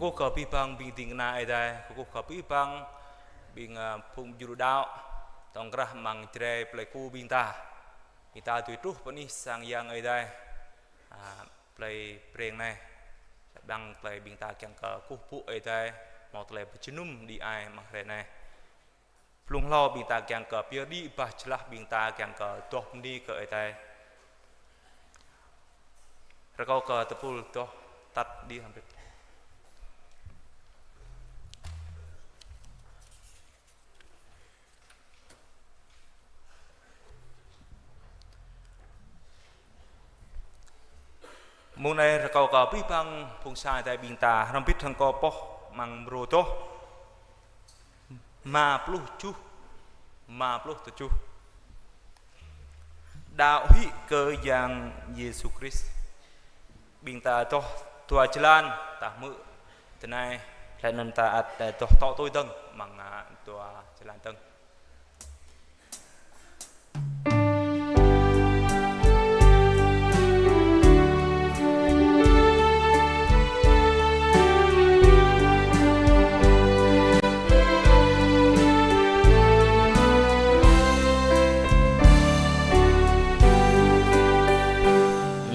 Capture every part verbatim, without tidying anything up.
Kơkuh kơ abih bang ƀing ding kơna Ơi Adai, kơkuh kơ abih bang ƀing, ơ, phung djru đaŏ, tŏng krah amăng Jrai plei Ku ƀing ta. Ƀing ta dưi truh pơ anih sang Yang Ơi Adai, a, plei Breng anai. Đăng tơlơi ƀing ta kiăng kơ kơkuh pơpŭ Ơi Adai, hmâo tơlơi pơjơnum đĭ ai amăng hrơi anai. Blung hlâo ƀing ta kiăng kơ pơyơr đĭ bah jơlah ƀing ta kiăng kơ adoh bơni kơ Ơi Adai. Rơkâo kơ tơpul adoh tăt đĭ hrŏm hơbĭt. Mông anai rơkâo kơ abih bang phung sa Ơi Adai ƀing ta hrŏm hơbĭt hăng kâo pŏh amăng mrô adoh rơma pluh tơjuh, rơma pluh tơjuh. Đaŏ hĭ kơ Yang Yêsu Krist. Ƀing ta adoh dua jơlan, ta hmư̆ tơ anai, laih anŭn ta ăt, ơ, adoh tŏ tui dơ̆ng amăng, a, dua jơlan dơ̆ng.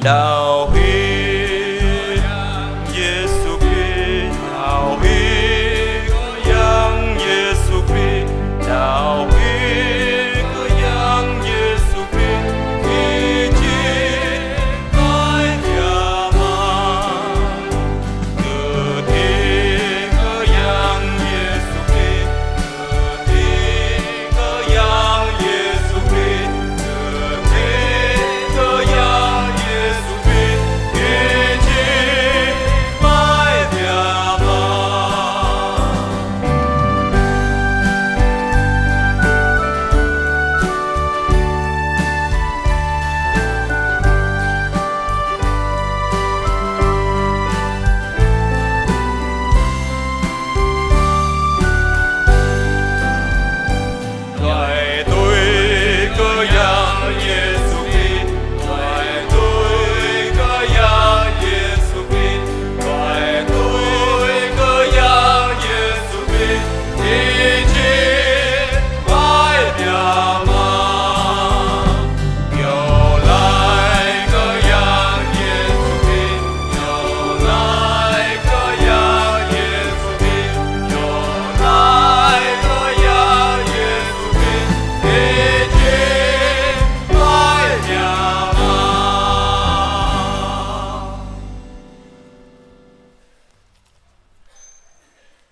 Đaŏ hĭ Yêsu Krist, đaŏ hĭ kơ Yang Yêsu Krist, đaŏ hĭ kơ Yang Yêsu Krist, ih či pai biă mă. Kơdih kơ Yang Yêsu Krist, kơdih kơ Yang Yêsu Krist, kơdih kơ Yang Yêsu Krist, ih či pai biă mă. Đuaĭ tui kơ Yang Yêsu Krist, đuaĭ tui kơ Yang Yêsu Krist, đuaĭ tui kơ Yang Yêsu Krist, ih či pai biă mă. Iâu laĭ kơ Yang Yêsu Krist, iâu laĭ kơ Yang Yêsu Krist, iâu laĭ kơ Yang Yêsu Krist, ih či pai biă mă.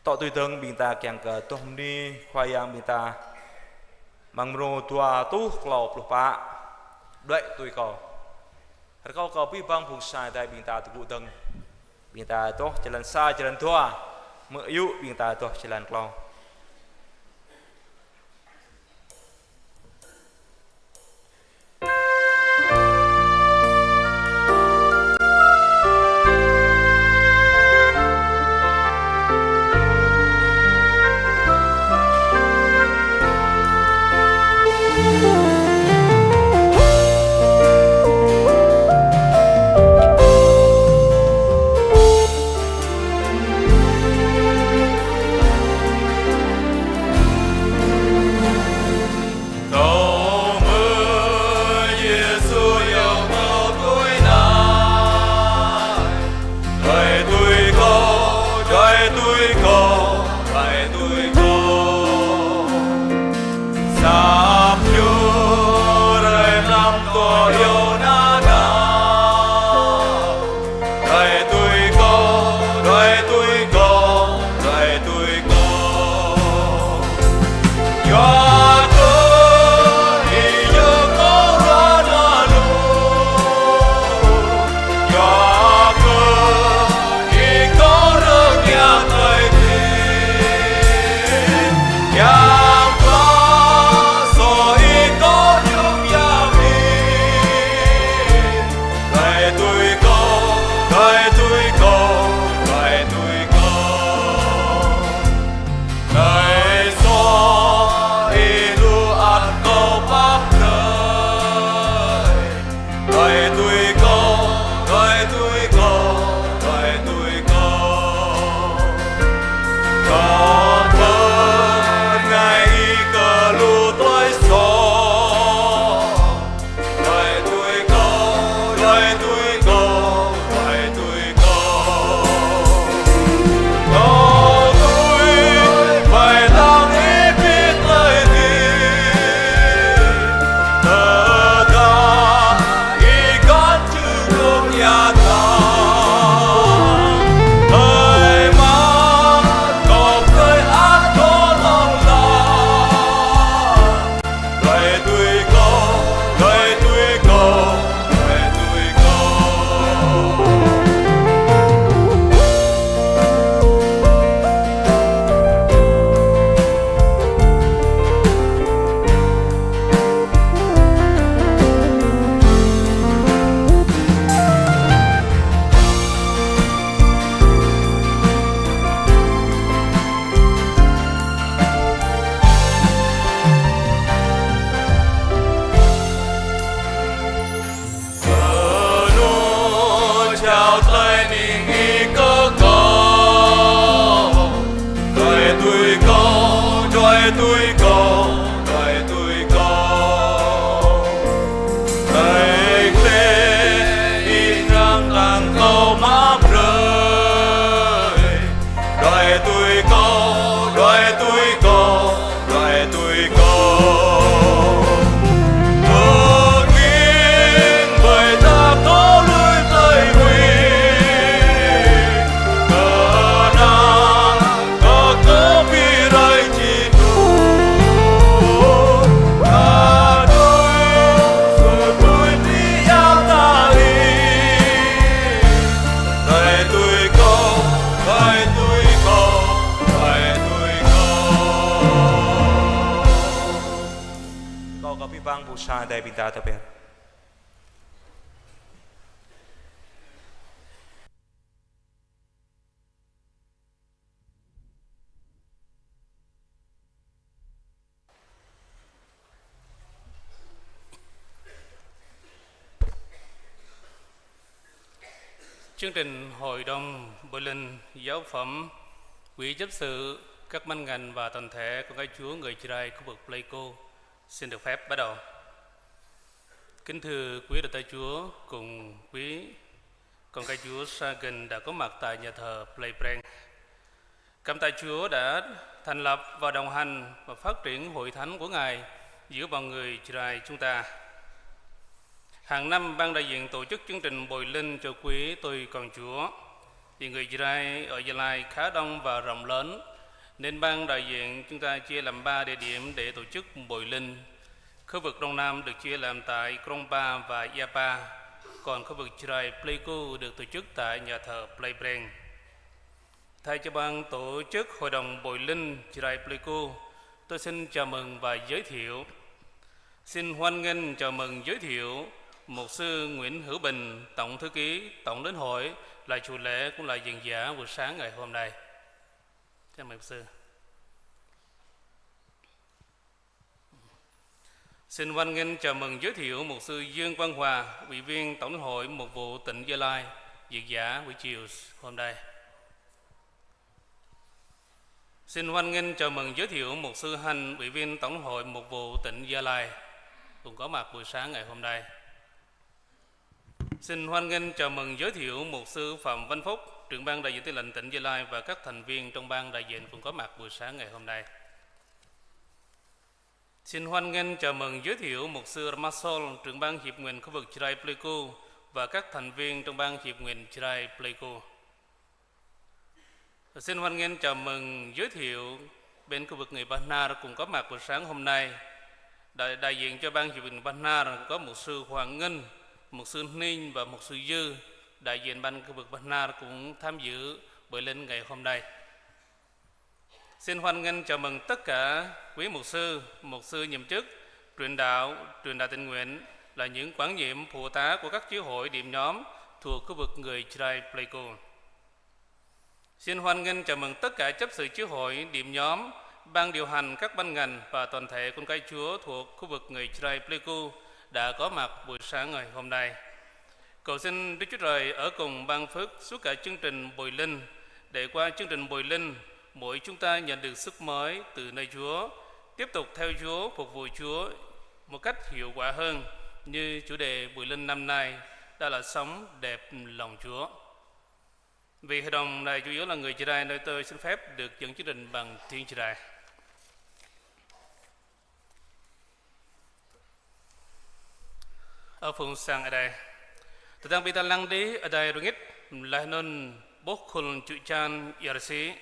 Tŏ tui dơ̆ng ƀing ta kiăng kơ adoh bơni Khua Yang ƀing ta. Amăng mrô dua rơtuh klâo pluh pă. Đuaĭ tui kâo. Rơkâo kơ abih bang phung sa Ơi Adai ƀing ta tơgŭ dơ̆ng. Ƀing ta adoh jơlan sa, jơlan dua. Hmư̆ yŭ ƀing ta adoh jơlan klâo. Kâo mơ̆ Yêsu yong kâo tui anai. Đuaĭ tui kâo, đuaĭ tui kâo, đuaĭ tui kâo. Săp ñu rai mlam tŏ yong ană ană. Đuaĭ tui kâo, đuaĭ tui kâo, đuaĭ tui kâo. Yua kơ ih yơh kâo rơnŭk. Yua kơ ih kâo rơngiă tơlơi adai. Yang kâo soh ih kâo yôm yap ih. Tui Kâo, đuaĭ tui Kâo. Đuaĭ glaĭ ih ngă tang Kâo mă brơi. Đuaĭ tui Kâo, đuaĭ tui Kâo, đuaĭ tui Kâo. Bơ king ƀơi ta Kâo lui tơi hui. Kơ na Kâo kơ pi rai či tu. Kơ tui su tui ti ia ta li. Đuaĭ tui Kâo, đuaĭ tui Kâo, đuaĭ tui Kâo. Kâo kơ pi bang bu sa đai pi ta ta pen. Chương trình Hội đồng Bội Linh, giáo phẩm, quý chấp sự, các ban ngành và toàn thể con cái Chúa người Jrai khu vực Pleiku xin được phép bắt đầu. Kính thưa quý độc tài Chúa cùng quý con cái Chúa xa gần đã có mặt tại nhà thờ Plei Preng. Cảm tạ Chúa đã thành lập và đồng hành và phát triển hội thánh của Ngài giữa bao người Jrai chúng ta. Hàng năm, ban đại diện tổ chức chương trình Bội Linh cho quý tôi con Chúa. Vì người Jrai ở Gia Lai khá đông và rộng lớn, nên ban đại diện chúng ta chia làm ba địa điểm để tổ chức Bội Linh. Khu vực Đông Nam được chia làm tại Krông Pa và Ia Pa, còn khu vực Jrai Pleiku được tổ chức tại nhà thờ Plei Preng. Thay cho ban tổ chức Hội đồng Bội Linh Jrai Pleiku, tôi xin chào mừng và giới thiệu. Xin hoan nghênh chào mừng giới thiệu Mục sư Nguyễn Hữu Bình, Tổng thư ký Tổng Liên hội, là chủ lễ cũng là giảng giả buổi sáng ngày hôm nay. Chào mừng mục sư. Xin hoan nghênh chào mừng giới thiệu Mục sư Dương Quang Hòa, Ủy viên Tổng Hội Mục vụ tỉnh Gia Lai, diễn giả buổi chiều hôm nay. Xin hoan nghênh chào mừng giới thiệu Mục sư Hanh, Ủy viên Tổng hội Mục vụ tỉnh Gia Lai, cũng có mặt buổi sáng ngày hôm nay. Xin hoan nghênh chào mừng giới thiệu Mục sư Phạm Văn Phúc, trưởng ban đại diện Tin Lành tỉnh Gia Lai và các thành viên trong ban đại diện cũng có mặt buổi sáng ngày hôm nay. Xin hoan nghênh chào mừng giới thiệu Mục sư Ramasol, trưởng ban hiệp nguyện khu vực Jrai Pleiku và các thành viên trong ban hiệp nguyện Jrai Pleiku. Xin hoan nghênh chào mừng giới thiệu bên khu vực người Bahnar cũng có mặt buổi sáng hôm nay. Đại, đại diện cho ban hiệp nguyện Bahnar có mục sư Hoàng Ngân, mục sư Ninh và mục sư Dư. Đại diện ban khu vực Bahnar cũng tham dự Bội Linh ngày hôm nay. Xin hoan nghênh chào mừng tất cả quý mục sư, mục sư nhiệm chức, truyền đạo, truyền đạo tình nguyện là những quản nhiệm, phụ tá của các chi hội, điểm nhóm thuộc khu vực người Jrai Pleiku. Xin hoan nghênh chào mừng tất cả chấp sự chi hội, điểm nhóm, ban điều hành, các ban ngành và toàn thể con cái Chúa thuộc khu vực người Jrai Pleiku đã có mặt buổi sáng ngày hôm nay. Cầu xin Đức Chúa Trời ở cùng ban phước suốt cả chương trình Bội Linh, để qua chương trình Bội Linh, mỗi chúng ta nhận được sức mới từ nơi Chúa, tiếp tục theo Chúa, phục vụ Chúa một cách hiệu quả hơn, như chủ đề Bội Linh năm nay, đó là sống đẹp lòng Chúa. Vì hội đồng này chủ yếu là người Jrai, nên tôi xin phép được dẫn chương trình bằng tiếng Jrai. Ơ phung sang Ơi Adai. Tơdang ƀing ta lăng đih Ơi Adai rơngit, laih anŭn ƀuh khul čư̆ čan ia rơsĭ,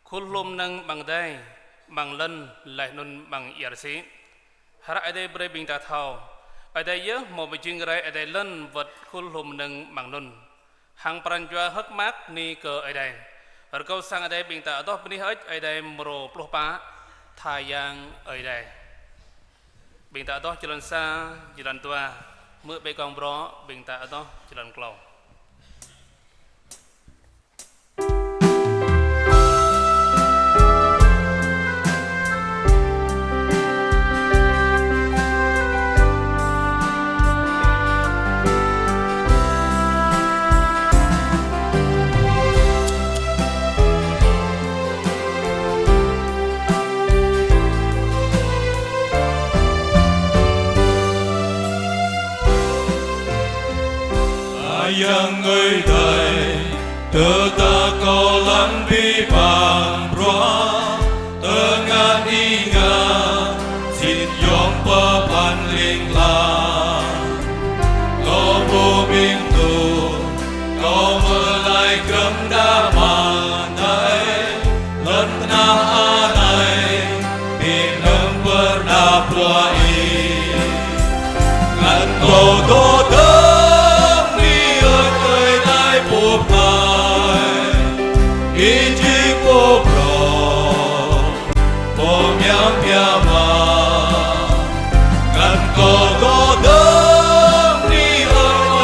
khul hlô mơnơ̆ng amăng adai, amăng lŏn, laih anŭn amăng ia rơsĭ. Hră Ơi Adai brơi ƀing ta thâo, Ơi Adai yơh hmâo pơjing rai adai lŏn wơ̆t khul hlô mơnơ̆ng amăng anŭn. Hăng pran jua hơ̆k mơak bơni kơ Ơi Adai. Rơkâo sang Ơi Adai ƀing ta adoh bơni hơơč Ơi Adai mrô pluh pă, Tha Yang Ơi Adai. Ƀing ta adoh jơlan sa, jơlan dua, hmư̆ ƀơi kông brŏ, ƀing ta adoh jơlan klâo. Yang Ơi Adai, tơdah Kâo lăng abih bang bruă, tơngan ih ngă, sĭt yom pơphan ling lang. Kâo pơmĭn tŭ, Kâo mơlai krơ̆ng đah mă anai, lŏn tơnah anai, ƀing lơ̆m pơrơđah bruă Ih. Ngăn Kâo dŏ dơ̆ng Ih, Ơi Adai pô pơklaih, Ih jing pô prŏng, pô mơyang biă mă. Ngăn Kâo dŏ dơ̆ng Ih,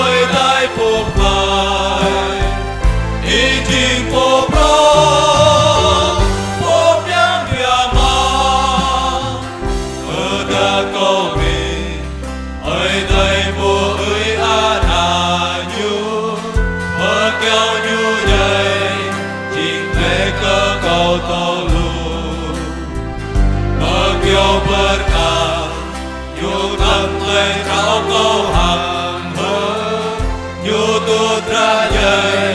Ơi Adai pô pơklaih, Ih jing pô prŏng, pô mơyang biă mă. Tơdah Kâo mĭn, Ơi Adai pô ơi ană Ñu, pơkiaŏ Ñu djai, jing tơlơi kơ Kâo tŏ lui. Pơkiaŏ pơkă, Ñu tăm tơlơi kâo kâo hăng hơ̆, Ñu tŭ dra djai,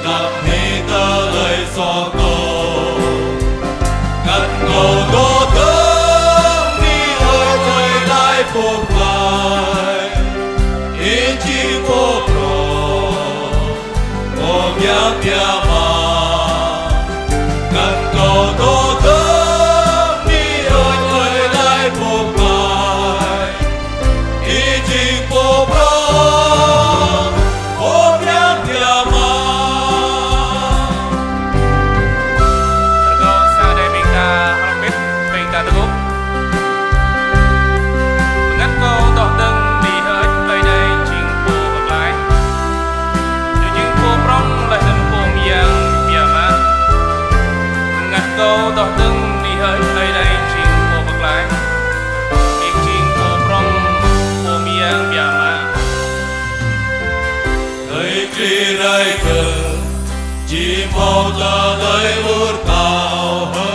lăp hĭ tơlơi soh kâo. Ngăn Kâo dŏ dơ̆ng Ih, Ơi Adai pô pơklaih, Ih jing pô prŏng, pô mơyang biă mă. Ngăn Kâo dŏ dơ̆ng Ih, Ơi Adai pô pơklaih, Ih jing pô prŏng, pô mơyang biă mă. Rơkâo sa đe ƀing ta hrŏm hơbĭt, ƀing ta tơgŭ. Bơngăt kâo dŏ dơ̆ng Ih, Ơi Adai jing pô pơklaih, Ñu jing pô prŏng laih anŭn pô mơyang biă mă. Bơngăt kâo dŏ dơ̆ng Ih, Ơi Adai jing pô pơklaih, Ih jing pô prŏng, pô mơyang biă mă. Tơlơi kri rai kơ, či hmâo tơlơi ur kâo hơ̆,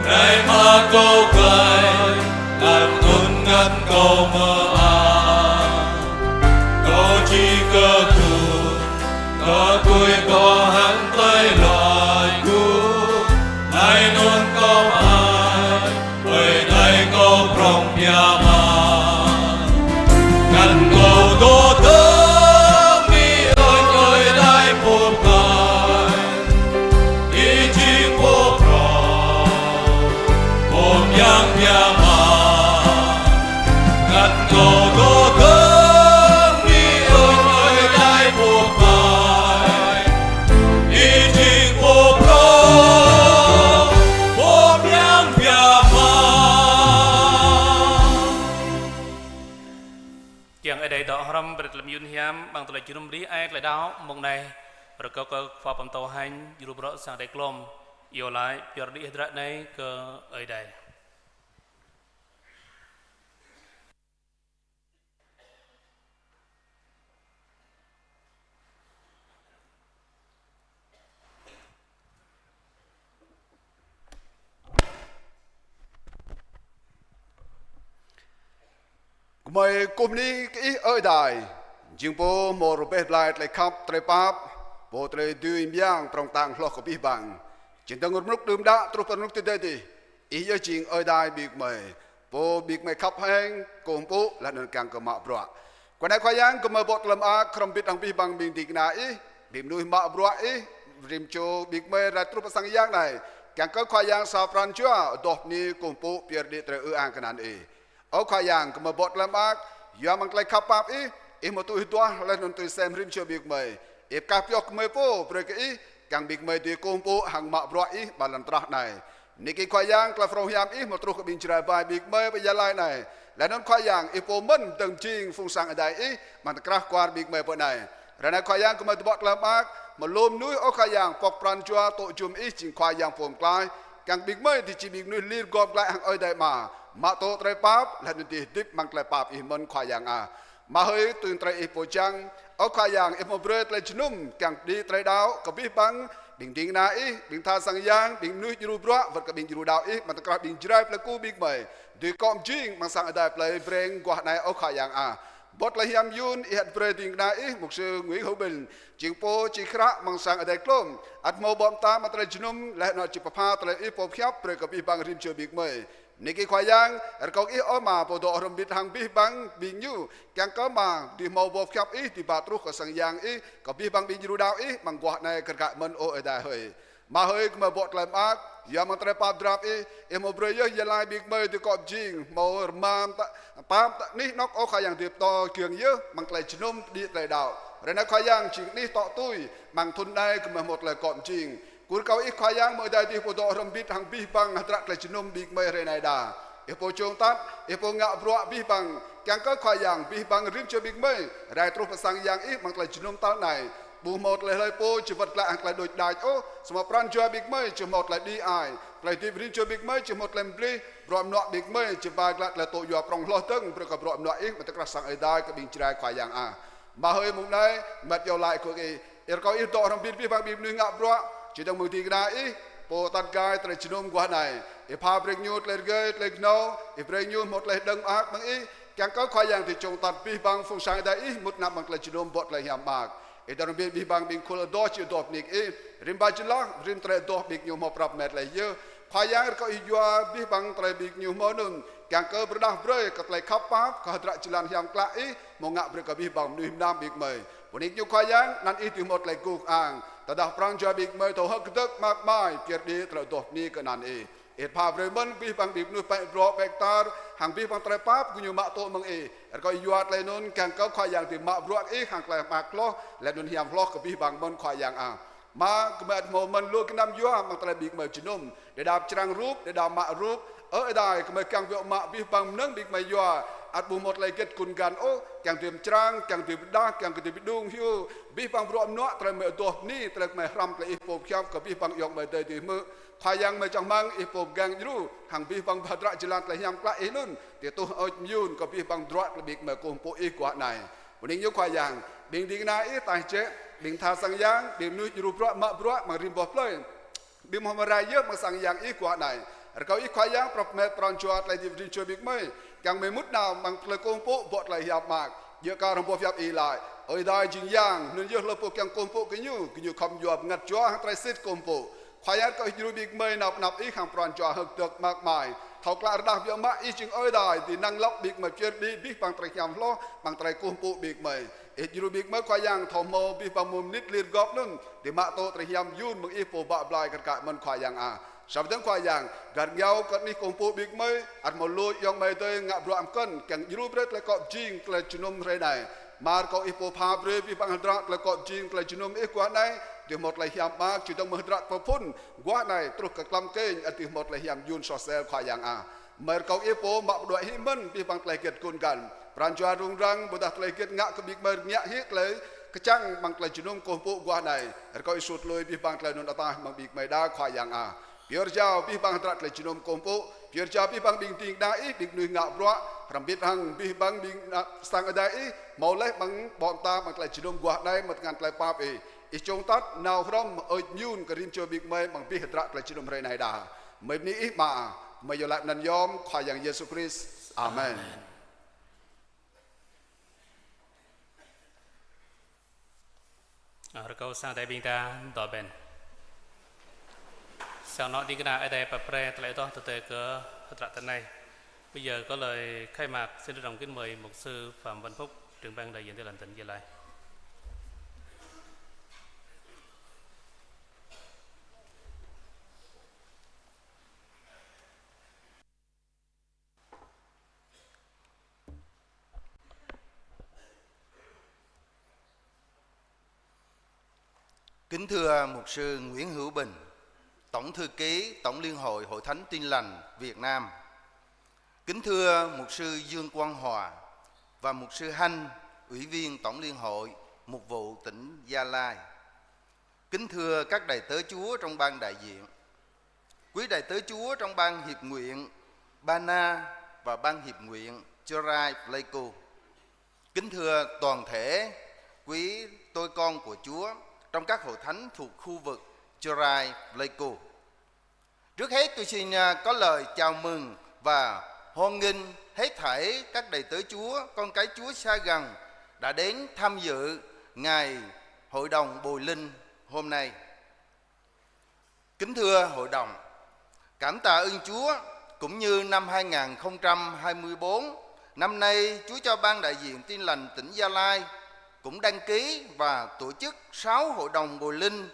rai mă kâo glăi, lăp anŭn ngăn kâo mơak. Kâo či kơkuh, kơkuh kâo hăng tơlơi luăi gŭ, laih anŭn kâo mơak, Ơi Adai kâo prŏng biă mă. Ngăn kâo dŏ dơ̆ng Ih, Ơi Adai pô pơklaih, Ih jing pô prŏng, pô mơyang biă mă. Ngăn kâo dŏ dơ̆ng Ih, Ơi Adai pô pơklaih, Ih jing pô prŏng, pô mơyang biă mă. Kiăng Ơi Adai dŏ hrŏm brơi tơlơi mơyun hiam, amăng tơlơi jơnum đĭ ai tơlơi đaŏ mông anai, rơkâo kơ khua pơtô hăng djru bruă sang Ơi Adai klôm, iâu laĭ pơyơr đĭ hơdră anai kơ Ơi Adai. Gơmơi kơkuh bơni kơ Ih Ơi Adai, jing Pô hmâo rơbeh blai tơlơi khăp, tơlơi pap, Pô tơlơi dưi mơyang prŏng tang hloh kơ abih bang. Čơdơ̆ng rơnŭk đưm đă truh pơ rơnŭk tơdơi adih, Ih yơh jing Ơi Adai ƀing gơmơi, Pô ƀing gơmơi khăp hăng kơkuh pơpŭ laih anŭn kiăng kơ mă bruă. Kơ anai Khua Yang, gơmơi bŏ tơlơi mơak hrŏm hơbĭt hăng abih bang ƀing ding kơna Ih, ƀing mơnuih mă bruă Ih, rĭm čô ƀing gơmơi rai truh pơ sang yang anai, kiăng kơ Khua Yang sa pran jua adoh bơni kơkuh pơpŭ pơyơr đĭ tơlơi ư ang kơnang Ih. Ơ Khua Yang, gơmơi bŏ tơlơi mơak, yua mơ̆ng tơlơi khăp pap Ih, Ih hmâo tui duah laih anŭn tui sem rĭm čô ƀing gơmơi. Ih pơkah pioh gơmơi pô brơi kơ Ih, kiăng ƀing gơmơi dưi kơkuh pơpŭ hăng mă bruă Ih ƀơi lŏn tơnah anai. Bơni kơ Khua Yang, tơlơi phrâo hiam Ih hmâo truh kơ ƀing Jrai ƀai ƀing gơmơi ƀơi Gia Lai anai. Laih anŭn Khua Yang, Ih pô mơ̆n dơ̆ng jing phung sang Ơi Adai Ih, amăng tơkrah kwar ƀing gơmơi pơ anai. Ră anai Khua Yang, gơmơi dŏ bŏ tơlơi mơak, mơlom mơnuih, ơ Khua Yang, pŏk pran jua tŭ jum Ih jing Khua Yang Pô pơklaih, kiăng ƀing gơmơi dưi či ƀing mơnuih lir gop glaĭ hăng Ơi Adai Ama, mă tŭ tơlơi pap, laih anŭn dưi hơdip amăng tơlơi pap Ih mơ̆n Khua Yang ah. Mă hơi tui tơlơi Ih pô čang, ơ Khua Yang, Ih hmâo brơi tơlơi jơnum, kiăng đĭ tơlơi đaŏ kơ abih bang ƀing ding kơna Ih, ƀing tha sang yang, ƀing mơnuih djru bruă, wơ̆t kơ ƀing djru đaŏ Ih, amăng tơkrah ƀing Jrai plei Ku ƀing gơmơi, dưi akŏ mơjing amăng sang Ơi Adai plei Breng Guah anai, ơ Khua Yang ah. Bŏ tơlơi hiam yun, ih ăt brơi ding kơna ih, mục sư Nguyễn Hữu Bình, jing pô či hră amăng sang adai klôm, ăt hmâo ƀô̆ mơta amăng tơlơi jơnum, laih anŭn či pơpha tơlơi ih pô pơhiăp brơi kơ abih bang rĭm čô ƀing gơmơi. Bơni kơ Khua Yang, rơkâo ih ơ Ama, pô dŏ hrŏm hơbĭt hăng abih bang ƀing ñu, kiăng kơ Ama dưi hmâo boh pơhiăp ih, dưi ba truh kơ sang yang ih, kơ abih bang ƀing djru đaŏ ih, amăng guah anai kar kaĭ mơ̆n ơ Ơi Adai hơi. Ama hơi, gơmơi bŏ tơlơi mơak, yua amăng tơlơi pap drap ih, ih hmâo brơi yơh Gia Lai ƀing gơmơi dưi akŏ pơjing, hmâo rơma mơta, pap mơta anih anŏ ơ Khua Yang dưi pơtô kiăng yơh, amăng tơlơi jơnum pơđĭ tơlơi đaŏ. Hrơi anai Khua Yang jing anih tŏ tui, amăng thŭn anai gơmơi hmâo tơlơi akŏ pơjing. Kơ rơkâo ih Khua Yang, mơ̆ng adai adih pô dŏ hrŏm hơbĭt hăng abih bang hơdră tơlơi jơnum ƀing gơmơi hrơi anai đa. Ih pô čŏng tăt, ih pô ngă bruă abih bang, kiăng kơ Khua Yang abih bang rĭm čô ƀing gơmơi, rai truh pơ sang yang ih amăng tơlơi jơnum tal anai. Ƀu hmâo tơlơi hlơi pô či wơ̆t glaĭ hăng tơlơi đôč đač ôh, samơ̆ pran jua ƀing gơmơi či hmâo tơlơi đĭ ai, tơlơi hơdip rĭm čô ƀing gơmơi či hmâo tơlơi mơdrih, bruă mơnuă ƀing gơmơi či ba glaĭ tơlơi tŭ yua prŏng hloh dơ̆ng, brơi kơ bruă mơnuă ih amăng tơkrah sang Ơi Adai kơ ƀing Jrai Khua Yang ah. Ama hơi, mông anai, mơ̆t iâu laĭ kơ ih, ih rơkâo ih dŏ hrŏm hơbĭt abih bang ƀing mơnuih ngă bruă, čơdơ̆ng mơ̆ng ding kơna ih, pô tăt gai tơlơi jơnum guah anai. Ih pha brơi ñu tơlơi rơgơi, tơlơi kơhnâo, ih brơi ñu hmâo tơlơi hơđơ̆ng mơak mơ̆ng ih, kiăng kơ Khua Yang dưi čŏng tăt abih bang phung sang Ơi Adai ih, mŭt anăp amăng tơlơi jơnum bŏ tơlơi hiam mơak. Ih dŏ hrŏm hơbĭt abih bang ƀing khul adoh či adoh bơni kơ ih, rĭm ba jơlah, rĭm tơlơi adoh ƀing ñu hmâo prăp met laih yơh. Khua Yang rơkâo ih yua abih bang tơlơi ƀing ñu hmâo anŭn, kiăng kơ pơrơđah brơi kơ tơlơi khăp pap, kơ hơdră jơlan hiam klă ih, hmâo ngă brơi kơ abih bang mơnuih mơnam ƀing gơmơi. Bơni kơ ñu Khua Yang, anăn ih dưi hmâo tơlơi guh ang. Tơdah pran jua ƀing gơmơi thâo hơ̆k kơdơ̆k mơak mai, pơyơr đĭ tơlơi adoh bơni kơ anăn ih. Ih pha brơi mơ̆n abih bang ƀing mơnuih pĕ bruă pĕ ktar, hăng abih bang tơlơi pap gơñu mă tŭ mơ̆ng ih. Rơkâo ih yua tơlơi anŭn, kiăng kơ Khua Yang dưi mă bruă ih hăng tơlơi mơak hloh, laih anŭn hiam hloh kơ abih bang mơ̆n Khua Yang ah. Ama, gơmơi ăt hmâo mơ̆n lu gơnam yua amăng tơlơi ƀing gơmơi jơnum. Đơđa pơčrang rup, đơđa mă rup. Ơ Ơi Adai, gơmơi kiăng wơ̆t mă abih bang mơnơ̆ng ƀing gơmơi yua. Ăt ƀu hmâo tơlơi hơget kŭn găn ôh, kiăng dưi pơčrang, kiăng dưi pơrơđah, kiăng dưi pơdơ̆ng hyu abih bang bruă mơnuă, tơlơi gơmơi adoh bơni, tơlơi gơmơi hrăm, tơlơi ih pô pơhiăp kơ abih bang ayŏng amai adơi dưi hmư̆. Khua Yang, gơmơi čang rơmang ih pô pơgang djru, hăng abih bang hơdră jơlan tơlơi hiam klă ih anŭn, dưi tuh hơơč mơyun kơ abih bang hơdră tơlơi ƀing gơmơi kơkuh pơpŭ ih guah anai. Bơni kơ ñu Khua Yang, ƀing ding kơna ih ataih jĕ, ƀing tha sang yang, ƀing mơnuih djru bruă mă bruă amăng rĭm boh plơi, ƀing hmâo mơrai yơh amăng sang yang ih guah anai. Rơkâo ih Khua Yang prăp met pran jua tơlơi hơdip rĭm čô ƀing gơmơi, kiăng gơmơi mŭt nao amăng tơlơi kơkuh pơpŭ, bŏ tơlơi hiam mơak. Djơ̆ kar hăng boh pơhiăp ih laĭ: Ơi Adai jing yang, anŭn yơh hlơi pô kiăng kơkuh pơpŭ kơ ñu, gơñu khŏm yua bơngăt jua hăng tơlơi sĭt kơkuh pơpŭ. Khua Yang, rơkâo ih djru ƀing gơmơi nao pơ anăp ih hăng pran jua hơ̆k kơdơ̆k mơak mai. Thâo klă rơđah biă mă ih jing Ơi Adai, dưi năng lŏk ƀing gơmơi pơyơr đĭ abih bang tơlơi hiam hloh, bang tơlơi kơkuh pơpŭ ƀing gơmơi. Ih djru ƀing gơmơi Khua Yang, thâo hmâo abih bang mông mơnit lir gop anŭn, dưi mă tŭ tơlơi hiam yun mơ̆ng ih pô bă blai kar kaĭ mơ̆n Khua Yang ah. Sa pơdơ̆ng Khua Yang, gah rơngiao kơ anih kơkuh pơpŭ ƀing gơmơi, ăt hmâo lu ayŏng amai adơi ngă bruă mơkŏn, kiăng djru brơi tơlơi akŏ pơjing, tơlơi jơnum hrơi anai. Ama, rơkâo ih pô pha brơi abih bang hơdră tơlơi akŏ pơjing, tơlơi jơnum ih guah anai, dưi hmâo tơlơi hiam mơak, čơdơ̆ng mơ̆ng hơdră pơphun guah anai, truh kơ tlam kênh, ăt dưi hmâo tơlơi hiam yun soh sel Khua Yang ah. Gơmơi rơkâo ih pô mă pơđuaĭ hĭ mơ̆n abih bang tơlơi hơget kŭn găn. Pran jua rŭng răng, ƀôdah tơlơi hơget ngă kơ ƀing gơmơi rơngiă hĭ tơlơi kơčăng amăng tơlơi jơnum kơkuh pơpŭ guah anai. Rơkâo ih sut lui abih bang tơlơi anŭn ataih amăng ƀing gơmơi đa Khua Yang ah. Pơyơr jao abih bang hơdră tơlơi jơnum kơkuh pơpŭ, pơyơr jao abih bang ƀing ding kơna ih, ƀing mơnuih ngă bruă, hrŏm hơbĭt hăng abih bang ƀing ană sang Ơi Adai ih, hmâo laih amăng ƀô̆ mơta amăng tơlơi jơnum guah anai mơ̆ng tơngan tơlơi pap ih. Ih čŏng tăt nao hrŏm hơơč mơyun kơ rĭm čô ƀing gơmơi amăng abih hơdră tơlơi jơnum hrơi anai đa. Gơmơi bơni ih Ama, gơmơi iâu laĭ anăn yom Khua Yang Yêsu Krist. Amen. Ơ, rơkâo sang Ơi Adai ƀing ta dŏ ƀen. Sang anŏ ding kơna Ơi Adai pap brơi tơlơi adoh tơdơi kơ hơdră tơ anai. Bây giờ có lời khai mạc xin trân trọng kính mời mục sư Phạm Văn Phúc, trưởng ban đại diện Tin Lành tỉnh Gia Lai. Kính thưa mục sư Nguyễn Hữu Bình, Tổng thư ký Tổng liên hội Hội Thánh Tin Lành Việt Nam. Kính thưa mục sư Dương Quang Hòa và mục sư Hanh, Ủy viên Tổng liên hội Mục vụ tỉnh Gia Lai. Kính thưa các đầy tớ Chúa trong ban đại diện, quý đầy tớ Chúa trong ban hiệp nguyện Ba Na và ban hiệp nguyện Chrai Pleiku. Kính thưa toàn thể quý tôi con của Chúa trong các hội thánh thuộc khu vực Chrai Pleiku. Trước hết tôi xin, à, có lời chào mừng và Hoan nghênh hết thảy các đầy tớ Chúa, con cái Chúa xa gần đã đến tham dự ngày hội đồng Bồi Linh hôm nay. Kính thưa hội đồng, cảm tạ ơn Chúa, cũng như năm hai ngàn không trăm hai mươi bốn, năm nay Chúa cho Ban đại diện Tin Lành tỉnh Gia Lai cũng đăng ký và tổ chức sáu hội đồng Bồi Linh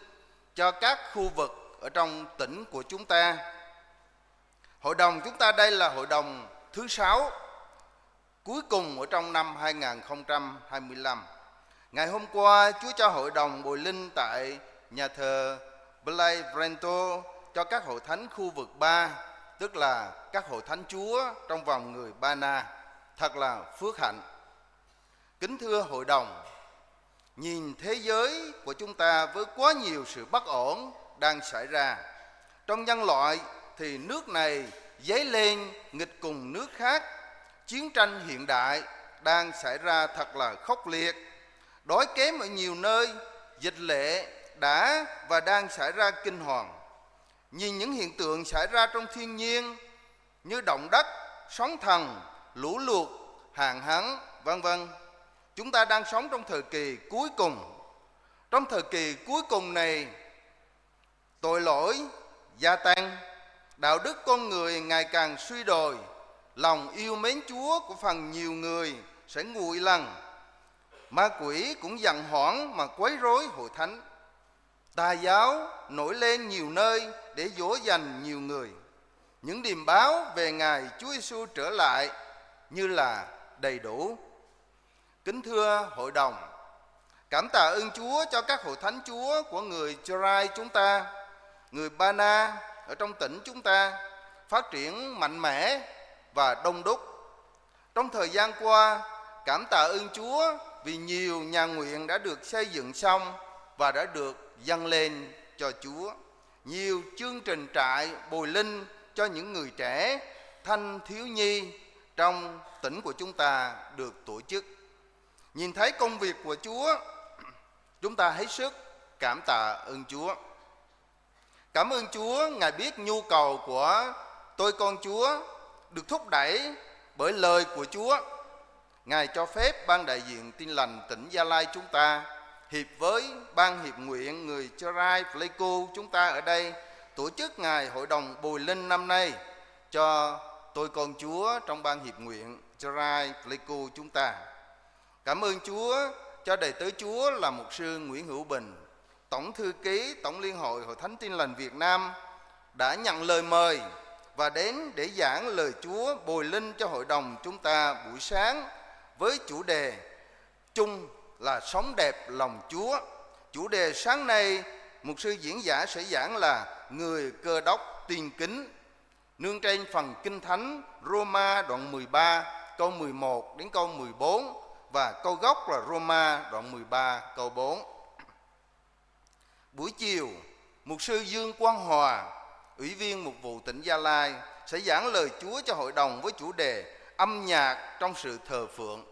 cho các khu vực ở trong tỉnh của chúng ta. Hội đồng chúng ta đây là hội đồng thứ sáu, cuối cùng ở trong năm hai ngàn không trăm hai mươi lăm. Ngày hôm qua, Chúa cho hội đồng Bồi Linh tại nhà thờ Blai Brento cho các hội thánh khu vực ba, tức là các hội thánh Chúa trong vòng người Ba Na. Thật là phước hạnh. Kính thưa hội đồng, nhìn thế giới của chúng ta với quá nhiều sự bất ổn đang xảy ra. Trong nhân loại thì nước này dấy lên nghịch cùng nước khác, chiến tranh hiện đại đang xảy ra thật là khốc liệt. Đói kém ở nhiều nơi, dịch lệ đã và đang xảy ra kinh hoàng. Nhìn những hiện tượng xảy ra trong thiên nhiên như động đất, sóng thần, lũ lụt, hạn hán, vân vân. Chúng ta đang sống trong thời kỳ cuối cùng. Trong thời kỳ cuối cùng này, tội lỗi gia tăng, đạo đức con người ngày càng suy đồi, lòng yêu mến Chúa của phần nhiều người sẽ nguội lăng. Ma quỷ cũng giận hỏn mà quấy rối hội thánh. Tà giáo nổi lên nhiều nơi để dỗ dành nhiều người. Những điềm báo về ngày Chúa Giêsu trở lại như là đầy đủ. Kính thưa hội đồng, cảm tạ ơn Chúa cho các hội thánh Chúa của người Jrai chúng ta, người Ba Na ở trong tỉnh chúng ta phát triển mạnh mẽ và đông đúc. Trong thời gian qua, cảm tạ ơn Chúa vì nhiều nhà nguyện đã được xây dựng xong và đã được dâng lên cho Chúa. Nhiều chương trình trại bồi linh cho những người trẻ, thanh thiếu nhi trong tỉnh của chúng ta được tổ chức. Nhìn thấy công việc của Chúa, chúng ta hết sức cảm tạ ơn Chúa. Cảm ơn Chúa, Ngài biết nhu cầu của tôi con Chúa được thúc đẩy bởi lời của Chúa. Ngài cho phép Ban đại diện Tin Lành tỉnh Gia Lai chúng ta hiệp với Ban hiệp nguyện người Jrai Pleiku chúng ta ở đây tổ chức ngày hội đồng bồi linh năm nay cho tôi con Chúa trong Ban hiệp nguyện Jrai Pleiku chúng ta. Cảm ơn Chúa cho đầy tớ Chúa là mục sư Nguyễn Hữu Bình, Tổng thư ký Tổng Liên hội Hội Thánh Tin Lành Việt Nam, đã nhận lời mời và đến để giảng lời Chúa bồi linh cho hội đồng chúng ta buổi sáng với chủ đề chung là sống đẹp lòng Chúa. Chủ đề sáng nay, mục sư diễn giả sẽ giảng là người Cơ Đốc tin kính, nương trên phần Kinh Thánh Rôma đoạn mười ba, câu mười một đến câu mười bốn, và câu gốc là Rôma đoạn mười ba, câu bốn. Buổi chiều, mục sư Dương Quang Hòa, Ủy viên Mục vụ tỉnh Gia Lai, sẽ giảng lời Chúa cho hội đồng với chủ đề âm nhạc trong sự thờ phượng.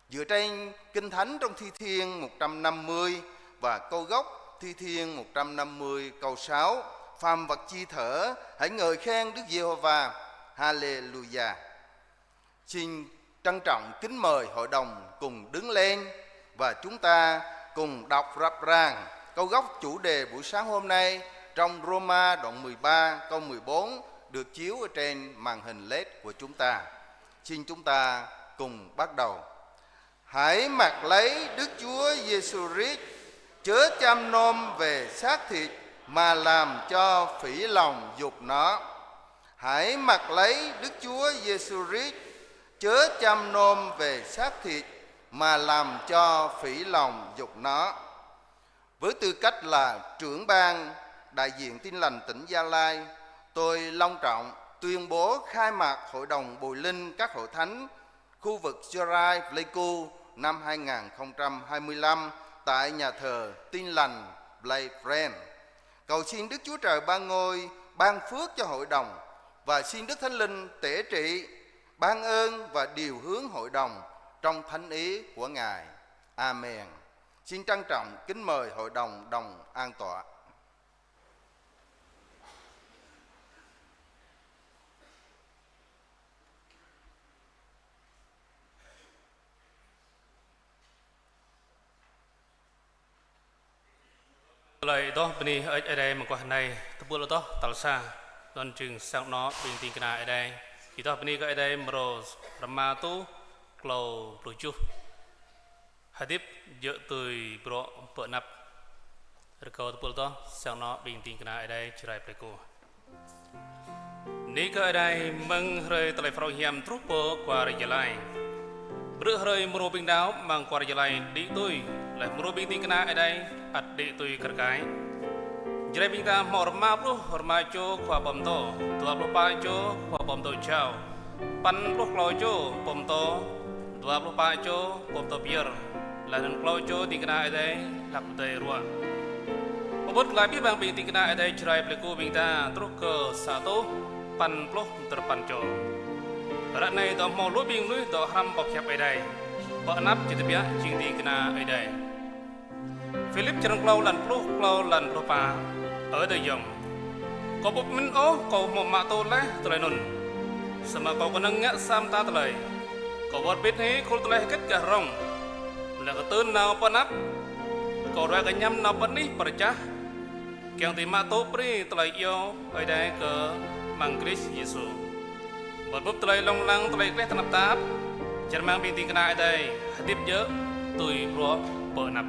Dựa trên Kinh Thánh trong Thi Thiên một trăm năm mươi và câu gốc Thi Thiên một trăm năm mươi câu sáu, phàm vật chi thở, hãy ngợi khen Đức Giê-hô-va. Hallelujah. Xin trân trọng kính mời hội đồng cùng đứng lên và chúng ta cùng đọc rập rang câu gốc chủ đề buổi sáng hôm nay trong Rôma đoạn mười ba câu mười bốn được chiếu ở trên màn hình led của chúng ta. Xin chúng ta cùng bắt đầu. Hãy mặc lấy Đức Chúa Giêsu Christ, chớ chăm nom về xác thịt mà làm cho phí lòng dục nó. Hãy mặc lấy Đức Chúa Giêsu Christ, chớ chăm nom về xác thịt mà làm cho phí lòng dục nó. Với tư cách là trưởng ban đại diện Tin Lành tỉnh Gia Lai, tôi long trọng tuyên bố khai mạc Hội đồng Bồi linh các hội thánh khu vực Jrai Pleiku năm hai ngàn không trăm hai mươi lăm tại nhà thờ Tin Lành Blai Friend. Cầu xin Đức Chúa Trời Ban Ngôi ban phước cho hội đồng và xin Đức Thánh Linh tể trị, ban ơn và điều hướng hội đồng trong thánh ý của Ngài. Amen. Xin trân trọng kính mời hội đồng đồng an tọa. Tơlơi adoh bơni hơơč Ơi Adai mơguah anai, tơpul adoh tal sa, anŭn jing sang anŏ ƀing ding kơna Ơi Adai. Adoh bơni kơ Ơi Adai mrô rơma rơtuh klâo pluh tơjuh. Hơdip djơ̆ tui bruă pơ anăp. Rơkâo tơpul adoh sang anŏ ƀing ding kơna Ơi Adai Jrai Pleiku. Bơni kơ Ơi Adai mơ̆ng hrơi tơlơi phrâo hiam truh pơ Kuar Jơlai. Bruă hrơi mrô ƀing đaŏ amăng Kuar Jơlai đĭ tui, laih mrô ƀing ding kơna Ơi Adai ăt đĭ tui kar kaĭ. Jrai ƀing ta hmâo rơma pluh rơma čô khua pơtô, dua pluh pă čô khua pơtô jao, păn pluh klâo čô pơtô, dua pluh pă čô pơtô pơyơr, laih anŭn klâo čô ding kơna Ơi Adai hlak pơdơi ruă. Pơƀut glaĭ abih bang ƀing ding kơna Ơi Adai Jrai Pleiku ƀing ta truh kơ sa rơtuh păn pluh dua păn čô. Ră anai dŏ hmâo lu ƀing mơnuih dŏ hrăm boh hiăp Ơi Adai, pơ anăp či tơbiă jing ding kơna Ơi Adai. Philip črăn klâo, lan pluh klâo, lan pluh pă. Ơ adơi ayŏng, kâo ƀu pơmĭn ôh kâo hmâo mă tŭ laih tơlơi anŭn. Samơ̆ kâo kơnơ̆ng ngă sa mơta tơlơi. Kâo wơr bĭt hĭ khul tơlơi hơget gah rŏng, laih kơtưn nao pơ anăp. Kâo ruai kơ añăm nao pơ anih pơrơčah, kiăng dưi mă tŭ brơi tơlơi iâu Ơi Adai kơ amăng Krist Yêsu. Wơr bưp tơlơi lông lăng, tơlơi gleh tơnap tap, čơrơmang ƀing ding kơna Ơi Adai hơdip djơ̆ tui bruă pơ anăp.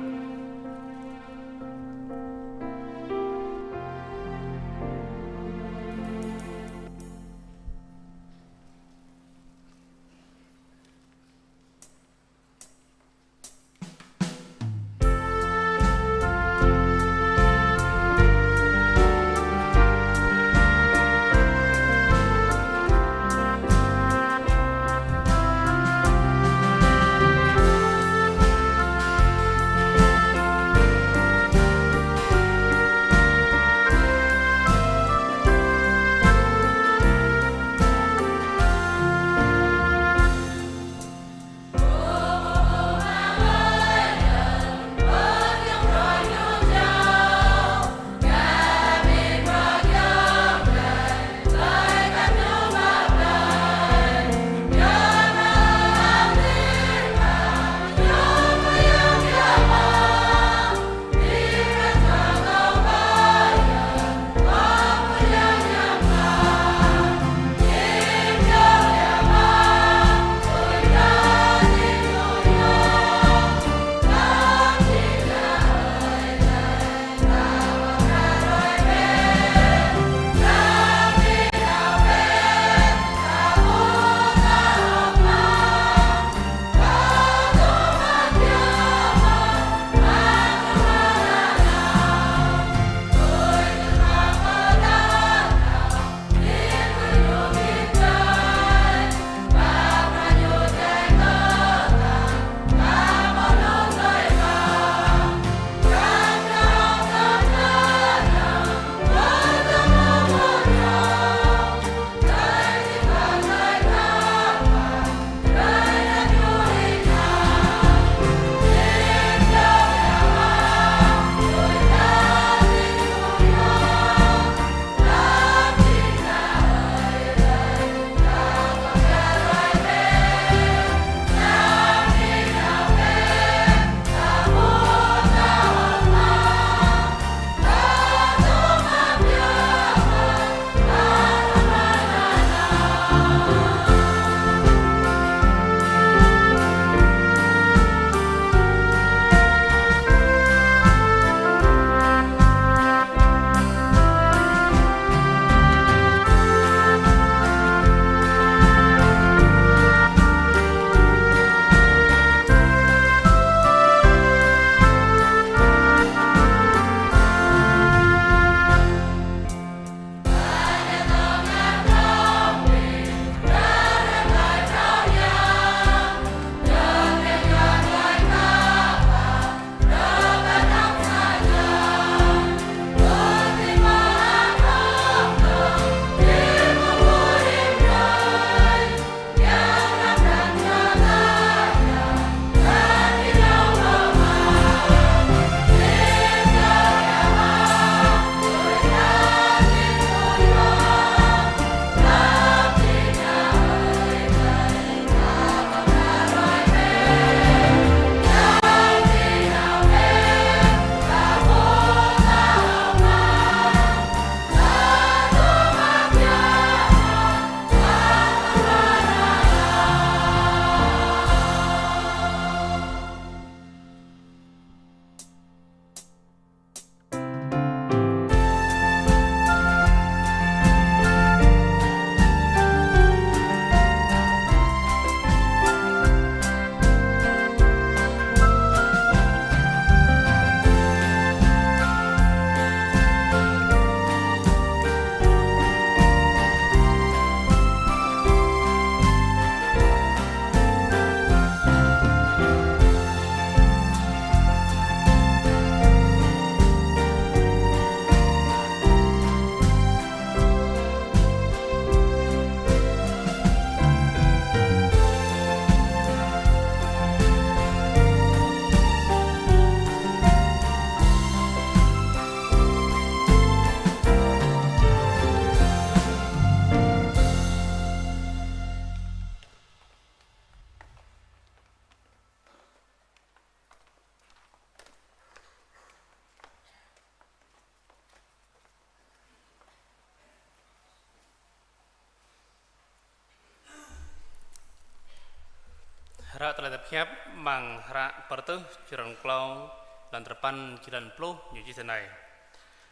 Hră tơlơi tơpă hiăp amăng hră Pơrơtuh, črăn klâo, lăn tơpăn, črăn pluh, ñu čih tui anai: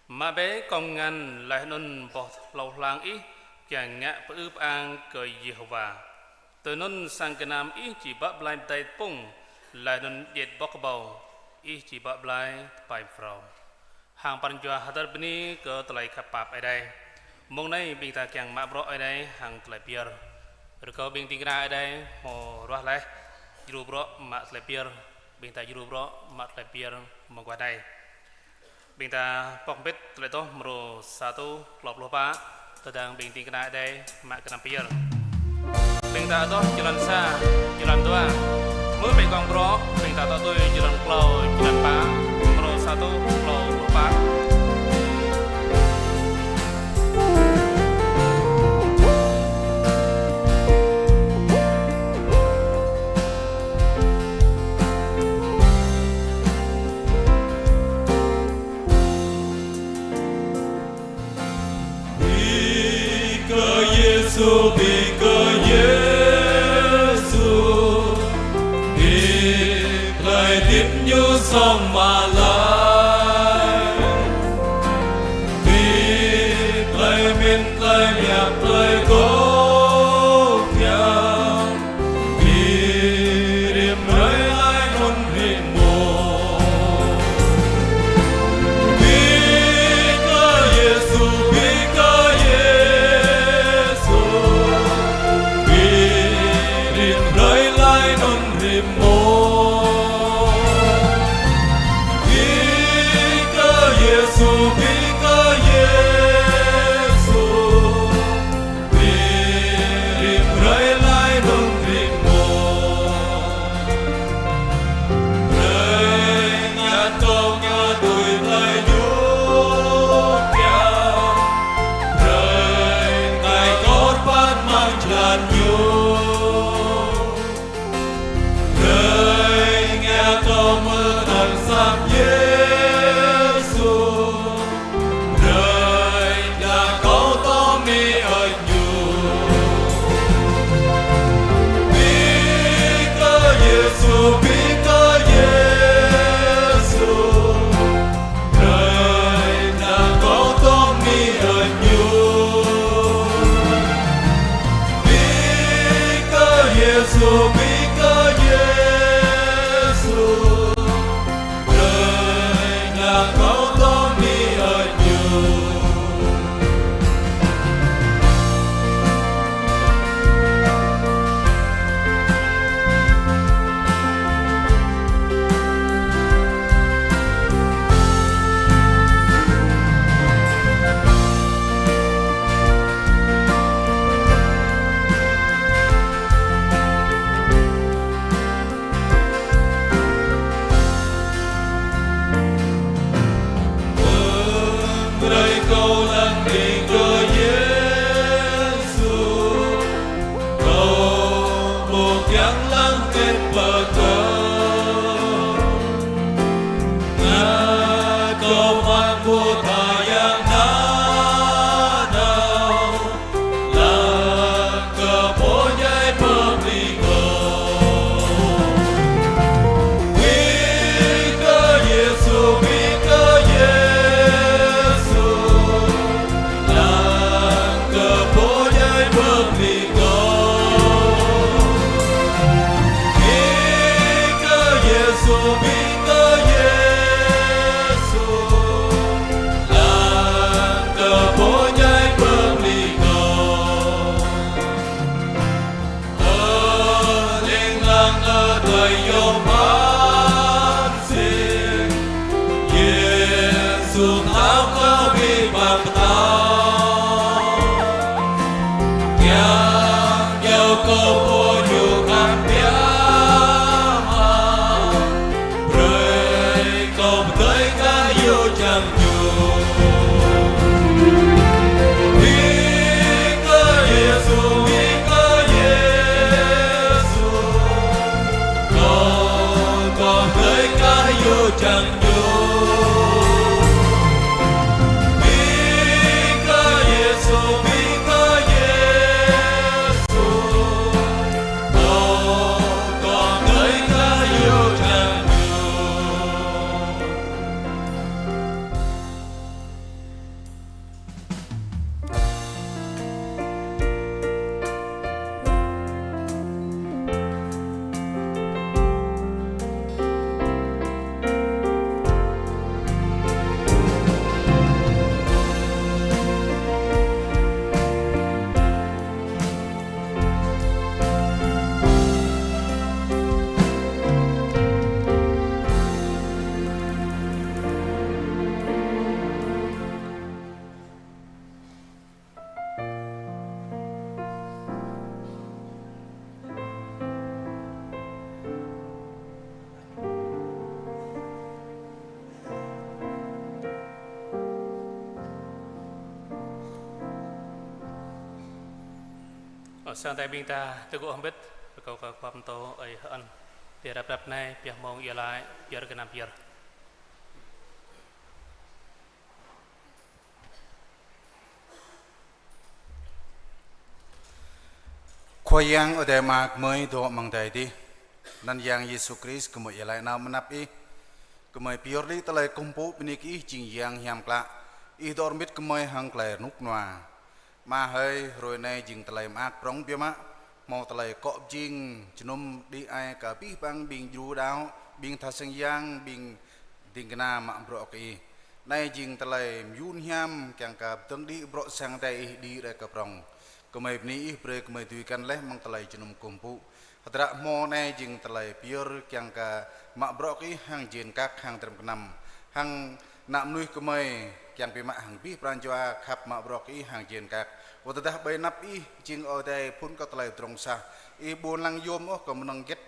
Mă bĕ kŏng ngăn laih anŭn boh hlâo hlang ih kiăng ngă pơư pơang kơ Yêhôwa. Tui anŭn sang gơnam ih či bă blai pơdai tơpŭng, laih anŭn djĕt boh kơƀâo ih či bă blai tơpai phrâo. Hăng pran jua hơdơr bơni kơ tơlơi khăp pap Ơi Adai. Mông anai ƀing ta kiăng mă bruă Ơi Adai hăng tơlơi pơyơr. Rơkâo ƀing ding kơna Ơi Adai hmâo ruah laih djru bruă mă tơlơi pơyơr. Ƀing ta djru bruă mă tơlơi pơyơr mơguah anai. Ƀing ta pŏk hơbĭt tơlơi adoh mrô sa rơtuh klâo pluh pă, tơdang ƀing ding kơna Ơi Adai mă gơnam pơyơr. Ƀing ta adoh jơlan sa, jơlan dua. Hmư̆ bĕ kŏng bruă, ƀing ta tŏ tui jơlan klâo, jơlan pă, mrô sa rơtuh klâo pluh pă. Bĭ kơ Yêsu, bĭ kơ Yêsu, bĭ tơlơi hơdip Ñu song mă lăi, bĭ tơlơi mĭn, tơlơi mơak, tơlơi kơkuh pơhiăp. Bĭ rĭm hrơi laih anŭn rĭm mông. Bĭ kơ Yêsu, bĭ kơ Yêsu, bĭ rĭm hrơi laih anŭn rĭm mông. Bĭ kơ Yêsu, bĭ kơ Yêsu, bĭ rĭm hrơi laih anŭn rĭm mông. Brơi ngă kâo ngă tui tơlơi Ñu kiăng, brơi ngă kâo rơbat amăng jơlan Ñu. Brơi ngă kâo mơ̆ anăn sang Yêsu, brơi ngă kâo tŏ amĭ ơi Ñu. Bĭ kơ Yêsu, bĭ kơ Yêsu, brơi ngă kâo tŏ amĭ ơi Ñu. Bĭ kơ Yêsu, bĭ kơ Yêsu, brơi ngă kâo tŏ amĭ ơi Ñu. Mơ̆ng hrơi kâo lăng ƀing kơ Yêsu, kâo ƀu kiăng lăng ƀĕ pơ kâo. Ngă kâo mă ƀu tha yang nanao, lăng kơ pô djai pơplih kâo. Bĭ kơ Yêsu, bĭ kơ Yêsu, lăng kơ pô djai pơplih kâo. Bĭ kơ Yêsu, bĭ kơ Yêsu, lăng kơ pô djai pơplih kâo. Ơ Ling Lang, ơ tơlơi yôm pơsĭt, Yêsu thâo kơ ƀing ƀăng pơtao. Kiăng yua kơ pô Ñu khăp biă mă, brơi kâo pơdơi ngă yua čang Ñu. Bĭ kơ Yêsu, bĭ kơ Yêsu, kâo Sang Ơi Adai ƀing ta tơgŭ hơbĭt, rơkâo kơ khua pơtô Ơi Hơăn, tơlơi rap rap anai, pioh mơ̆ng iâu laĭ, pơyơr gơnam pơyơr. Khua Yang Ơi Adai Ama gơmơi dŏ amăng adai adih. Anăn Yang Yêsu Krist gơmơi iâu laĭ nao mơnăp Ih. Gơmơi pơyơr đĭ tơlơi kơkuh pơpŭ bơni kơ Ih jing Yang hiam klă. Ih dŏ hrŏm hơbĭt gơmơi hăng tơlơi rơnŭk rơnua. Ama hơi, hrơi anai jing tơlơi mơak prŏng biă mă. Hmâo tơlơi akŏ pơjing, jơnum đĭ ai kơ abih bang ƀing djru đaŏ, ƀing tha sang yang, ƀing ding kơna mă bruă kơ Ih. Anai jing tơlơi mơyun hiam, kiăng kơ pơdơ̆ng đĭ bruă sang Ơi Adai Ih đĭ rai kơ prŏng. Gơmơi bơni Ih brơi gơmơi dưi găn laih amăng tơlơi jơnum kơkuh pơpŭ. Hơdră hmâo anai jing tơlơi pơyơr kiăng kơ mă bruă kơ Ih hăng jên kăk hăng tơrơm gơnam. Hăng ană mơnuih gơmơi kiăng biă mă hăng abih pran jua khăp mă bruă kơ Ih hăng jên kăk. Wơ̆t tơdah ƀơi anăp Ih jing Ơi Adai phŭn kơ tơlơi pơdrŏng sah. Ih ƀu lăng yôm ôh kơ mơnơ̆ng hơget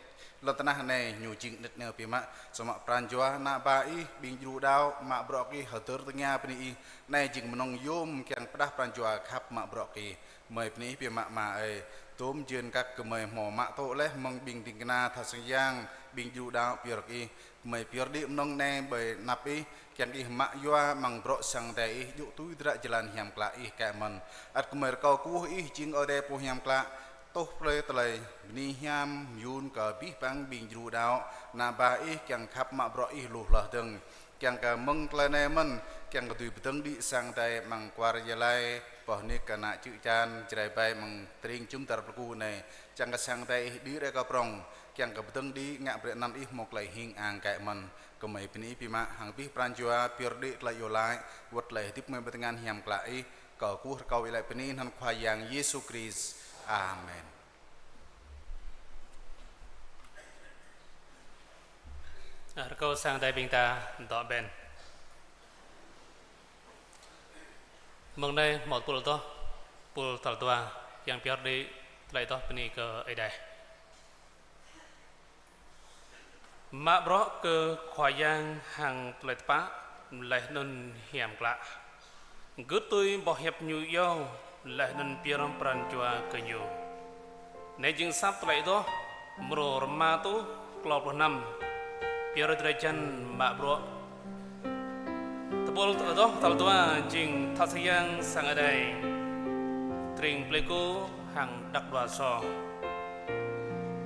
lŏn tơnah anai ñu jing anet nao biă mă. Samơ̆ pran jua ană bă Ih ƀing djru đaŏ mă bruă kơ Ih hơdơr tơngia bơni Ih. Anai jing mơnơ̆ng yôm kiăng pơrơđah pran jua khăp mă bruă kơ Ih. Gơmơi bơni Ih biă mă Ama ơi. Tơm jên kăk gơmơi hmâo mă tŭ laih mơ̆ng ƀing ding kơna tha sang yang, ƀing djru đaŏ pơyơr kơ Ih. Gơmơi pơyơr đĭ mơnơ̆ng anai ƀơi anăp Ih, kiăng Ih mă yua amăng bruă sang Ơi Adai Ih djơ̆ tui hơdră jơlan hiam klă Ih kơ mơ̆n. Ăt gơmơi rơkâo kơkuh Ih jing Ơi Adai pô hiam klă, tuh brơi tơlơi bơni hiam mơyun kơ abih bang ƀing djru đaŏ, ană bă Ih kiăng khăp mă bruă Ih lu hloh dơ̆ng. Kiăng kơ mơ̆ng tơlơi anai mơ̆n, kiăng kơ dưi pơdơ̆ng đĭ sang Ơi Adai amăng kwar Gia Lai, boh nik kơ ană čư̆ čan, Jrai ƀai amăng tring jum dar plơku anai, kiăng kơ sang Ơi Adai Ih đĭ rai kơ prŏng, kiăng kơ pơdơ̆ng đĭ ngă brơi anăn Ih hmâo tơlơi hing ang kơ mơ̆n. Gơmơi bơni Ih biă mă hăng abih pran jua pơyơr đĭ tơlơi iâu laĭ, wơ̆t tơlơi hơdip gơmơi ƀơi tơngan hiam klă Ih, kâo kơkuh rơkâo iâu laĭ bơni anăn Khua Yang Yêsu Krist. Amen. Rơkâo sang Ơi Adai ƀing ta dŏ ƀen. Mơ̆ng anai hmâo tơpul adoh, tơpul tal dua, kiăng pơyơr đĭ tơlơi adoh bơni kơ Ơi Adai. Mă bruă kơ Khua Yang hăng tơlơi tơpă, laih anŭn hiam klă. Gưt tui boh hiăp Ñu iâu, laih anŭn pơyơr pran jua kơ Ñu. Anai jing asăp tơlơi adoh, mrô rơma rơtuh klâo pluh năm. Pơyơr drơi jăn mă bruă. Tơpul adoh tal dua jing tha sang yang sang Ơi Adai tring Plei Ku hăng Dak Dua Sô.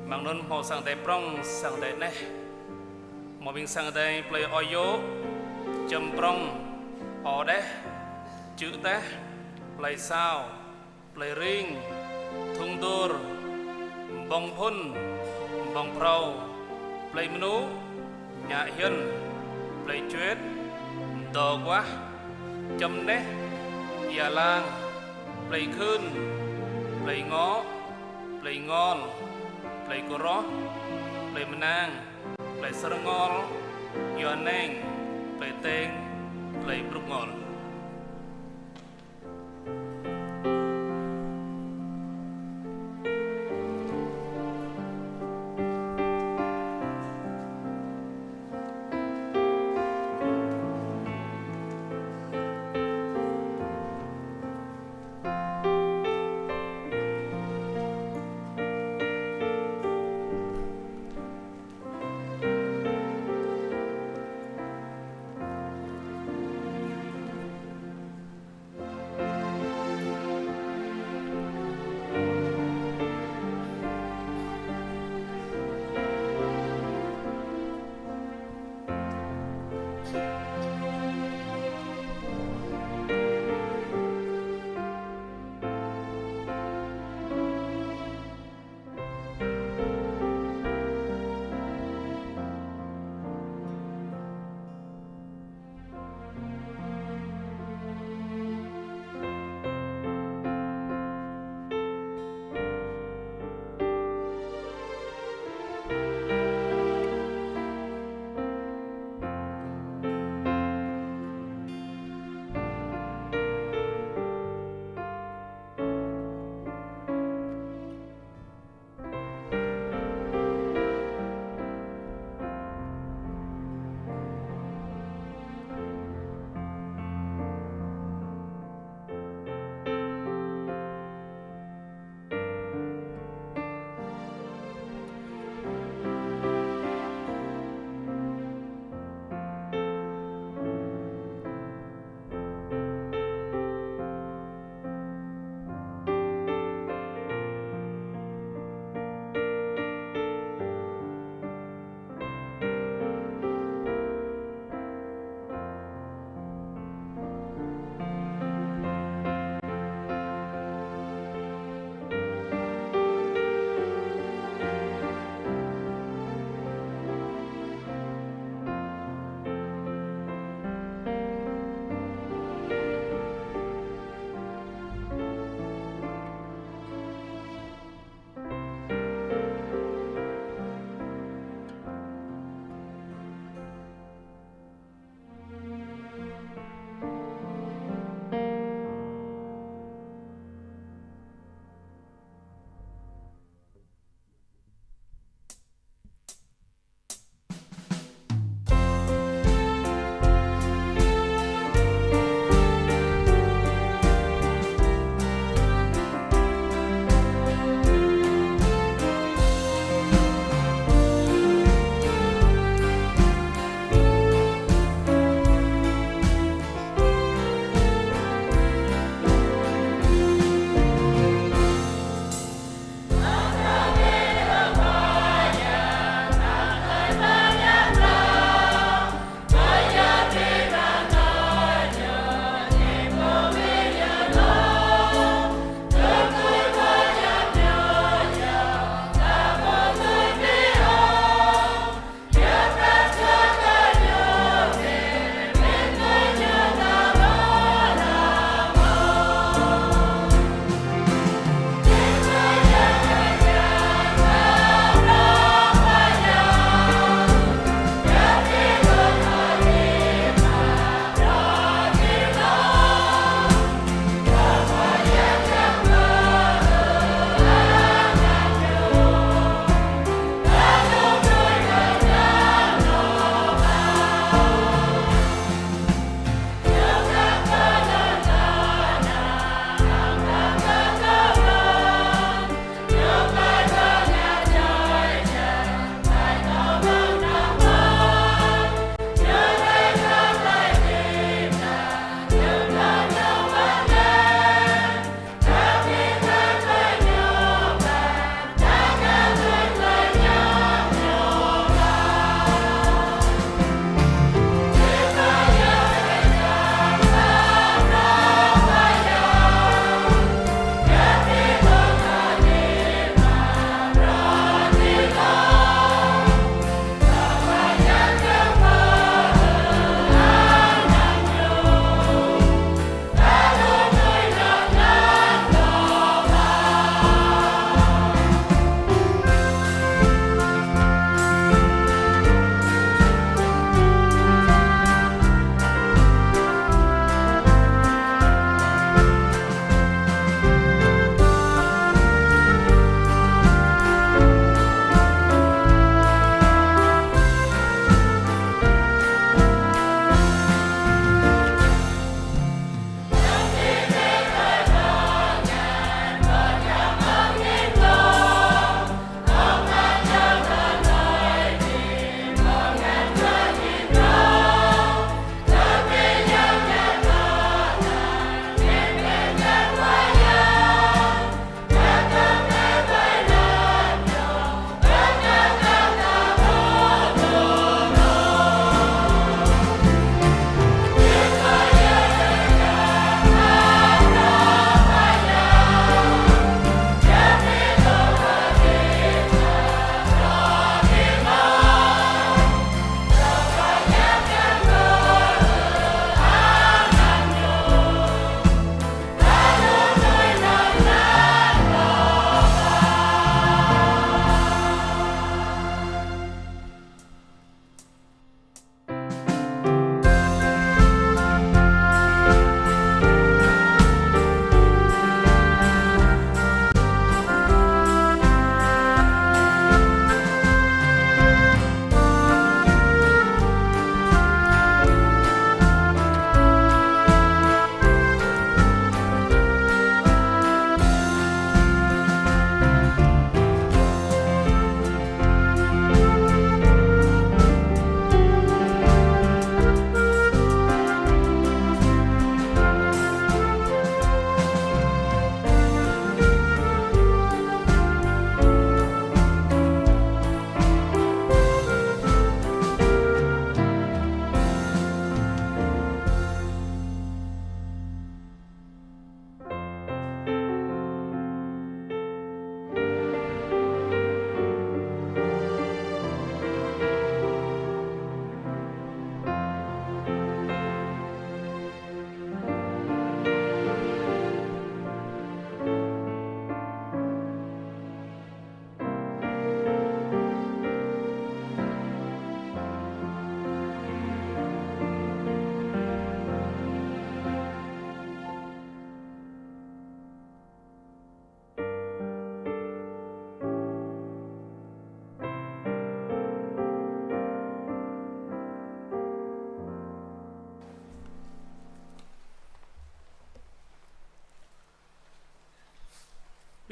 Amăng anŭn hmâo sang Ơi Adai prŏng, sang Ơi Adai aneh. Hmâo ƀing sang Ơi Adai Plei Ơi Yô, Čơm Prŏng, Ơ Đeh, Čư̆ Teh, Plei Sao, Plei Ring, Thŭng Dôr, Ƀơ̆ng Phŭn, Ƀơ̆ng Phrâo, Plei Mơnŭ, Nhă Hiơ̆n, Plei Čuet, Dô Kuah, Čơm Neh, Ia Lang, Plei Khưn, Plei Ngŏ, Plei Ngol, Plei Kôroh, Plei Mơnang, Plei Sơrơngol, Yua Neng, Plei Teng, Plei Brŭk Ngol.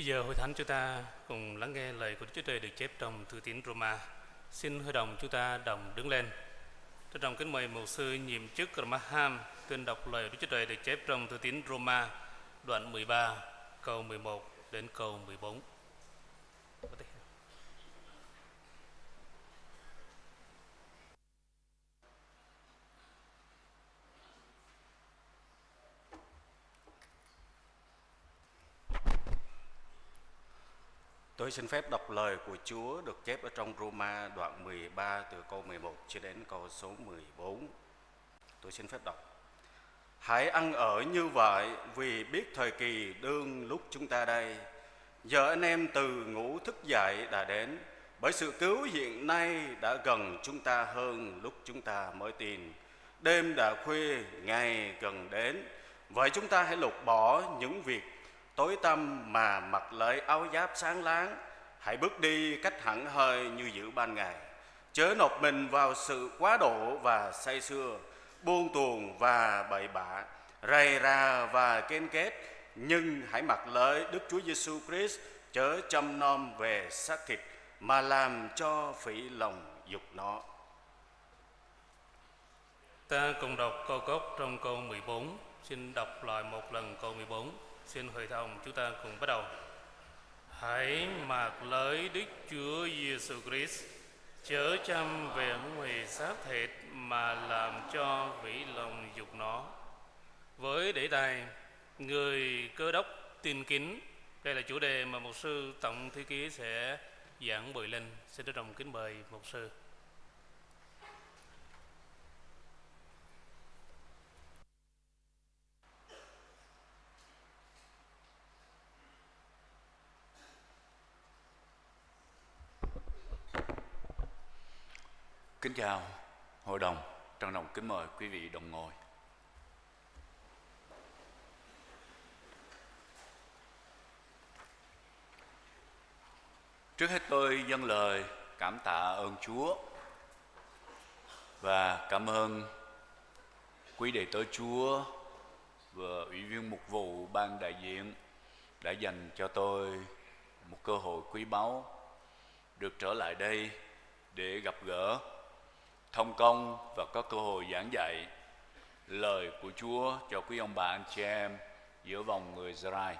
Giờ hội thánh chúng ta cùng lắng nghe lời của Đức Chúa Trời được chép trong thư tín Roma. Xin hội đồng chúng ta đồng đứng lên. Trân trọng kính mời mục sư nhiệm chức Graham tuyên đọc lời Đức Chúa Trời được chép trong thư tín Roma, đoạn mười ba, câu mười một đến câu mười bốn. Tôi xin phép đọc lời của Chúa được chép ở trong Roma đoạn mười ba, từ câu mười một cho đến câu số mười bốn. Tôi xin phép đọc. Hãy ăn ở như vậy, vì biết thời kỳ đương lúc chúng ta đây. Giờ anh em từ ngủ thức dậy đã đến, bởi sự cứu hiện nay đã gần chúng ta hơn lúc chúng ta mới tin. Đêm đã khuya, ngày gần đến. Vậy chúng ta hãy lột bỏ những việc tối tăm mà mặc lấy áo giáp sáng láng. Hãy bước đi cách hẳn hoi như giữa ban ngày. Chớ nộp mình vào sự quá độ và say sưa, buông tuồng và bậy bạ, rầy rà và ghen ghét, nhưng hãy mặc lấy Đức Chúa Giêsu Christ, chớ chăm nom về xác thịt mà làm cho phí lòng dục nó. Ta cùng đọc câu gốc trong câu mười bốn. Xin đọc lại một lần câu mười bốn. Xin hội thảo chúng ta cùng bắt đầu. Hãy mặc lấy Đức Chúa Giêsu Christ, chớ chăm về hung hì xác thịt mà làm cho phí lòng dục nó. Với đề tài Người Cơ Đốc tin kính, đây là chủ đề mà mục sư tổng thư ký sẽ giảng buổi lên. Xin trân trọng kính mời mục sư. Kính chào hội đồng, trân trọng kính mời quý vị đồng ngồi. Trước hết tôi dâng lời cảm tạ ơn Chúa và cảm ơn quý đầy tớ Chúa và ủy viên mục vụ ban đại diện đã dành cho tôi một cơ hội quý báu được trở lại đây để gặp gỡ, thông công và có cơ hội giảng dạy lời của Chúa cho quý ông bà anh chị em giữa vòng người Gia-rai.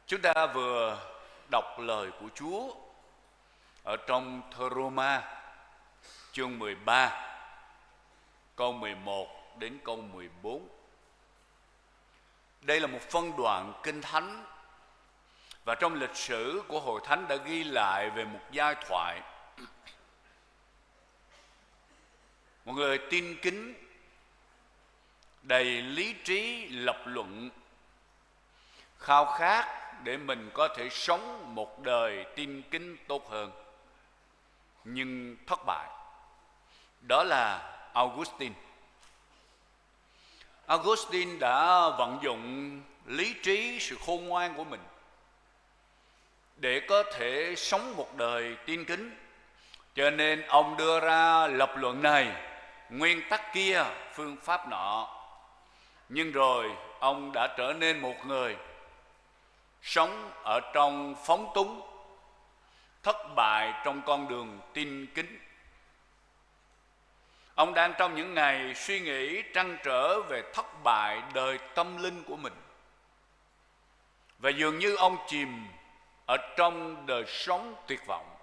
Chúng ta vừa đọc lời của Chúa ở trong thơ Roma, chương mười ba, câu mười một đến câu mười bốn. Đây là một phân đoạn Kinh Thánh và trong lịch sử của Hội Thánh đã ghi lại về một giai thoại. Một người tin kính, đầy lý trí lập luận, khao khát để mình có thể sống một đời tin kính tốt hơn, nhưng thất bại. Đó là Augustine. Augustine đã vận dụng lý trí, sự khôn ngoan của mình để có thể sống một đời tin kính. Cho nên ông đưa ra lập luận này, nguyên tắc kia, phương pháp nọ. Nhưng rồi ông đã trở nên một người sống ở trong phóng túng, thất bại trong con đường tin kính. Ông đang trong những ngày suy nghĩ trăn trở về thất bại đời tâm linh của mình. Và dường như ông chìm ở trong đời sống tuyệt vọng.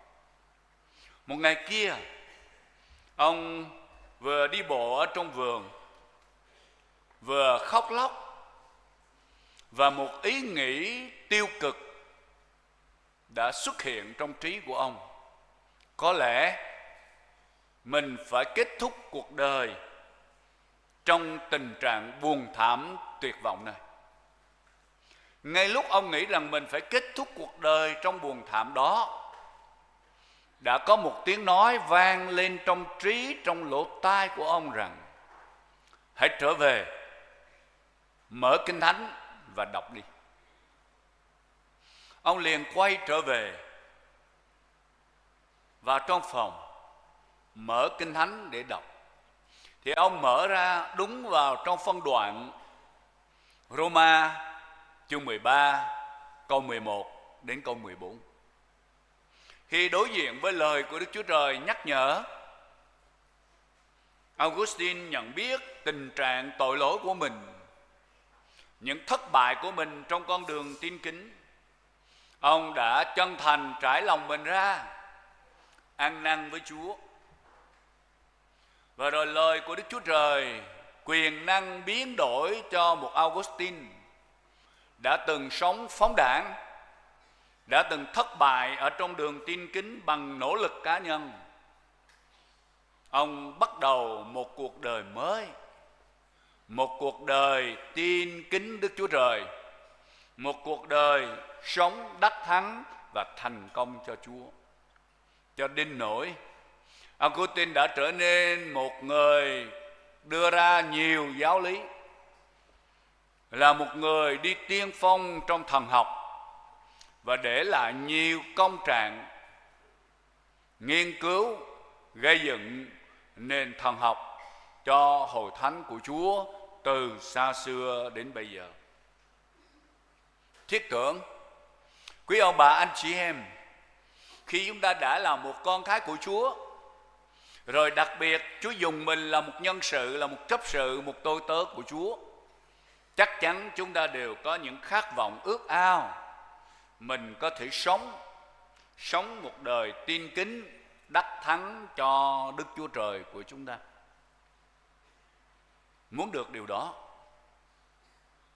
Một ngày kia, ông vừa đi bộ ở trong vườn, vừa khóc lóc, và một ý nghĩ tiêu cực đã xuất hiện trong trí của ông. Có lẽ mình phải kết thúc cuộc đời trong tình trạng buồn thảm tuyệt vọng này. Ngay lúc ông nghĩ rằng mình phải kết thúc cuộc đời trong buồn thảm đó, đã có một tiếng nói vang lên trong trí, trong lỗ tai của ông rằng: "Hãy trở về, mở Kinh Thánh và đọc đi." Ông liền quay trở về vào trong phòng, mở Kinh Thánh để đọc. Thì ông mở ra đúng vào trong phân đoạn Roma chương mười ba, câu mười một đến câu mười bốn. Khi đối diện với lời của Đức Chúa Trời nhắc nhở, Augustine nhận biết tình trạng tội lỗi của mình, những thất bại của mình trong con đường tin kính. Ông đã chân thành trải lòng mình ra, ăn năn với Chúa. Và rồi lời của Đức Chúa Trời quyền năng biến đổi cho một Augustine đã từng sống phóng đãng, đã từng thất bại ở trong đường tin kính bằng nỗ lực cá nhân. Ông bắt đầu một cuộc đời mới, một cuộc đời tin kính Đức Chúa Trời, một cuộc đời sống đắc thắng và thành công cho Chúa. Cho đến nỗi Augustine đã trở nên một người đưa ra nhiều giáo lý, là một người đi tiên phong trong thần học và để lại nhiều công trạng nghiên cứu, gây dựng nền thần học cho hội thánh của Chúa từ xa xưa đến bây giờ. Thiết tưởng, quý ông bà anh chị em, khi chúng ta đã là một con cái của Chúa, rồi đặc biệt Chúa dùng mình là một nhân sự, là một chấp sự, một tôi tớ của Chúa, chắc chắn chúng ta đều có những khát vọng ước ao mình có thể sống, sống một đời tin kính, đắc thắng cho Đức Chúa Trời của chúng ta. Muốn được điều đó,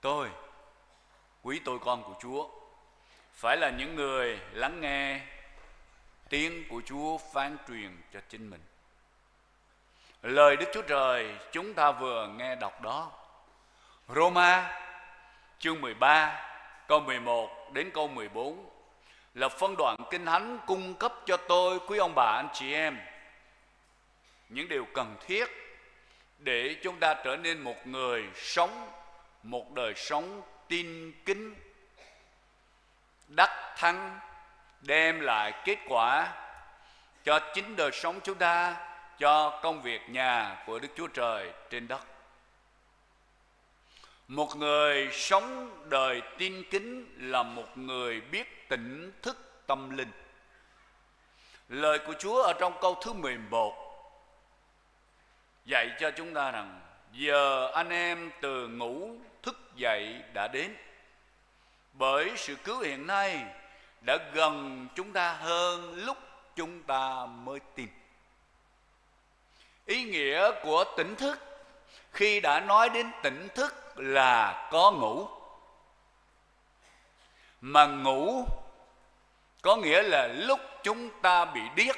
tôi, quý tôi con của Chúa, phải là những người lắng nghe tiếng của Chúa phán truyền cho chính mình. Lời Đức Chúa Trời chúng ta vừa nghe đọc đó, Rôma chương mười ba, câu mười một đến câu mười bốn, là phân đoạn Kinh Thánh cung cấp cho tôi, quý ông bà anh chị em, những điều cần thiết để chúng ta trở nên một người sống một đời sống tin kính, đắc thắng, đem lại kết quả cho chính đời sống chúng ta, cho công việc nhà của Đức Chúa Trời trên đất. Một người sống đời tin kính là một người biết tỉnh thức tâm linh. Lời của Chúa ở trong câu thứ mười một dạy cho chúng ta rằng: "Giờ anh em từ ngủ thức dậy đã đến, bởi sự cứu hiện nay đã gần chúng ta hơn lúc chúng ta mới tin." Ý nghĩa của tỉnh thức, khi đã nói đến tỉnh thức là có ngủ. Mà ngủ có nghĩa là lúc chúng ta bị điếc,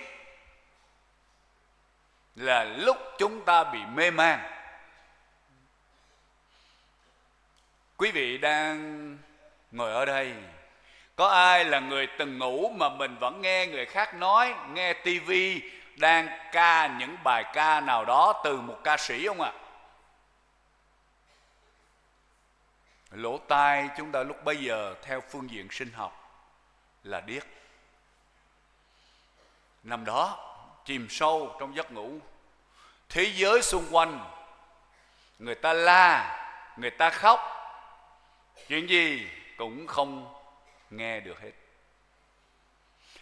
là lúc chúng ta bị mê man. Quý vị đang ngồi ở đây, có ai là người từng ngủ mà mình vẫn nghe người khác nói, nghe tivi đang ca những bài ca nào đó từ một ca sĩ không ạ? Lỗ tai chúng ta lúc bấy giờ theo phương diện sinh học là điếc. Nằm đó, chìm sâu trong giấc ngủ. Thế giới xung quanh, người ta la, người ta khóc, chuyện gì cũng không nghe được hết.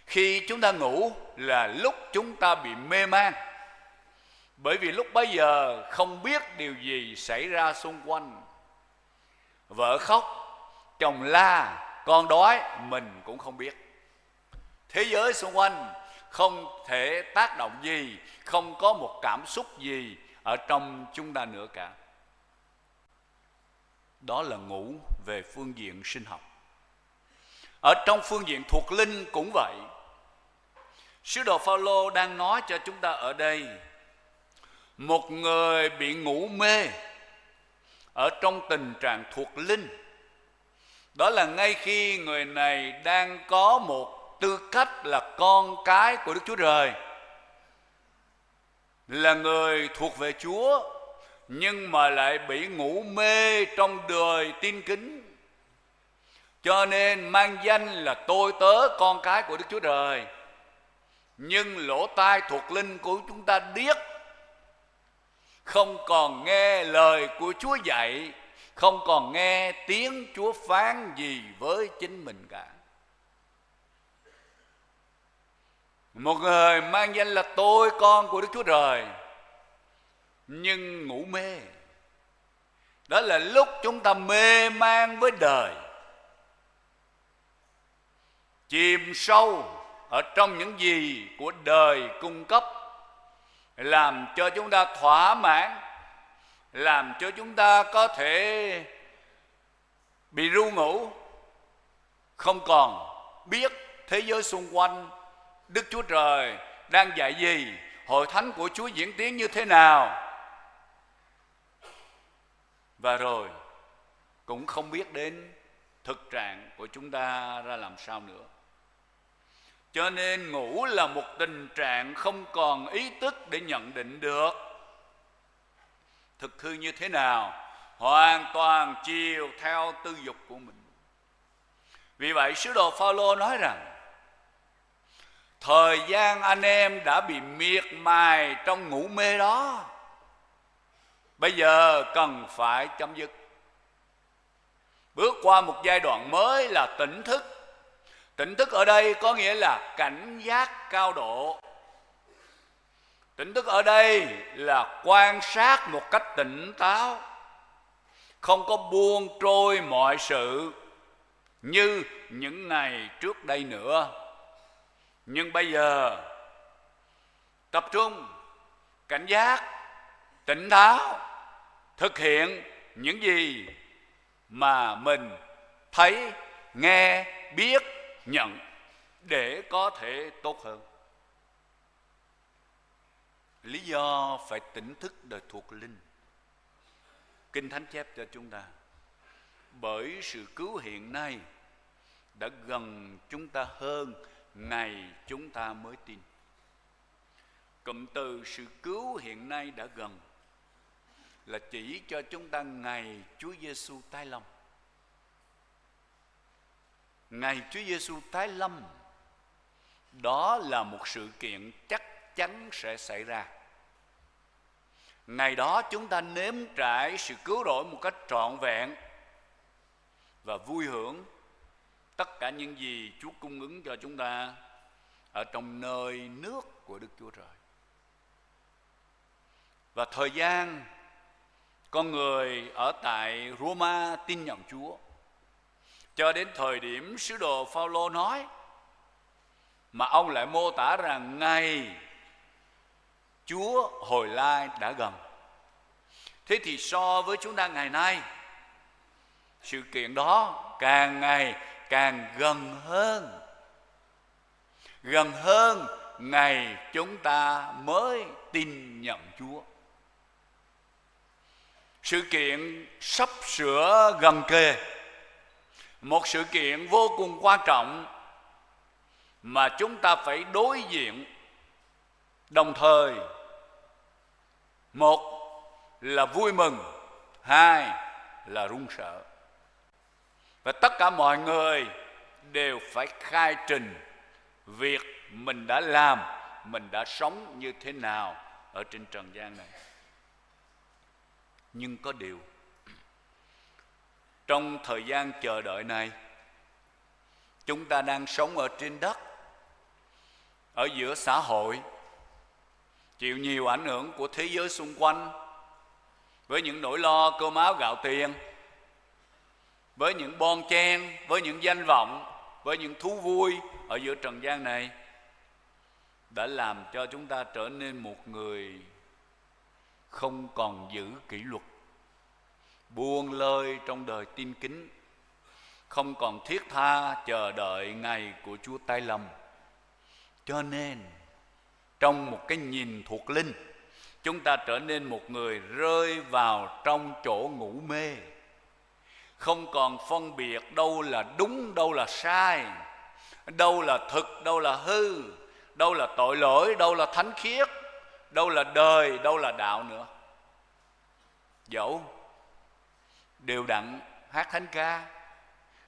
Khi chúng ta ngủ là lúc chúng ta bị mê man, bởi vì lúc bấy giờ không biết điều gì xảy ra xung quanh. Vợ khóc, chồng la, con đói, mình cũng không biết. Thế giới xung quanh không thể tác động gì, không có một cảm xúc gì ở trong chúng ta nữa cả. Đó là ngủ về phương diện sinh học. Ở trong phương diện thuộc linh cũng vậy. Sứ đồ Phaolô đang nói cho chúng ta ở đây, một người bị ngủ mê ở trong tình trạng thuộc linh, đó là ngay khi người này đang có một tư cách là con cái của Đức Chúa Trời, là người thuộc về Chúa, nhưng mà lại bị ngủ mê trong đời tin kính, cho nên mang danh là tôi tớ, con cái của Đức Chúa Trời, nhưng lỗ tai thuộc linh của chúng ta điếc, không còn nghe lời của Chúa dạy, Không còn nghe tiếng Chúa phán gì với chính mình cả. Một người mang danh là tôi con của Đức Chúa Trời, nhưng ngủ mê. Đó là lúc chúng ta mê man với đời, chìm sâu ở trong những gì của đời cung cấp, làm cho chúng ta thỏa mãn, làm cho chúng ta có thể bị ru ngủ, không còn biết thế giới xung quanh, Đức Chúa Trời đang dạy gì, hội thánh của Chúa diễn tiến như thế nào. Và rồi cũng không biết đến thực trạng của chúng ta ra làm sao nữa. Cho nên ngủ là một tình trạng không còn ý thức để nhận định được thực hư như thế nào, hoàn toàn chiều theo tư dục của mình. Vì vậy, sứ đồ Phaolô nói rằng thời gian anh em đã bị miệt mài trong ngủ mê đó, bây giờ cần phải chấm dứt, bước qua một giai đoạn mới là tỉnh thức. Tỉnh thức ở đây có nghĩa là cảnh giác cao độ. Tỉnh thức ở đây là quan sát một cách tỉnh táo, không có buông trôi mọi sự như những ngày trước đây nữa. Nhưng bây giờ tập trung, cảnh giác, tỉnh táo, thực hiện những gì mà mình thấy, nghe, biết, nhận để có thể tốt hơn. Lý do phải tỉnh thức đời thuộc linh, Kinh Thánh chép cho chúng ta, bởi sự cứu hiện nay đã gần chúng ta hơn ngày chúng ta mới tin. Cụm từ sự cứu hiện nay đã gần là chỉ cho chúng ta ngày Chúa Giêsu tái lâm. Ngày Chúa Giêsu tái lâm, đó là một sự kiện chắc chắn sẽ xảy ra. Ngày đó chúng ta nếm trải sự cứu rỗi một cách trọn vẹn và vui hưởng tất cả những gì Chúa cung ứng cho chúng ta ở trong nơi nước của Đức Chúa Trời. Và thời gian con người ở tại Roma tin nhận Chúa, cho đến thời điểm sứ đồ Phaolô nói, mà ông lại mô tả rằng ngày Chúa hồi lai đã gần. Thế thì so với chúng ta ngày nay, sự kiện đó càng ngày càng gần hơn, gần hơn ngày chúng ta mới tin nhận Chúa. Sự kiện sắp sửa gần kề, một sự kiện vô cùng quan trọng mà chúng ta phải đối diện đồng thời. Một là vui mừng, hai là run sợ. Và tất cả mọi người đều phải khai trình việc mình đã làm, mình đã sống như thế nào ở trên trần gian này. Nhưng có điều, trong thời gian chờ đợi này, chúng ta đang sống ở trên đất, ở giữa xã hội, chịu nhiều ảnh hưởng của thế giới xung quanh, với những nỗi lo cơm áo gạo tiền, với những bon chen, với những danh vọng, với những thú vui ở giữa trần gian này, đã làm cho chúng ta trở nên một người không còn giữ kỷ luật, buông lơi trong đời tin kính, không còn thiết tha chờ đợi ngày của Chúa tái lâm. Cho nên, trong một cái nhìn thuộc linh, chúng ta trở nên một người rơi vào trong chỗ ngủ mê, không còn phân biệt đâu là đúng, đâu là sai, đâu là thực, đâu là hư, đâu là tội lỗi, đâu là thánh khiết, đâu là đời, đâu là đạo nữa. Dẫu đều đặn hát thánh ca,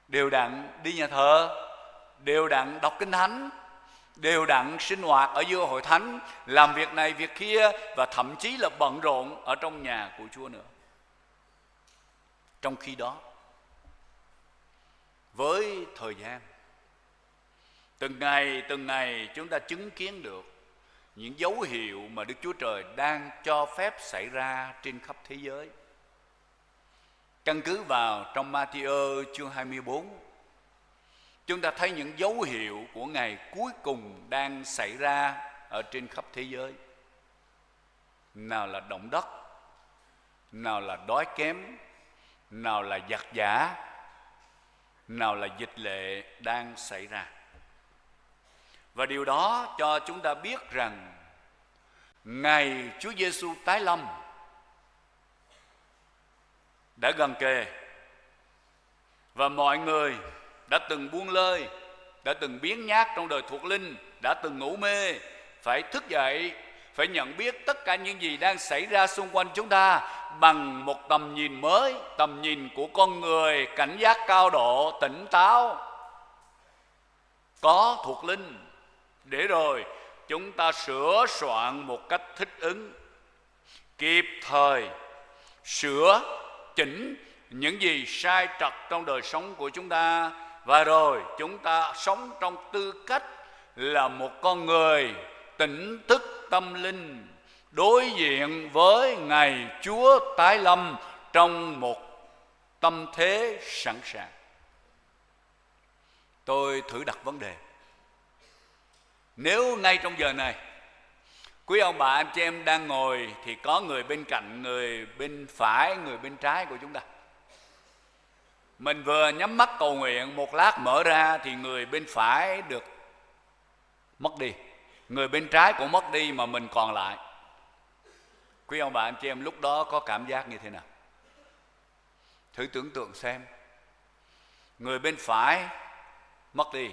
đều đặn đi nhà thờ, đều đặn đọc kinh thánh, đều đặn sinh hoạt ở giữa hội thánh, làm việc này việc kia, và thậm chí là bận rộn ở trong nhà của Chúa nữa. Trong khi đó, với thời gian, từng ngày, từng ngày chúng ta chứng kiến được những dấu hiệu mà Đức Chúa Trời đang cho phép xảy ra trên khắp thế giới. Căn cứ vào trong Matthew chương hai mươi bốn, chúng ta thấy những dấu hiệu của ngày cuối cùng đang xảy ra ở trên khắp thế giới. Nào là động đất, nào là đói kém, nào là giặc giả, nào là dịch lệ đang xảy ra. Và điều đó cho chúng ta biết rằng ngày Chúa Giêsu tái lâm đã gần kề. Và mọi người đã từng buông lơi, đã từng biếng nhác trong đời thuộc linh, đã từng ngủ mê, phải thức dậy, phải nhận biết tất cả những gì đang xảy ra xung quanh chúng ta bằng một tầm nhìn mới, tầm nhìn của con người cảnh giác cao độ, tỉnh táo, có thuộc linh, để rồi chúng ta sửa soạn một cách thích ứng, kịp thời sửa chỉnh những gì sai trật trong đời sống của chúng ta, và rồi chúng ta sống trong tư cách là một con người tỉnh thức tâm linh, đối diện với ngày Chúa tái lâm trong một tâm thế sẵn sàng. Tôi thử đặt vấn đề: nếu ngay trong giờ này, quý ông bà anh chị em đang ngồi, thì có người bên cạnh, người bên phải, người bên trái của chúng ta. Mình vừa nhắm mắt cầu nguyện, một lát mở ra thì người bên phải được mất đi, người bên trái cũng mất đi, mà mình còn lại. Quý ông bà anh chị em lúc đó có cảm giác như thế nào? Thử tưởng tượng xem. Người bên phải mất đi,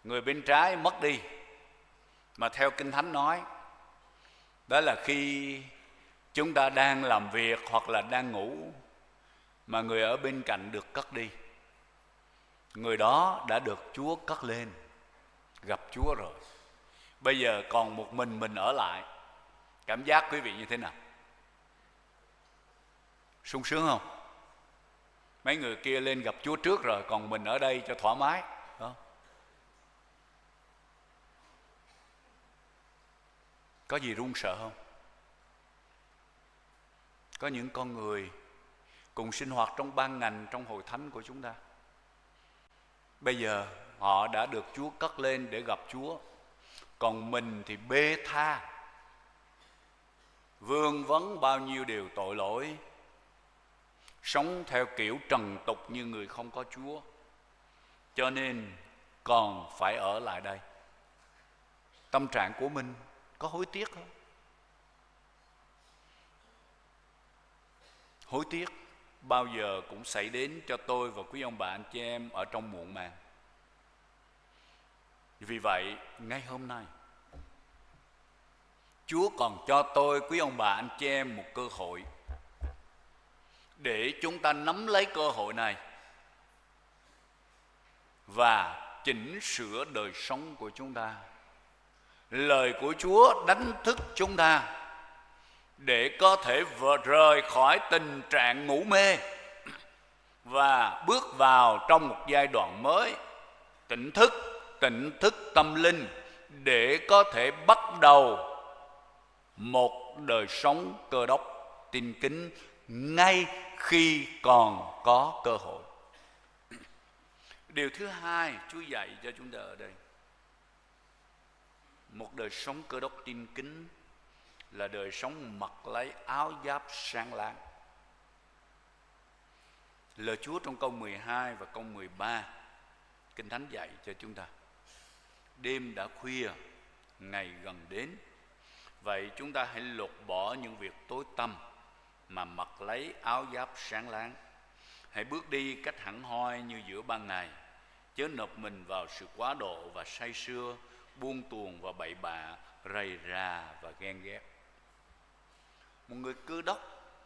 người bên trái mất đi. Mà theo Kinh Thánh nói, đó là khi chúng ta đang làm việc hoặc là đang ngủ, mà người ở bên cạnh được cất đi, người đó đã được Chúa cất lên, gặp Chúa rồi. Bây giờ còn một mình mình ở lại. Cảm giác quý vị như thế nào? Sung sướng không? Mấy người kia lên gặp Chúa trước rồi, còn mình ở đây cho thoải mái. Đó. Có gì run sợ không? Có những con người cùng sinh hoạt trong ban ngành, trong hội thánh của chúng ta, bây giờ họ đã được Chúa cất lên để gặp Chúa, còn mình thì bê tha, vương vấn bao nhiêu điều tội lỗi, sống theo kiểu trần tục như người không có Chúa, cho nên còn phải ở lại đây. Tâm trạng của mình có hối tiếc không? Hối tiếc bao giờ cũng xảy đến cho tôi và quý ông bà anh chị em ở trong muộn màng. Vì vậy, ngay hôm nay, Chúa còn cho tôi, quý ông bà anh chị em, một cơ hội để chúng ta nắm lấy cơ hội này và chỉnh sửa đời sống của chúng ta. Lời của Chúa đánh thức chúng ta để có thể vượt rời khỏi tình trạng ngủ mê và bước vào trong một giai đoạn mới, tỉnh thức, tỉnh thức tâm linh, để có thể bắt đầu một đời sống Cơ Đốc tin kính ngay khi còn có cơ hội. Điều thứ hai Chúa dạy cho chúng ta ở đây, một đời sống Cơ Đốc tin kính là đời sống mặc lấy áo giáp sáng láng. Lời Chúa trong câu mười hai và câu mười ba, Kinh Thánh dạy cho chúng ta: "Đêm đã khuya, ngày gần đến. Vậy chúng ta hãy lột bỏ những việc tối tăm mà mặc lấy áo giáp sáng láng. Hãy bước đi cách hẳn hoi như giữa ban ngày. Chớ nộp mình vào sự quá độ và say sưa, buông tuồng và bậy bạ, rầy rà và ghen ghét." Một người Cơ Đốc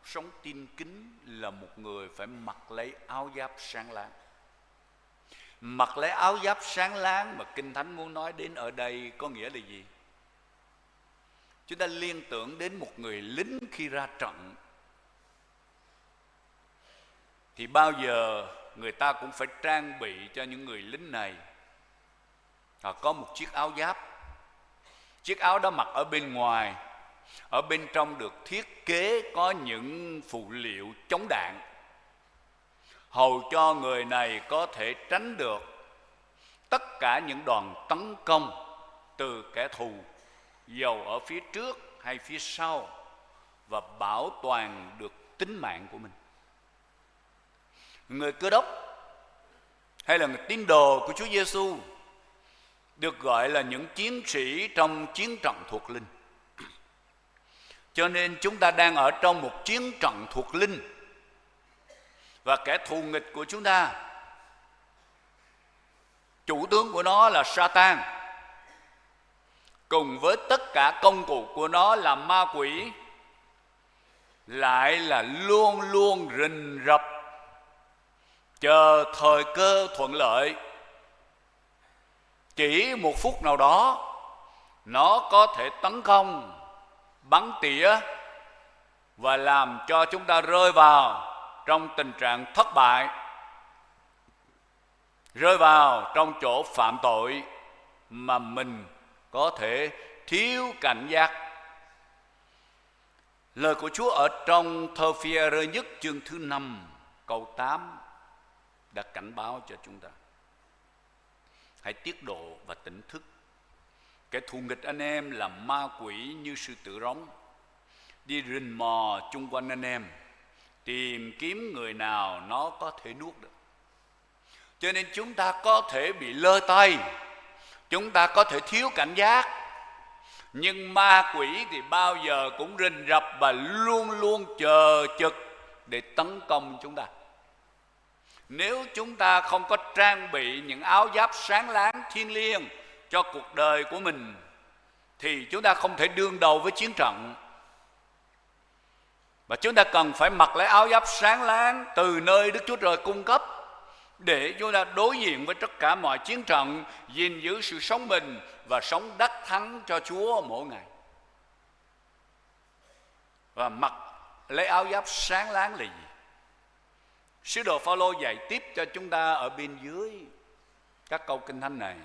sống tin kính là một người phải mặc lấy áo giáp sáng láng. Mặc lấy áo giáp sáng láng mà Kinh Thánh muốn nói đến ở đây có nghĩa là gì? Chúng ta liên tưởng đến một người lính khi ra trận. Thì bao giờ người ta cũng phải trang bị cho những người lính này, à, có một chiếc áo giáp. Chiếc áo đó mặc ở bên ngoài, ở bên trong được thiết kế có những phụ liệu chống đạn, hầu cho người này có thể tránh được tất cả những đòn tấn công từ kẻ thù, dầu ở phía trước hay phía sau, và bảo toàn được tính mạng của mình. Người Cơ Đốc hay là người tín đồ của Chúa Giêsu được gọi là những chiến sĩ trong chiến trận thuộc linh. Cho nên chúng ta đang ở trong một chiến trận thuộc linh. Và kẻ thù nghịch của chúng ta, chủ tướng của nó là Satan, cùng với tất cả công cụ của nó là ma quỷ, lại là luôn luôn rình rập, chờ thời cơ thuận lợi. Chỉ một phút nào đó, nó có thể tấn công, bắn tỉa và làm cho chúng ta rơi vào trong tình trạng thất bại, rơi vào trong chỗ phạm tội mà mình có thể thiếu cảnh giác. Lời của Chúa ở trong thơ Phi-e-rơ nhất chương thứ năm, câu tám đã cảnh báo cho chúng ta: "Hãy tiết độ và tỉnh thức. Kẻ thù nghịch anh em là ma quỷ như sư tử rống, đi rình mò chung quanh anh em, tìm kiếm người nào nó có thể nuốt được." Cho nên chúng ta có thể bị lơ tay, chúng ta có thể thiếu cảnh giác, nhưng ma quỷ thì bao giờ cũng rình rập và luôn luôn chờ trực để tấn công chúng ta. Nếu chúng ta không có trang bị những áo giáp sáng láng thiêng liêng cho cuộc đời của mình, thì chúng ta không thể đương đầu với chiến trận. Và chúng ta cần phải mặc lấy áo giáp sáng láng từ nơi Đức Chúa Trời cung cấp để chúng ta đối diện với tất cả mọi chiến trận, gìn giữ sự sống mình và sống đắc thắng cho Chúa mỗi ngày. Và mặc lấy áo giáp sáng láng là gì? Sứ đồ Phaolô dạy tiếp cho chúng ta ở bên dưới các câu Kinh Thánh này,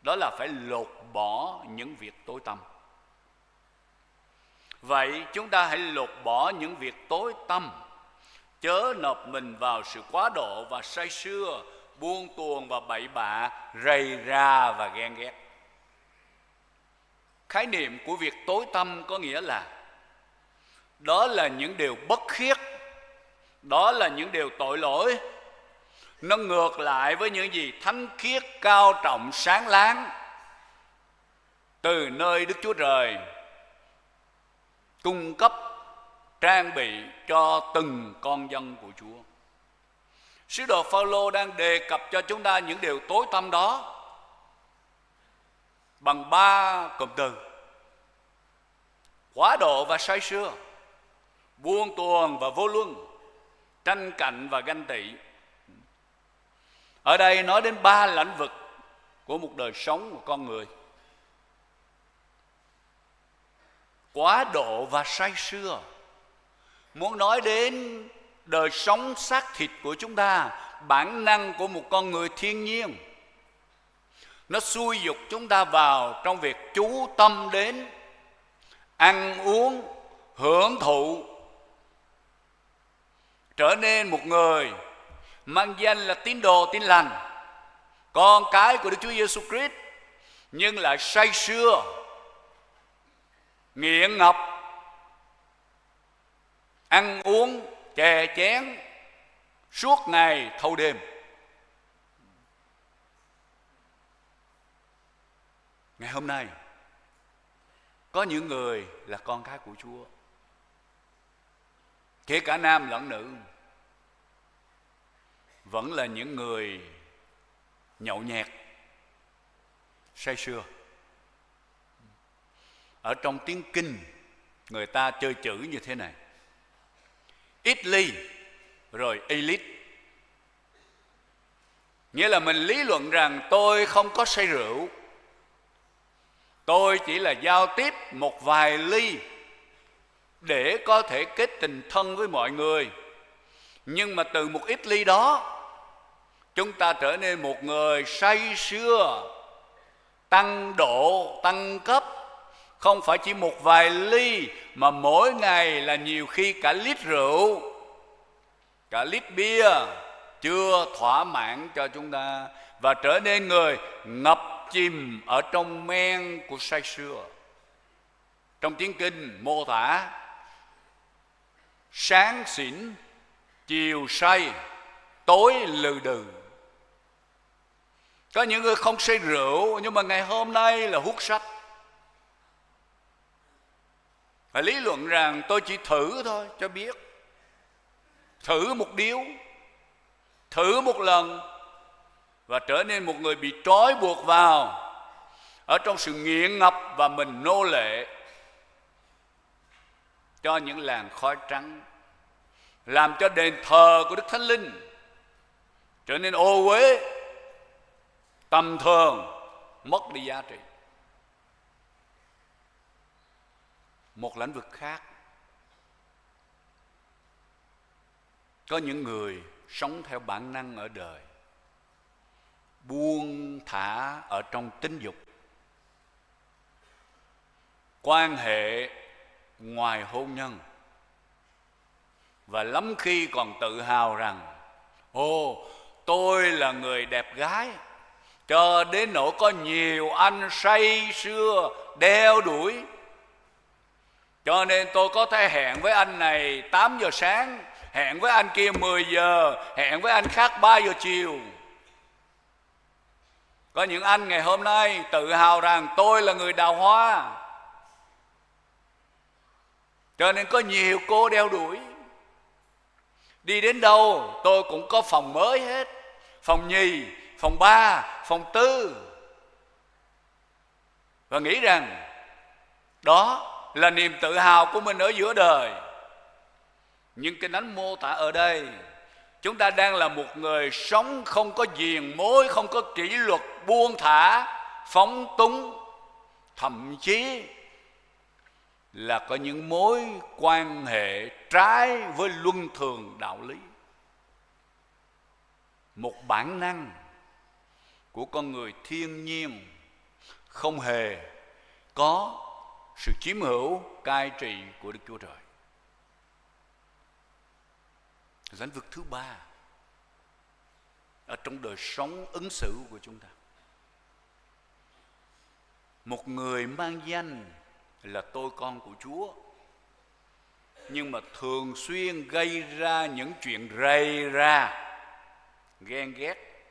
đó là phải lột bỏ những việc tối tăm. Vậy chúng ta hãy lột bỏ những việc tối tăm, chớ nộp mình vào sự quá độ và say sưa, buông tuồng và bậy bạ, rầy rà và ghen ghét. Khái niệm của việc tối tăm có nghĩa là đó là những điều bất khiết, đó là những điều tội lỗi. Nó ngược lại với những gì thánh khiết, cao trọng, sáng láng từ nơi Đức Chúa Trời cung cấp, trang bị cho từng con dân của Chúa. Sứ đồ Phaolô đang đề cập cho chúng ta những điều tối tăm đó bằng ba cụm từ: quá độ và say sưa, buông tuồng và vô luân, tranh cạnh và ganh tị. Ở đây nói đến ba lĩnh vực của một đời sống của con người. Quá độ và say sưa muốn nói đến đời sống xác thịt của chúng ta, bản năng của một con người thiên nhiên. Nó xúi giục chúng ta vào trong việc chú tâm đến ăn uống, hưởng thụ, trở nên một người mang danh là tín đồ Tin Lành, con cái của Đức Chúa Giêsu Christ, nhưng lại say sưa, nghiện ngập, ăn uống chè chén suốt ngày thâu đêm. Ngày hôm nay, có những người là con cái của Chúa, kể cả nam lẫn nữ, vẫn là những người nhậu nhẹt, say sưa. Ở trong tiếng Kinh, người ta chơi chữ như thế này: ít ly rồi y lít. Nghĩa là mình lý luận rằng tôi không có say rượu, tôi chỉ là giao tiếp một vài ly để có thể kết tình thân với mọi người. Nhưng mà từ một ít ly đó, chúng ta trở nên một người say sưa, tăng độ, tăng cấp. Không phải chỉ một vài ly, mà mỗi ngày là nhiều khi cả lít rượu, cả lít bia chưa thỏa mãn cho chúng ta, và trở nên người ngập chìm ở trong men của say sưa. Trong Tiếng Kinh mô tả, sáng xỉn, chiều say, tối lừ đừ. Có những người không say rượu nhưng mà ngày hôm nay là hút sách. Và lý luận rằng tôi chỉ thử thôi cho biết. Thử một điếu, thử một lần, và trở nên một người bị trói buộc vào, ở trong sự nghiện ngập và mình nô lệ cho những làn khói trắng, làm cho đền thờ của Đức Thánh Linh trở nên ô uế, tầm thường, mất đi giá trị. Một lĩnh vực khác, có những người sống theo bản năng ở đời, buông thả ở trong tính dục, quan hệ ngoài hôn nhân, và lắm khi còn tự hào rằng: "Ồ, tôi là người đẹp gái, cho đến nỗi có nhiều anh say sưa đeo đuổi. Cho nên tôi có thể hẹn với anh này tám giờ sáng, hẹn với anh kia mười giờ, hẹn với anh khác ba giờ chiều." Có những anh ngày hôm nay tự hào rằng: "Tôi là người đào hoa, cho nên có nhiều cô đeo đuổi. Đi đến đâu tôi cũng có phòng mới hết, phòng nhì, phòng ba, phòng tư." Và nghĩ rằng đó là niềm tự hào của mình ở giữa đời. Nhưng Kinh Thánh mô tả ở đây, chúng ta đang là một người sống không có diềm mối, không có kỷ luật, buông thả, phóng túng, thậm chí là có những mối quan hệ trái với luân thường đạo lý. Một bản năng của con người thiên nhiên không hề có sự chiếm hữu, cai trị của Đức Chúa Trời. Lĩnh vực thứ ba ở trong đời sống ứng xử của chúng ta, một người mang danh là tôi con của Chúa, nhưng mà thường xuyên gây ra những chuyện rầy rà, ghen ghét,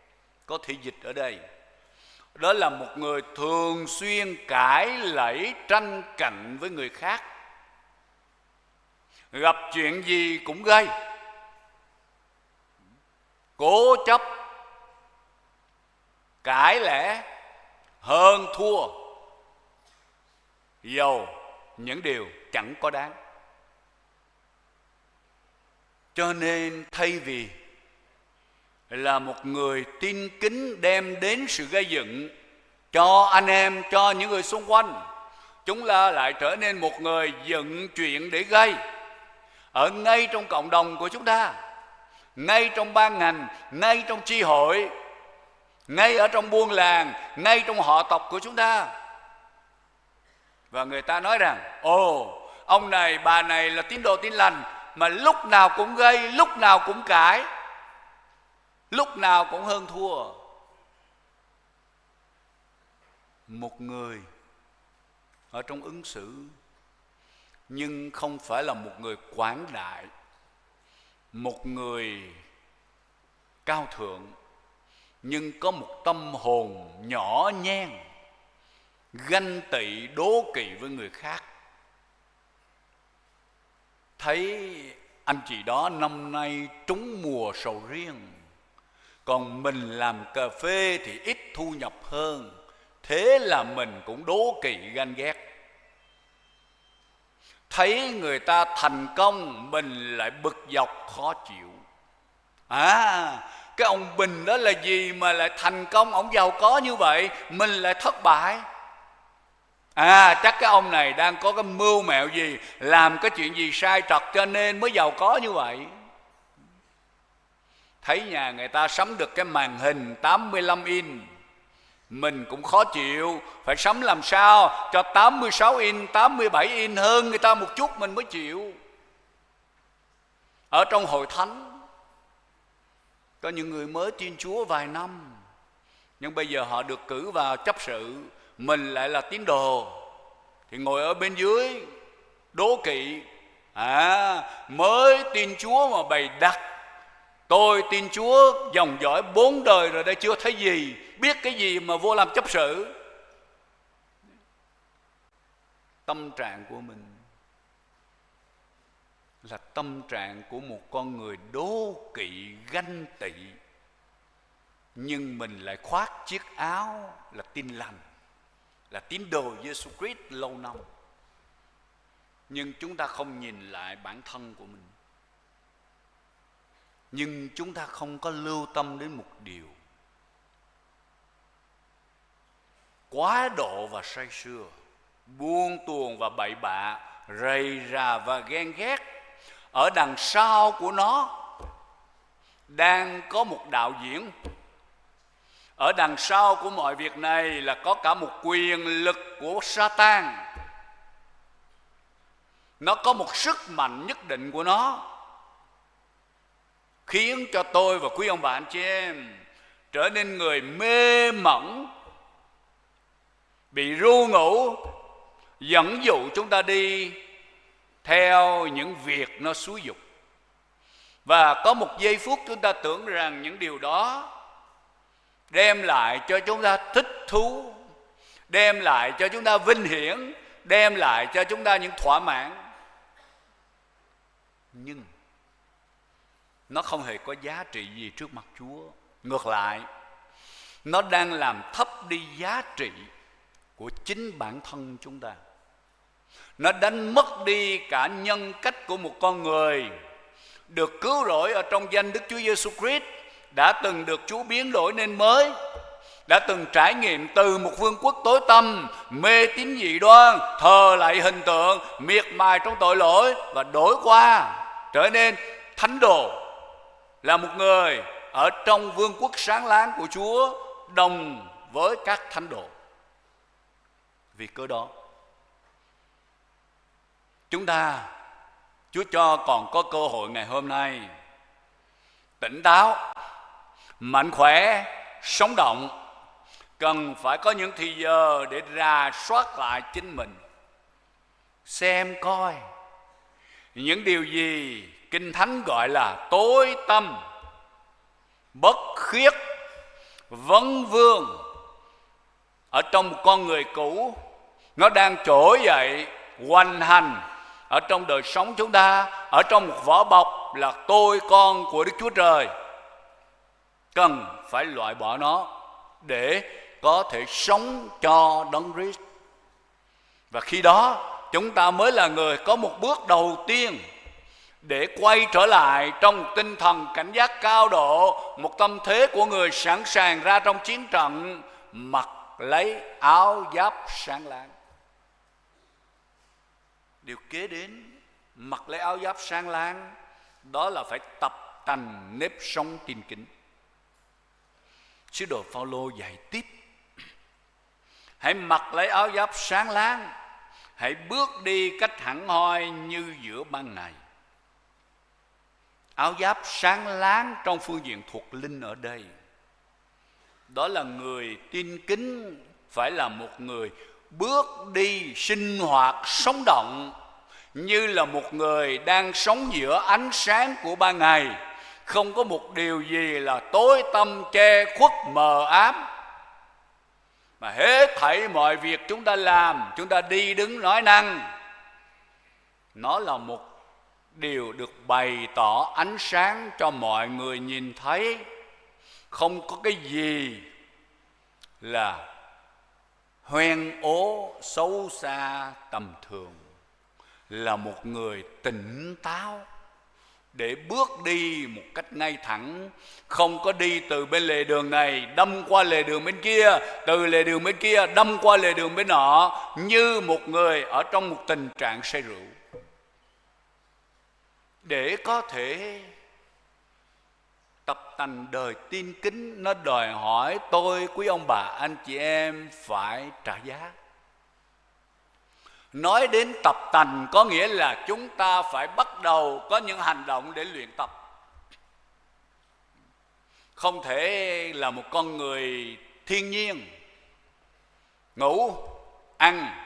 có thể dịch ở đây, đó là một người thường xuyên cãi lẫy, tranh cạnh với người khác. Gặp chuyện gì cũng gây, cố chấp, cãi lẽ, hơn thua, dầu những điều chẳng có đáng. Cho nên thay vì là một người tin kính, đem đến sự gây dựng cho anh em, cho những người xung quanh, chúng ta lại trở nên một người dựng chuyện để gây ở ngay trong cộng đồng của chúng ta, ngay trong ban ngành, ngay trong chi hội, ngay ở trong buôn làng, ngay trong họ tộc của chúng ta. Và người ta nói rằng: "Ồ, ông này, bà này là tín đồ Tin Lành, mà lúc nào cũng gây, lúc nào cũng cãi, lúc nào cũng hơn thua." Một người ở trong ứng xử, nhưng không phải là một người quảng đại, một người cao thượng, nhưng có một tâm hồn nhỏ nhen, ganh tị, đố kị với người khác. Thấy anh chị đó năm nay trúng mùa sầu riêng, còn mình làm cà phê thì ít thu nhập hơn, thế là mình cũng đố kị, ganh ghét. Thấy người ta thành công, mình lại bực dọc khó chịu. À, cái ông Bình đó là gì mà lại thành công, ông giàu có như vậy, mình lại thất bại. À, chắc cái ông này đang có cái mưu mẹo gì, làm cái chuyện gì sai trật cho nên mới giàu có như vậy. thấy nhà người ta sắm được cái màn hình tám mươi lăm inch, mình cũng khó chịu, phải sắm làm sao cho tám mươi sáu inch, tám mươi bảy inch, hơn người ta một chút mình mới chịu. Ở trong hội thánh, có những người mới tin Chúa vài năm, nhưng bây giờ họ được cử vào chấp sự, mình lại là tín đồ, thì ngồi ở bên dưới đố kị. À, mới tin Chúa mà bày đặt: "Tôi tin Chúa dòng dõi bốn đời rồi đây, chưa thấy gì, biết cái gì mà vô làm chấp sự." Tâm trạng của mình là tâm trạng của một con người đố kị, ganh tị, nhưng mình lại khoác chiếc áo là Tin Lành, là tín đồ Giêsu Christ lâu năm. Nhưng chúng ta không nhìn lại bản thân của mình. Nhưng chúng ta không có lưu tâm đến một điều: quá độ và say sưa, buông tuồng và bậy bạ, rầy rà và ghen ghét, ở đằng sau của nó đang có một đạo diễn. Ở đằng sau của mọi việc này là có cả một quyền lực của Satan. Nó có một sức mạnh nhất định của nó, khiến cho tôi và quý ông bà anh chị em trở nên người mê mẩn, bị ru ngủ, dẫn dụ chúng ta đi theo những việc nó xúi giục. Và có một giây phút chúng ta tưởng rằng những điều đó đem lại cho chúng ta thích thú, đem lại cho chúng ta vinh hiển, đem lại cho chúng ta những thỏa mãn. Nhưng nó không hề có giá trị gì trước mặt Chúa. Ngược lại, nó đang làm thấp đi giá trị của chính bản thân chúng ta. Nó đánh mất đi cả nhân cách của một con người được cứu rỗi ở trong danh Đức Chúa Giêsu Christ, đã từng được Chúa biến đổi nên mới, đã từng trải nghiệm từ một vương quốc tối tăm, mê tín dị đoan, thờ lạy hình tượng, miệt mài trong tội lỗi và đổi qua trở nên thánh đồ, là một người ở trong vương quốc sáng láng của Chúa đồng với các thánh đồ. Vì cớ đó, chúng ta, Chúa cho còn có cơ hội ngày hôm nay tỉnh táo, mạnh khỏe, sống động, cần phải có những thì giờ để rà soát lại chính mình, xem coi những điều gì Kinh Thánh gọi là tối tăm, bất khiết, vấn vương ở trong một con người cũ, nó đang trỗi dậy, hoành hành ở trong đời sống chúng ta, ở trong một vỏ bọc là tôi con của Đức Chúa Trời. Cần phải loại bỏ nó để có thể sống cho Đấng Christ. Và khi đó, chúng ta mới là người có một bước đầu tiên để quay trở lại trong tinh thần cảnh giác cao độ, một tâm thế của người sẵn sàng ra trong chiến trận, mặc lấy áo giáp sáng láng. Điều kế đến, mặc lấy áo giáp sáng láng, đó là phải tập tành nếp sống tin kính. Sứ đồ Phaolô dạy tiếp: "Hãy mặc lấy áo giáp sáng láng, hãy bước đi cách hẳn hoi như giữa ban ngày." Áo giáp sáng láng trong phương diện thuộc linh ở đây, đó là người tin kính phải là một người bước đi sinh hoạt sống động như là một người đang sống giữa ánh sáng của ban ngày, không có một điều gì là tối tăm che khuất mờ ám, mà hết thảy mọi việc chúng ta làm, chúng ta đi đứng nói năng, nó là một điều được bày tỏ, ánh sáng cho mọi người nhìn thấy. Không có cái gì là hoen ố, xấu xa, tầm thường. Là một người tỉnh táo để bước đi một cách ngay thẳng, không có đi từ bên lề đường này đâm qua lề đường bên kia, từ lề đường bên kia đâm qua lề đường bên nọ, như một người ở trong một tình trạng say rượu. Để có thể Tập tành đời tin kính nó đòi hỏi tôi, quý ông bà, anh chị em phải trả giá. Nói đến tập tành có nghĩa là chúng ta phải bắt đầu có những hành động để luyện tập. Không thể là một con người thiên nhiên, ngủ, ăn,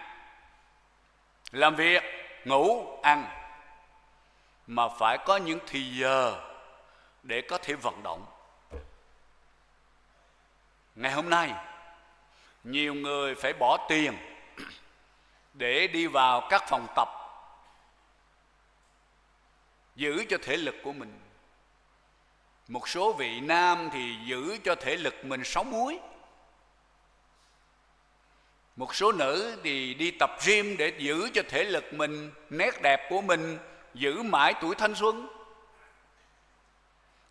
làm việc, ngủ, ăn, mà phải có những thì giờ để có thể vận động. Ngày hôm nay, nhiều người phải bỏ tiền để đi vào các phòng tập, giữ cho thể lực của mình. Một số vị nam thì giữ cho thể lực mình sáu múi. Một số nữ thì đi tập gym để giữ cho thể lực mình, nét đẹp của mình, giữ mãi tuổi thanh xuân.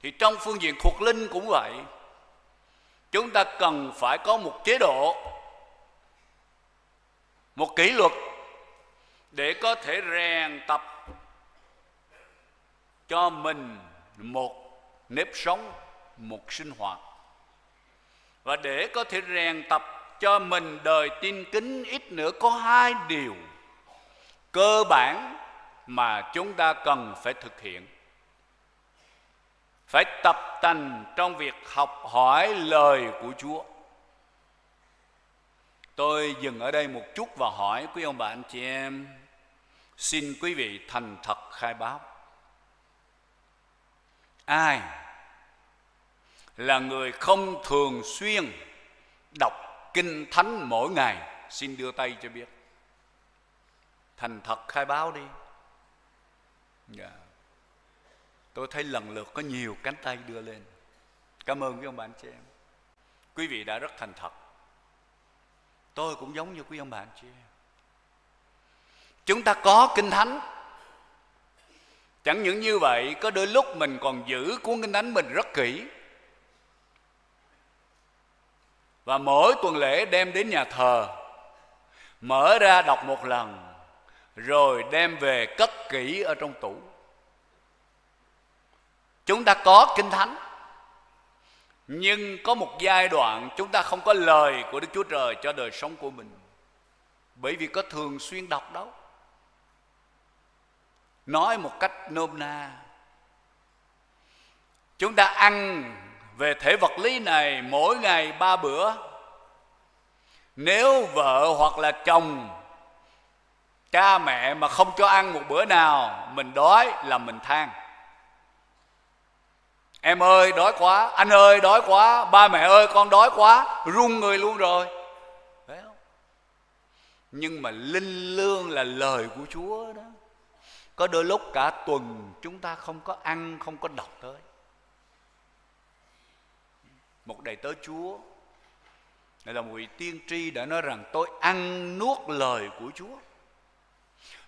Thì trong phương diện thuộc linh cũng vậy. Chúng ta cần phải có một chế độ, một kỷ luật để có thể rèn tập cho mình một nếp sống, một sinh hoạt. Và để có thể rèn tập cho mình đời tin kính, ít nữa có hai điều cơ bản mà chúng ta cần phải thực hiện. Phải tập tành trong việc học hỏi lời của Chúa. Tôi dừng ở đây một chút và hỏi quý ông bà anh chị em, xin quý vị thành thật khai báo. Ai là người không thường xuyên đọc Kinh Thánh mỗi ngày? Xin đưa tay cho biết. Thành thật khai báo đi. Dạ. Tôi thấy lần lượt có nhiều cánh tay đưa lên. Cảm ơn quý ông bà anh chị em. Quý vị đã rất thành thật. Tôi cũng giống như quý ông bà anh chị em. Chúng ta có Kinh Thánh. Chẳng những như vậy, có đôi lúc mình còn giữ cuốn Kinh Thánh mình rất kỹ. Và mỗi tuần lễ đem đến nhà thờ, mở ra đọc một lần, rồi đem về cất kỹ ở trong tủ. Chúng ta có Kinh Thánh, nhưng có một giai đoạn chúng ta không có lời của Đức Chúa Trời cho đời sống của mình. Bởi vì có thường xuyên đọc đâu. Nói một cách nôm na, chúng ta ăn về thể vật lý này mỗi ngày ba bữa. Nếu vợ hoặc là chồng, cha mẹ mà không cho ăn một bữa nào, mình đói là mình than: "Em ơi, đói quá, anh ơi, đói quá, ba mẹ ơi, con đói quá", run người luôn rồi. Phải không? Nhưng mà linh lương là lời của Chúa đó. Có đôi lúc cả tuần chúng ta không có ăn, không có đọc tới. Một đầy tớ Chúa, là một vị tiên tri đã nói rằng: "Tôi ăn nuốt lời của Chúa."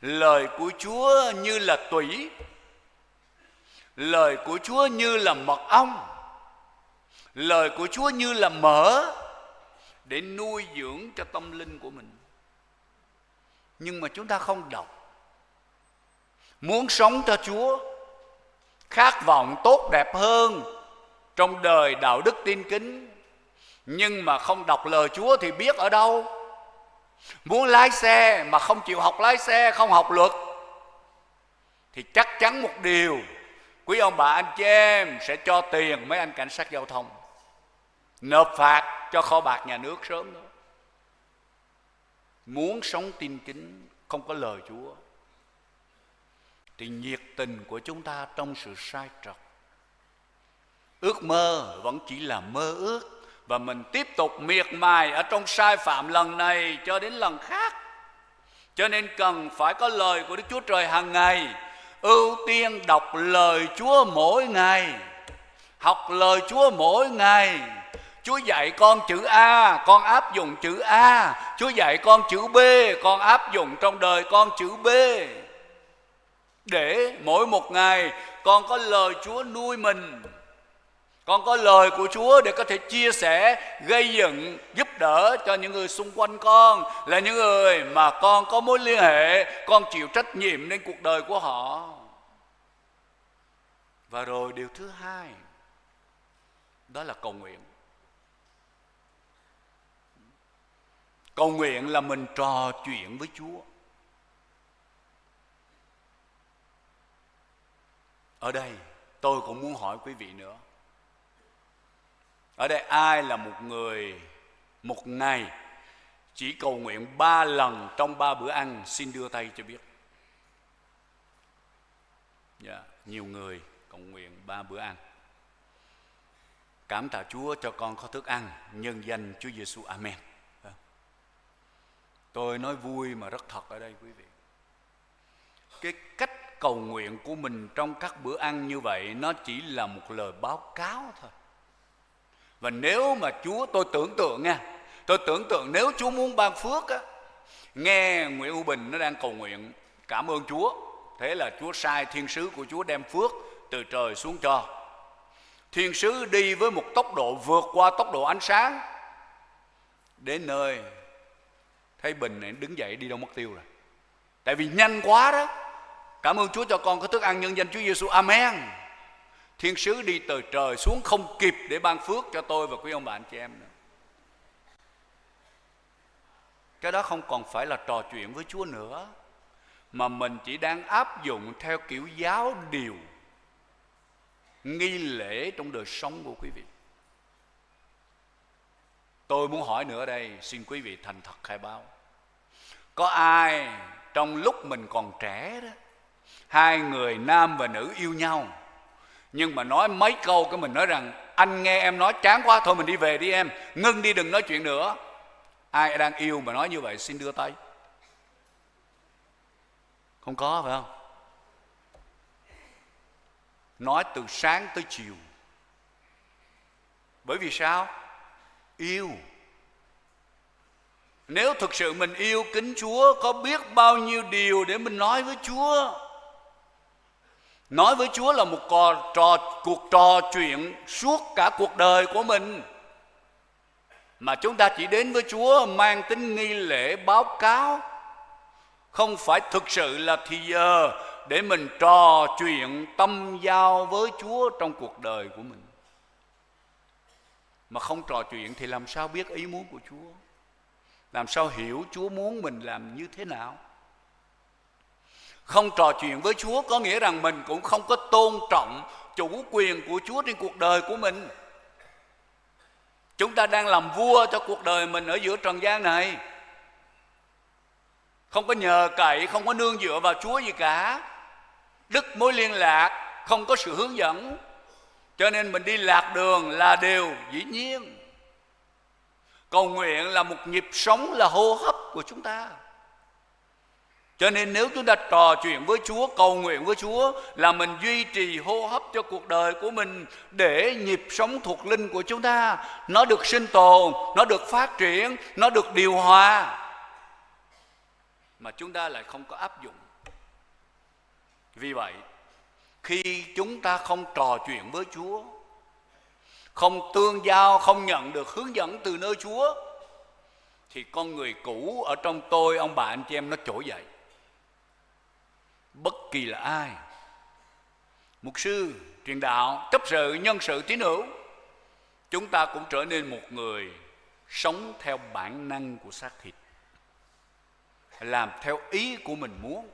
Lời của Chúa như là tủy, lời của Chúa như là mật ong, lời của Chúa như là mỡ để nuôi dưỡng cho tâm linh của mình. Nhưng mà chúng ta không đọc. Muốn sống cho Chúa, khát vọng tốt đẹp hơn trong đời đạo đức tin kính, nhưng mà không đọc lời Chúa thì biết ở đâu? Muốn lái xe mà không chịu học lái xe, không học luật, thì chắc chắn một điều, quý ông bà anh chị em sẽ cho tiền mấy anh cảnh sát giao thông, nộp phạt cho kho bạc nhà nước sớm đó. Muốn sống tin kính không có lời Chúa thì nhiệt tình của chúng ta trong sự sai trật. Ước mơ vẫn chỉ là mơ ước và mình tiếp tục miệt mài ở trong sai phạm lần này cho đến lần khác. Cho nên cần phải có lời của Đức Chúa Trời hàng ngày. Ưu tiên đọc lời Chúa mỗi ngày. Học lời Chúa mỗi ngày. Chúa dạy con chữ A, con áp dụng chữ A. Chúa dạy con chữ B, con áp dụng trong đời con chữ B. Để mỗi một ngày con có lời Chúa nuôi mình. Con có lời của Chúa để có thể chia sẻ, gây dựng, giúp đỡ cho những người xung quanh con, là những người mà con có mối liên hệ, con chịu trách nhiệm nên cuộc đời của họ. Và rồi điều thứ hai, Đó là cầu nguyện. Cầu nguyện là mình trò chuyện với Chúa. Ở đây, tôi cũng muốn hỏi quý vị nữa. Ở đây ai là một người một ngày chỉ cầu nguyện ba lần trong ba bữa ăn, xin đưa tay cho biết. Dạ, nhiều người cầu nguyện ba bữa ăn. Cảm tạ Chúa cho con có thức ăn, nhân danh Chúa Giêsu. Amen. Tôi nói vui mà rất thật ở đây, quý vị. Cái cách cầu nguyện của mình trong các bữa ăn như vậy, nó chỉ là một lời báo cáo thôi. Và nếu mà Chúa, tôi tưởng tượng nha, tôi tưởng tượng nếu Chúa muốn ban phước á, nghe Nguyễn U Bình nó đang cầu nguyện, cảm ơn Chúa, thế là Chúa sai thiên sứ của Chúa đem phước từ trời xuống cho. Thiên sứ đi với một tốc độ vượt qua tốc độ ánh sáng, đến nơi thấy Bình này đứng dậy đi đâu mất tiêu rồi. Tại vì nhanh quá đó. Cảm ơn Chúa cho con có thức ăn, nhân danh Chúa Giêsu. Amen. Thiên sứ đi từ trời xuống không kịp để ban phước cho tôi và quý ông bà anh chị em nữa. Cái đó không còn phải là trò chuyện với Chúa nữa, mà mình chỉ đang áp dụng theo kiểu giáo điều, nghi lễ trong đời sống của quý vị. Tôi muốn hỏi nữa ở đây, xin quý vị thành thật khai báo. Có ai trong lúc mình còn trẻ đó, hai người nam và nữ yêu nhau, nhưng mà nói mấy câu cái mình nói rằng: "Anh nghe em nói chán quá, thôi mình đi về đi em, ngưng đi, đừng nói chuyện nữa." Ai đang yêu mà nói như vậy xin đưa tay. Không có, phải không? Nói từ sáng tới chiều. Bởi vì sao? Yêu. Nếu thực sự mình yêu kính Chúa, có biết bao nhiêu điều để mình nói với Chúa. Nói với Chúa là một cò-, trò, cuộc trò chuyện suốt cả cuộc đời của mình. Mà chúng ta chỉ đến với Chúa mang tính nghi lễ báo cáo, không phải thực sự là thì giờ để mình trò chuyện tâm giao với Chúa trong cuộc đời của mình. Mà không trò chuyện thì làm sao biết ý muốn của Chúa? Làm sao hiểu Chúa muốn mình làm như thế nào? Không trò chuyện với Chúa có nghĩa rằng mình cũng không có tôn trọng chủ quyền của Chúa trên cuộc đời của mình. Chúng ta đang làm vua cho cuộc đời mình ở giữa trần gian này. Không có nhờ cậy, không có nương dựa vào Chúa gì cả. Đứt mối liên lạc, không có sự hướng dẫn. Cho nên mình đi lạc đường là điều dĩ nhiên. Cầu nguyện là một nhịp sống, là hô hấp của chúng ta. Cho nên nếu chúng ta trò chuyện với Chúa, cầu nguyện với Chúa, là mình duy trì hô hấp cho cuộc đời của mình để nhịp sống thuộc linh của chúng ta nó được sinh tồn, nó được phát triển, nó được điều hòa. Mà chúng ta lại không có áp dụng. Vì vậy, khi chúng ta không trò chuyện với Chúa, không tương giao, không nhận được hướng dẫn từ nơi Chúa, thì con người cũ ở trong tôi, ông bà anh chị em, nó trỗi dậy. Bất kỳ là ai, mục sư, truyền đạo, chấp sự, nhân sự, tín hữu, chúng ta cũng trở nên một người sống theo bản năng của xác thịt, làm theo ý của mình muốn.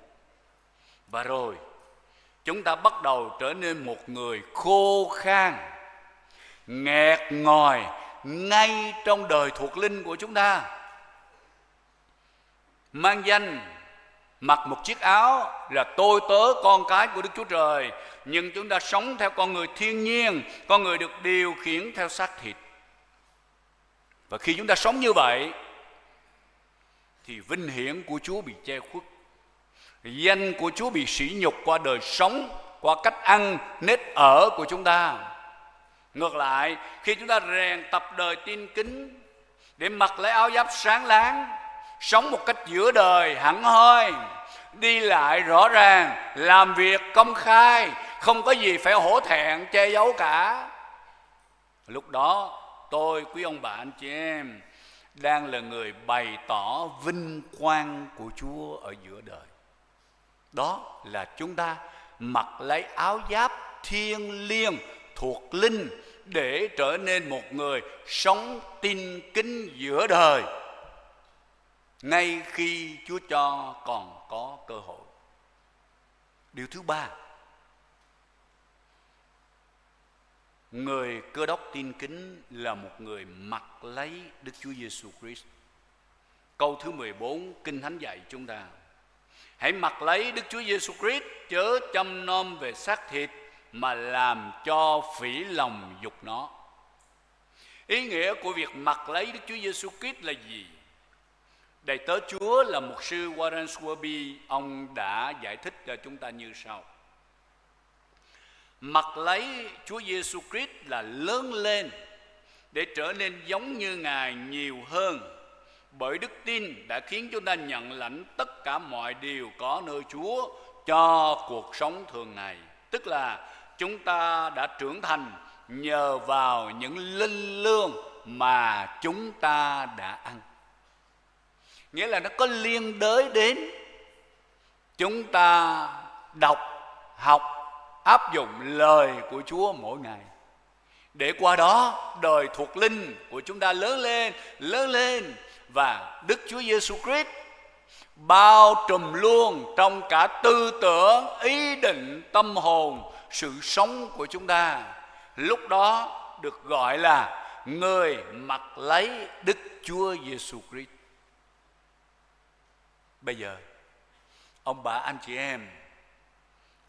Và rồi, chúng ta bắt đầu trở nên một người khô khan, nghẹt ngòi ngay trong đời thuộc linh của chúng ta. Mang danh, mặc một chiếc áo là tôi tớ con cái của Đức Chúa Trời, nhưng chúng ta sống theo con người thiên nhiên, con người được điều khiển theo xác thịt. Và khi chúng ta sống như vậy, thì vinh hiển của Chúa bị che khuất. Danh của Chúa bị sỉ nhục qua đời sống, qua cách ăn, nếp ở của chúng ta. Ngược lại, khi chúng ta rèn tập đời tin kính để mặc lấy áo giáp sáng láng, sống một cách giữa đời hẳn hoi, đi lại rõ ràng, làm việc công khai, không có gì phải hổ thẹn, che giấu cả. Lúc đó, tôi, quý ông bà, anh chị em, đang là người bày tỏ vinh quang của Chúa ở giữa đời. Đó là chúng ta mặc lấy áo giáp thiêng liêng thuộc linh để trở nên một người sống tin kính giữa đời ngay khi Chúa cho còn có cơ hội. Điều thứ ba, người Cơ Đốc tin kính là một người mặc lấy Đức Chúa Giêsu Christ. Câu thứ mười bốn Kinh Thánh dạy chúng ta: "Hãy mặc lấy Đức Chúa Giêsu Christ, chớ chăm nom về xác thịt mà làm cho phí lòng dục nó." Ý nghĩa của việc mặc lấy Đức Chúa Giêsu Christ là gì? Đầy tớ Chúa là mục sư Warren Wiersbe, ông đã giải thích cho chúng ta như sau: Mặc lấy Chúa Giêsu Christ là lớn lên để trở nên giống như Ngài nhiều hơn. Bởi đức tin đã khiến chúng ta nhận lãnh tất cả mọi điều có nơi Chúa cho cuộc sống thường ngày. Tức là chúng ta đã trưởng thành nhờ vào những linh lương mà chúng ta đã ăn. Nghĩa là nó có liên đới đến chúng ta đọc, học, áp dụng lời của Chúa mỗi ngày. Để qua đó, đời thuộc linh của chúng ta lớn lên, lớn lên. Và Đức Chúa Giêsu Christ bao trùm luôn trong cả tư tưởng, ý định, tâm hồn, sự sống của chúng ta. Lúc đó được gọi là người mặc lấy Đức Chúa Giêsu Christ. Bây giờ, ông bà anh chị em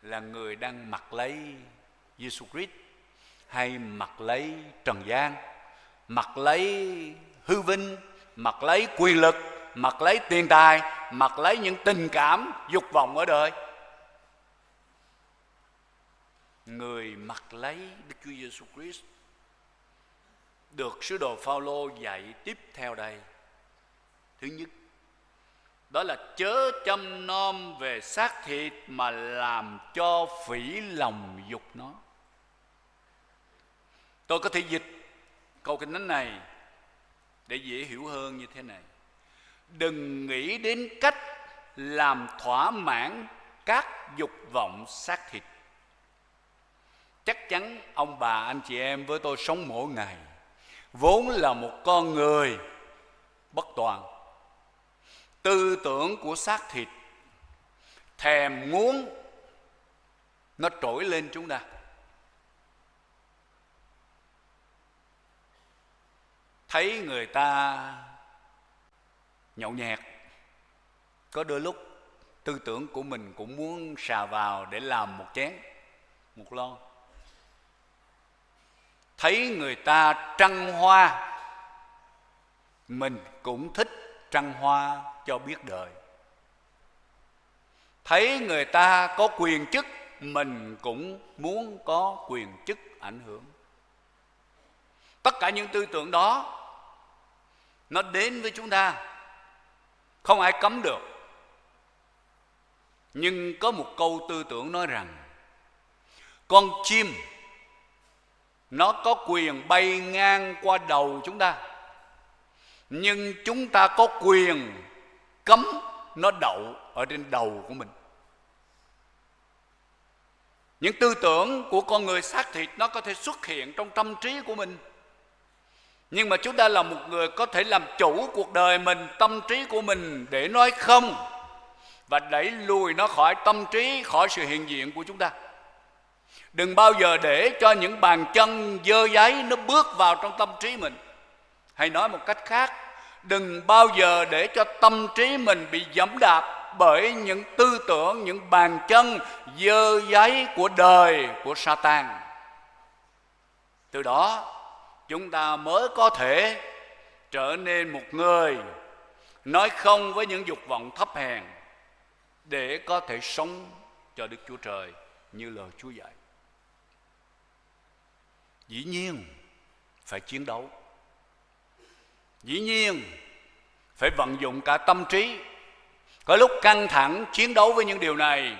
là người đang mặc lấy Giêsu Christ hay mặc lấy trần gian, mặc lấy hư vinh, mặc lấy quyền lực, mặc lấy tiền tài, mặc lấy những tình cảm, dục vọng ở đời? Người mặc lấy Đức Chúa Giêsu Christ được sứ đồ Phaolô dạy tiếp theo đây. Thứ nhất, đó là chớ chăm nom về xác thịt mà làm cho phí lòng dục nó. Tôi có thể dịch câu Kinh Thánh này để dễ hiểu hơn như thế này: Đừng nghĩ đến cách làm thỏa mãn các dục vọng xác thịt. Chắc chắn ông bà anh chị em với tôi sống mỗi ngày vốn là một con người bất toàn. Tư tưởng của xác thịt, thèm muốn, nó trỗi lên chúng ta. Thấy người ta nhậu nhẹt, có đôi lúc tư tưởng của mình cũng muốn sà vào để làm một chén, một lon. Thấy người ta trăng hoa, mình cũng thích trăng hoa cho biết đời. Thấy người ta có quyền chức, mình cũng muốn có quyền chức ảnh hưởng. Tất cả những tư tưởng đó, nó đến với chúng ta, không ai cấm được. Nhưng có một câu tư tưởng nói rằng con chim, nó có quyền bay ngang qua đầu chúng ta, nhưng chúng ta có quyền cấm nó đậu ở trên đầu của mình. Những tư tưởng của con người xác thịt, nó có thể xuất hiện trong tâm trí của mình. Nhưng mà chúng ta là một người có thể làm chủ cuộc đời mình, tâm trí của mình để nói không và đẩy lùi nó khỏi tâm trí, khỏi sự hiện diện của chúng ta. Đừng bao giờ để cho những bàn chân dơ dáy nó bước vào trong tâm trí mình. Hay nói một cách khác, đừng bao giờ để cho tâm trí mình bị giẫm đạp bởi những tư tưởng, những bàn chân dơ dáy của đời, của Satan. Từ đó, chúng ta mới có thể trở nên một người nói không với những dục vọng thấp hèn để có thể sống cho Đức Chúa Trời như lời Chúa dạy. Dĩ nhiên, phải chiến đấu. Dĩ nhiên, phải vận dụng cả tâm trí. Có lúc căng thẳng chiến đấu với những điều này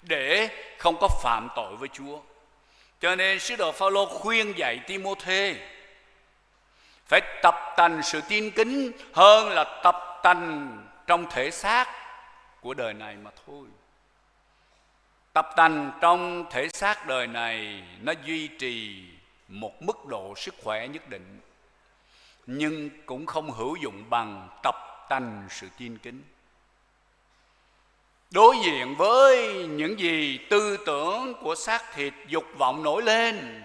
để không có phạm tội với Chúa. Cho nên sứ đồ Phaolô khuyên dạy Timôthê phải tập tành sự tin kính hơn là tập tành trong thể xác của đời này mà thôi. Tập tành trong thể xác đời này, nó duy trì một mức độ sức khỏe nhất định, nhưng cũng không hữu dụng bằng tập tành sự tin kính. Đối diện với những gì tư tưởng của xác thịt, dục vọng nổi lên,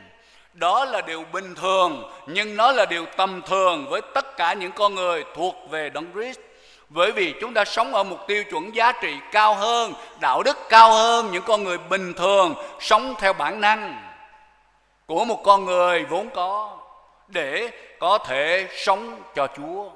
đó là điều bình thường, nhưng nó là điều tầm thường với tất cả những con người thuộc về Đấng Christ. Bởi vì chúng ta sống ở một tiêu chuẩn giá trị cao hơn, đạo đức cao hơn những con người bình thường sống theo bản năng của một con người vốn có, để có thể sống cho Chúa.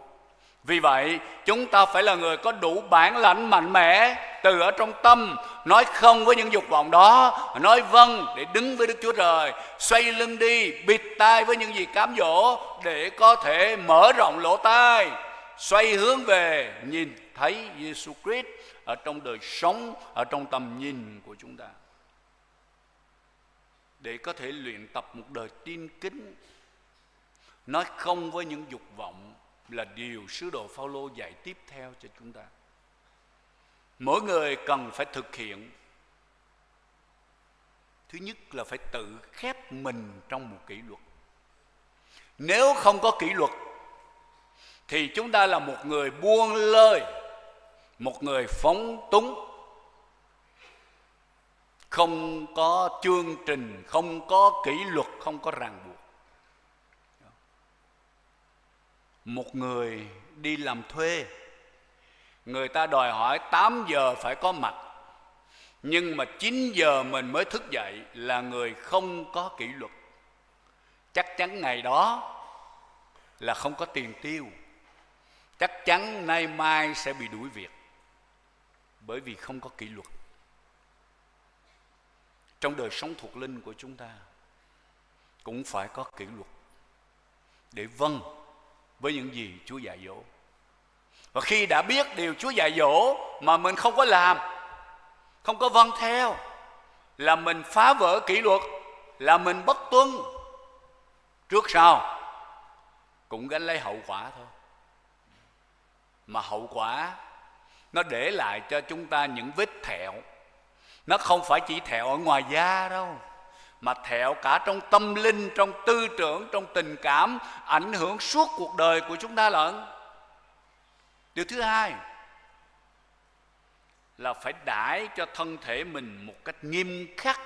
Vì vậy, chúng ta phải là người có đủ bản lãnh mạnh mẽ từ ở trong tâm, nói không với những dục vọng đó, nói vâng để đứng với Đức Chúa Trời, xoay lưng đi, bịt tai với những gì cám dỗ, để có thể mở rộng lỗ tai, xoay hướng về, nhìn thấy Giêsu Christ ở trong đời sống, ở trong tầm nhìn của chúng ta, để có thể luyện tập một đời tin kính. Nói không với những dục vọng là điều sứ đồ Phaolô dạy tiếp theo cho chúng ta. Mỗi người cần phải thực hiện. Thứ nhất là phải tự khép mình trong một kỷ luật. Nếu không có kỷ luật thì chúng ta là một người buông lơi, một người phóng túng, không có chương trình, không có kỷ luật, không có ràng buộc. Một người đi làm thuê, người ta đòi hỏi tám giờ phải có mặt, nhưng mà chín giờ mình mới thức dậy, là người không có kỷ luật. Chắc chắn ngày đó là không có tiền tiêu, chắc chắn nay mai sẽ bị đuổi việc, bởi vì không có kỷ luật. Trong đời sống thuộc linh của chúng ta cũng phải có kỷ luật để vâng với những gì Chúa dạy dỗ. Và khi đã biết điều Chúa dạy dỗ mà mình không có làm, không có vâng theo, là mình phá vỡ kỷ luật, là mình bất tuân. Trước sau cũng gánh lấy hậu quả thôi. Mà hậu quả nó để lại cho chúng ta những vết thẹo. Nó không phải chỉ thẹo ở ngoài da đâu, mà thẹo cả trong tâm linh, trong tư tưởng, trong tình cảm, ảnh hưởng suốt cuộc đời của chúng ta lận. Điều thứ hai là phải đãi cho thân thể mình một cách nghiêm khắc,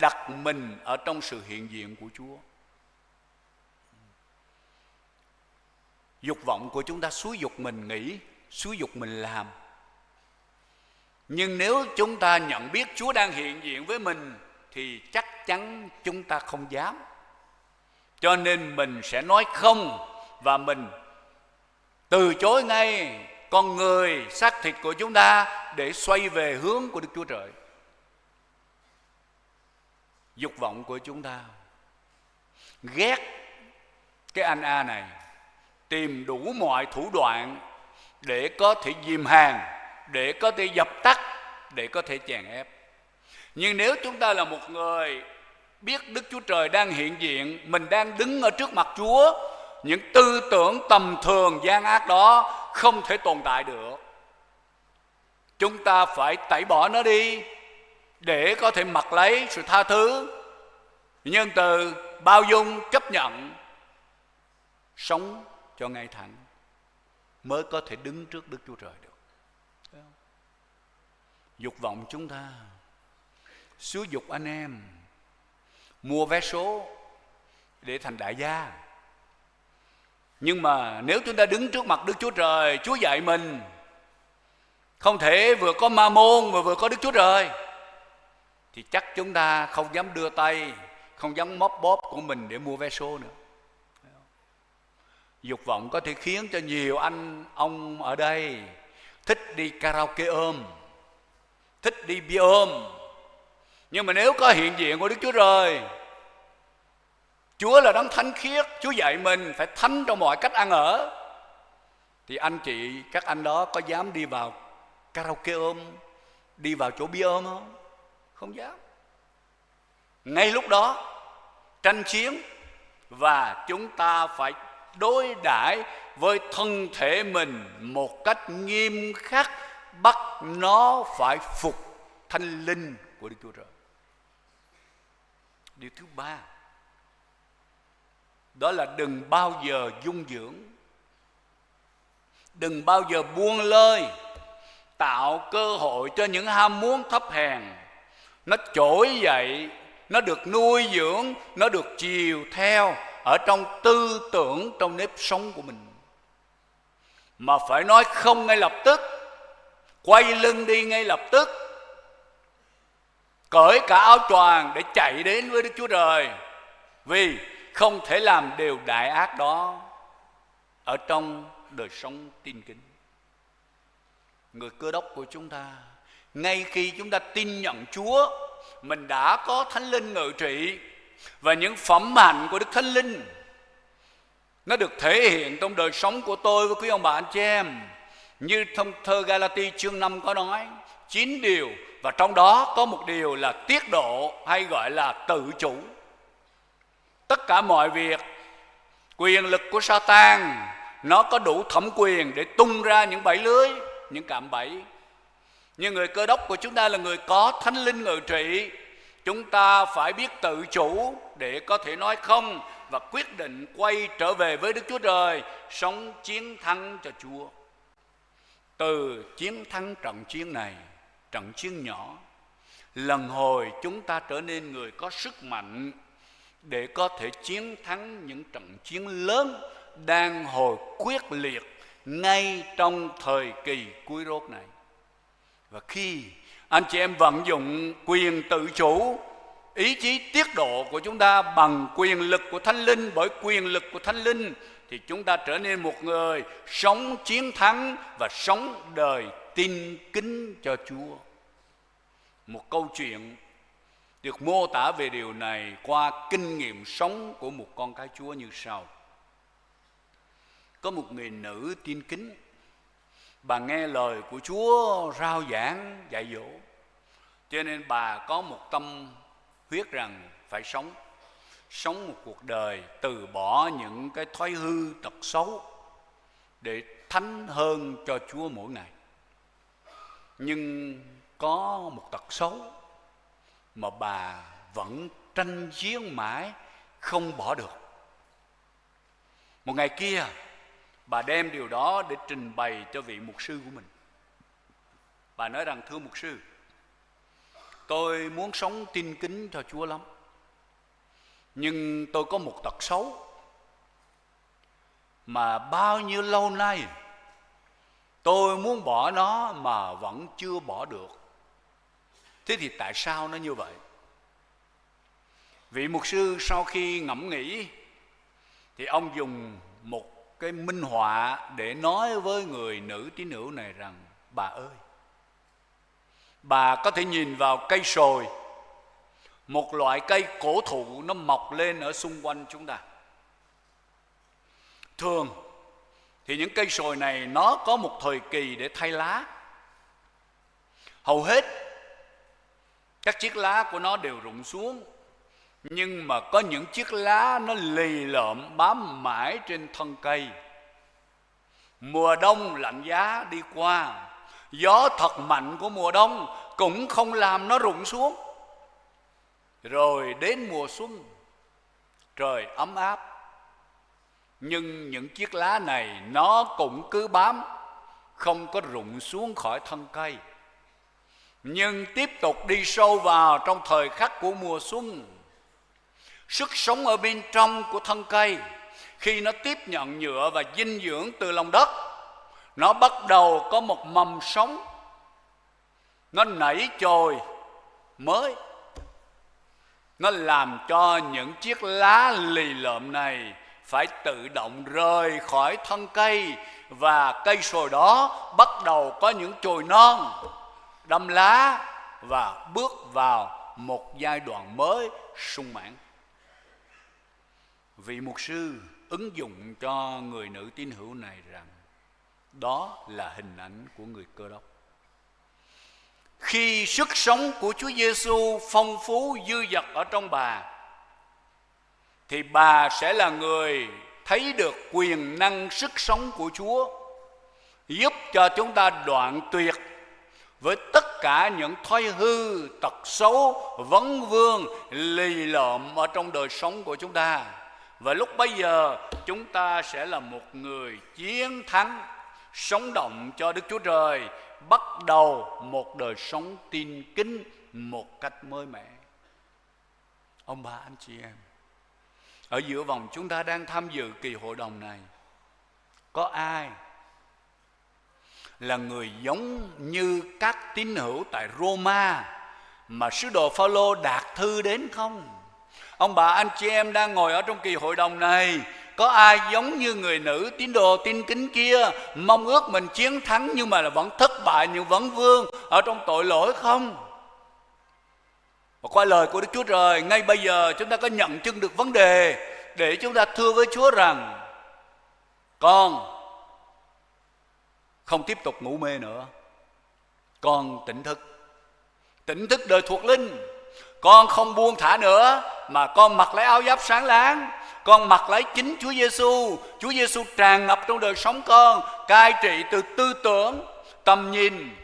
đặt mình ở trong sự hiện diện của Chúa. Dục vọng của chúng ta xúi giục mình nghĩ, xúi giục mình làm. Nhưng nếu chúng ta nhận biết Chúa đang hiện diện với mình thì chắc chắn chúng ta không dám. Cho nên mình sẽ nói không và mình từ chối ngay con người, xác thịt của chúng ta để xoay về hướng của Đức Chúa Trời. Dục vọng của chúng ta ghét cái anh A này, tìm đủ mọi thủ đoạn để có thể dìm hàng, để có thể dập tắt, để có thể chèn ép. Nhưng nếu chúng ta là một người biết Đức Chúa Trời đang hiện diện, mình đang đứng ở trước mặt Chúa, những tư tưởng tầm thường gian ác đó không thể tồn tại được. Chúng ta phải tẩy bỏ nó đi để có thể mặc lấy sự tha thứ, nhân từ, bao dung, chấp nhận, sống cho ngay thẳng, mới có thể đứng trước Đức Chúa Trời được. Dục vọng chúng ta xúi giục anh em mua vé số để thành đại gia. Nhưng mà nếu chúng ta đứng trước mặt Đức Chúa Trời, Chúa dạy mình không thể vừa có Ma-môn mà vừa có Đức Chúa Trời, thì chắc chúng ta không dám đưa tay, không dám móc bóp của mình để mua vé số nữa. Dục vọng có thể khiến cho nhiều anh ông ở đây thích đi karaoke ôm, thích đi bia ôm. Nhưng mà nếu có hiện diện của Đức Chúa Trời, Chúa là Đấng thánh khiết, Chúa dạy mình phải thánh trong mọi cách ăn ở, thì anh chị, các anh đó có dám đi vào karaoke ôm, đi vào chỗ bia ôm không? Không dám. Ngay lúc đó, tranh chiến, và chúng ta phải đối đãi với thân thể mình một cách nghiêm khắc, bắt nó phải phục thánh linh của Đức Chúa Trời. Điều thứ ba, Đó là đừng bao giờ dung dưỡng, đừng bao giờ buông lơi, tạo cơ hội cho những ham muốn thấp hèn nó trỗi dậy, nó được nuôi dưỡng, nó được chiều theo ở trong tư tưởng, trong nếp sống của mình. Mà phải nói không ngay lập tức, quay lưng đi ngay lập tức, cởi cả áo choàng để chạy đến với Đức Chúa Trời, vì không thể làm điều đại ác đó ở trong đời sống tin kính. Người Cơ Đốc của chúng ta, ngay khi chúng ta tin nhận Chúa, mình đã có Thánh Linh ngự trị, và những phẩm hạnh của Đức Thánh Linh nó được thể hiện trong đời sống của tôi với quý ông bà anh chị em. Như trong thơ Galati chương năm có nói, chín điều, và trong đó có một điều là tiết độ, hay gọi là tự chủ. Tất cả mọi việc, quyền lực của Satan, nó có đủ thẩm quyền để tung ra những bẫy lưới, những cạm bẫy. Nhưng người Cơ Đốc của chúng ta là người có Thánh Linh ngự trị. Chúng ta phải biết tự chủ để có thể nói không và quyết định quay trở về với Đức Chúa Trời, sống chiến thắng cho Chúa. Từ chiến thắng trận chiến này, trận chiến nhỏ, lần hồi chúng ta trở nên người có sức mạnh để có thể chiến thắng những trận chiến lớn đang hồi quyết liệt ngay trong thời kỳ cuối rốt này. Và khi anh chị em vận dụng quyền tự chủ, ý chí tiết độ của chúng ta bằng quyền lực của Thánh Linh, bởi quyền lực của Thánh Linh, thì chúng ta trở nên một người sống chiến thắng và sống đời tin kính cho Chúa. Một câu chuyện được mô tả về điều này qua kinh nghiệm sống của một con cái Chúa như sau. Có một người nữ tin kính, bà nghe lời của Chúa rao giảng dạy dỗ, cho nên bà có một tâm huyết rằng phải sống, sống một cuộc đời từ bỏ những cái thói hư tật xấu để thánh hơn cho Chúa mỗi ngày. Nhưng có một tật xấu mà bà vẫn tranh giếng mãi không bỏ được. Một ngày kia, bà đem điều đó để trình bày cho vị mục sư của mình. Bà nói rằng: "Thưa mục sư, tôi muốn sống tin kính cho Chúa lắm. Nhưng tôi có một tật xấu mà bao nhiêu lâu nay tôi muốn bỏ nó mà vẫn chưa bỏ được. Thế thì tại sao nó như vậy?" Vị mục sư sau khi ngẫm nghĩ thì ông dùng một cái minh họa để nói với người nữ tín hữu này rằng: "Bà ơi, bà có thể nhìn vào cây sồi, một loại cây cổ thụ nó mọc lên ở xung quanh chúng ta. Thường thì những cây sồi này nó có một thời kỳ để thay lá. Hầu hết các chiếc lá của nó đều rụng xuống, nhưng mà có những chiếc lá nó lì lợm bám mãi trên thân cây. Mùa đông lạnh giá đi qua, gió thật mạnh của mùa đông cũng không làm nó rụng xuống. Rồi đến mùa xuân, trời ấm áp, nhưng những chiếc lá này nó cũng cứ bám, không có rụng xuống khỏi thân cây, nhưng tiếp tục đi sâu vào trong thời khắc của mùa xuân. Sức sống ở bên trong của thân cây, khi nó tiếp nhận nhựa và dinh dưỡng từ lòng đất, nó bắt đầu có một mầm sống, nó nảy chồi mới. Nó làm cho những chiếc lá lì lợm này phải tự động rời khỏi thân cây, và cây sồi đó bắt đầu có những chồi non, đâm lá và bước vào một giai đoạn mới sung mãn." Vị mục sư ứng dụng cho người nữ tín hữu này rằng đó là hình ảnh của người Cơ Đốc. Khi sức sống của Chúa Giêsu phong phú dư dật ở trong bà, thì bà sẽ là người thấy được quyền năng, sức sống của Chúa, giúp cho chúng ta đoạn tuyệt với tất cả những thói hư, tật xấu, vấn vương, lì lợm ở trong đời sống của chúng ta. Và lúc bấy giờ, chúng ta sẽ là một người chiến thắng, sống động cho Đức Chúa Trời, bắt đầu một đời sống tin kính một cách mới mẻ. Ông bà, anh chị em, ở giữa vòng chúng ta đang tham dự kỳ hội đồng này, có ai là người giống như các tín hữu tại Roma mà sứ đồ Phaolô đọc thư đến không? Ông bà, anh chị em đang ngồi ở trong kỳ hội đồng này, có ai giống như người nữ tín đồ tin kính kia, mong ước mình chiến thắng nhưng mà là vẫn thất bại, nhưng vẫn vương ở trong tội lỗi không? Và qua lời của Đức Chúa Trời, ngay bây giờ chúng ta có nhận chứng được vấn đề để chúng ta thưa với Chúa rằng: "Con không tiếp tục ngủ mê nữa. Con tỉnh thức. Tỉnh thức đời thuộc linh. Con không buông thả nữa, mà con mặc lấy áo giáp sáng láng. Con mặc lấy chính Chúa Giêsu. Chúa Giêsu tràn ngập trong đời sống con, cai trị từ tư tưởng, tầm nhìn,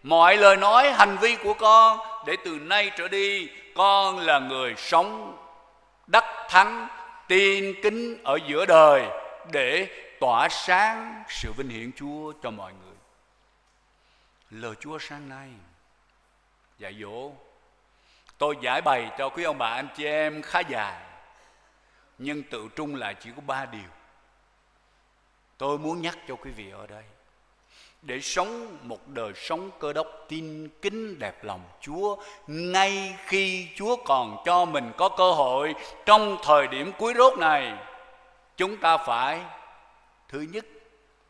mọi lời nói, hành vi của con, để từ nay trở đi con là người sống đắc thắng, tin kính ở giữa đời, để tỏa sáng sự vinh hiển Chúa cho mọi người." Lời Chúa sáng nay dạy dỗ. Tôi giải bày cho quý ông bà anh chị em khá dài, nhưng tự trung lại chỉ có ba điều tôi muốn nhắc cho quý vị ở đây. Để sống một đời sống Cơ Đốc tin kính, đẹp lòng Chúa, ngay khi Chúa còn cho mình có cơ hội trong thời điểm cuối rốt này, chúng ta phải, thứ nhất,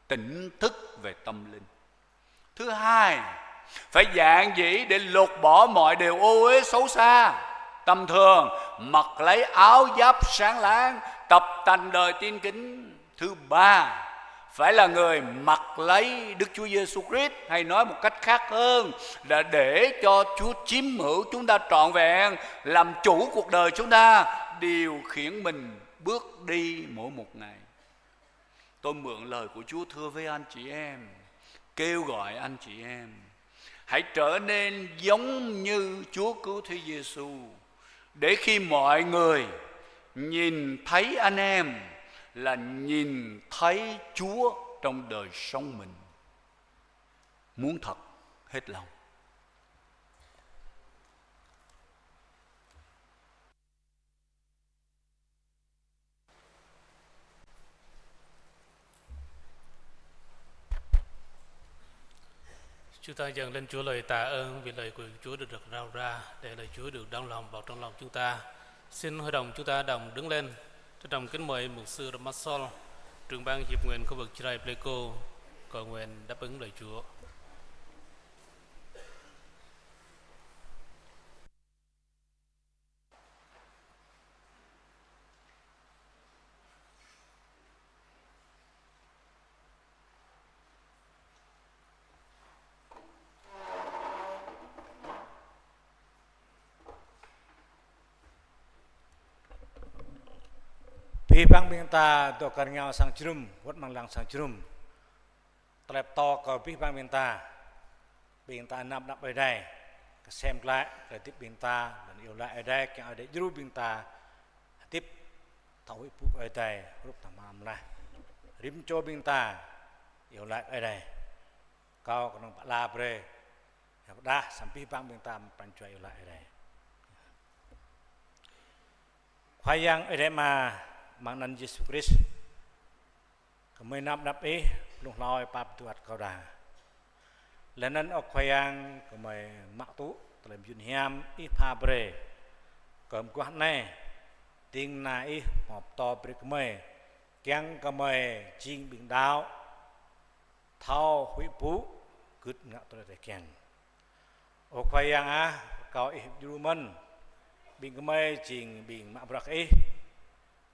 tỉnh thức về tâm linh. Thứ hai, phải dạn dĩ để lột bỏ mọi điều ô uế xấu xa, tầm thường, mặc lấy áo giáp sáng láng, tập tành đời tin kính. Thứ ba, phải là người mặc lấy Đức Chúa Giêsu Christ, hay nói một cách khác hơn là để cho Chúa chiếm hữu chúng ta trọn vẹn, làm chủ cuộc đời chúng ta, điều khiển mình bước đi mỗi một ngày. Tôi mượn lời của Chúa thưa với anh chị em, kêu gọi anh chị em, hãy trở nên giống như Chúa Cứu Thế Giêsu, để khi mọi người nhìn thấy anh em là nhìn thấy Chúa trong đời sống mình. Muốn thật hết lòng. Chúng ta dâng lên Chúa lời tạ ơn vì lời của Chúa được, được rao ra, để lời Chúa được đong lòng vào trong lòng chúng ta. Xin hội đồng chúng ta đồng đứng lên, trân trọng kính mời mục sư Rơmah Sol, trưởng ban hiệp nguyện khu vực Jrai Pleiku, cầu nguyện đáp ứng lời Chúa. Abih bang ƀing ta dŏ kar ngeo sang jơnum, wơ̆t amăng lăng sang jơnum. Tơlơi pơtô kơ abih bang ƀing ta. Ƀing ta năp đăp Ơi Adai, kơsem glaĭ, kơ hơdip ƀing ta, lŏn iâu laĭ Ơi Adai, kiăng Ơi Adai djru ƀing ta hơdip thâo huĭ pŭ Ơi Adai, hrup tơhmam laih. Rĭm čô ƀing ta iâu laĭ Ơi Adai. Kâo kơnơ̆ng pơala brơi, yua pơdah samơ̆ abih bang ƀing ta pran jua iâu laĭ Ơi Adai. Khua Yang Ơi Adai Ama, amăng anăn Yêsu Krist, gơmơi năp đăp Ih, blung hlâo pap duat kâo đa. Laih anŭn ơ Khua Yang, gơmơi mă tŭ tơlơi mơyun hiam Ih pha brơi kơ mơguah anai, ding kơna Ih hmâo pơtô brơi kơ gơmơi, kiăng kơ gơmơi jing ƀing đaŏ thâo huĭ pŭ, gưt ngă tơlơi Ih kiăng. Ơ Khua Yang ah, rơkâo Ih djru mơ̆n ƀing gơmơi jing ƀing mă bruă Ih.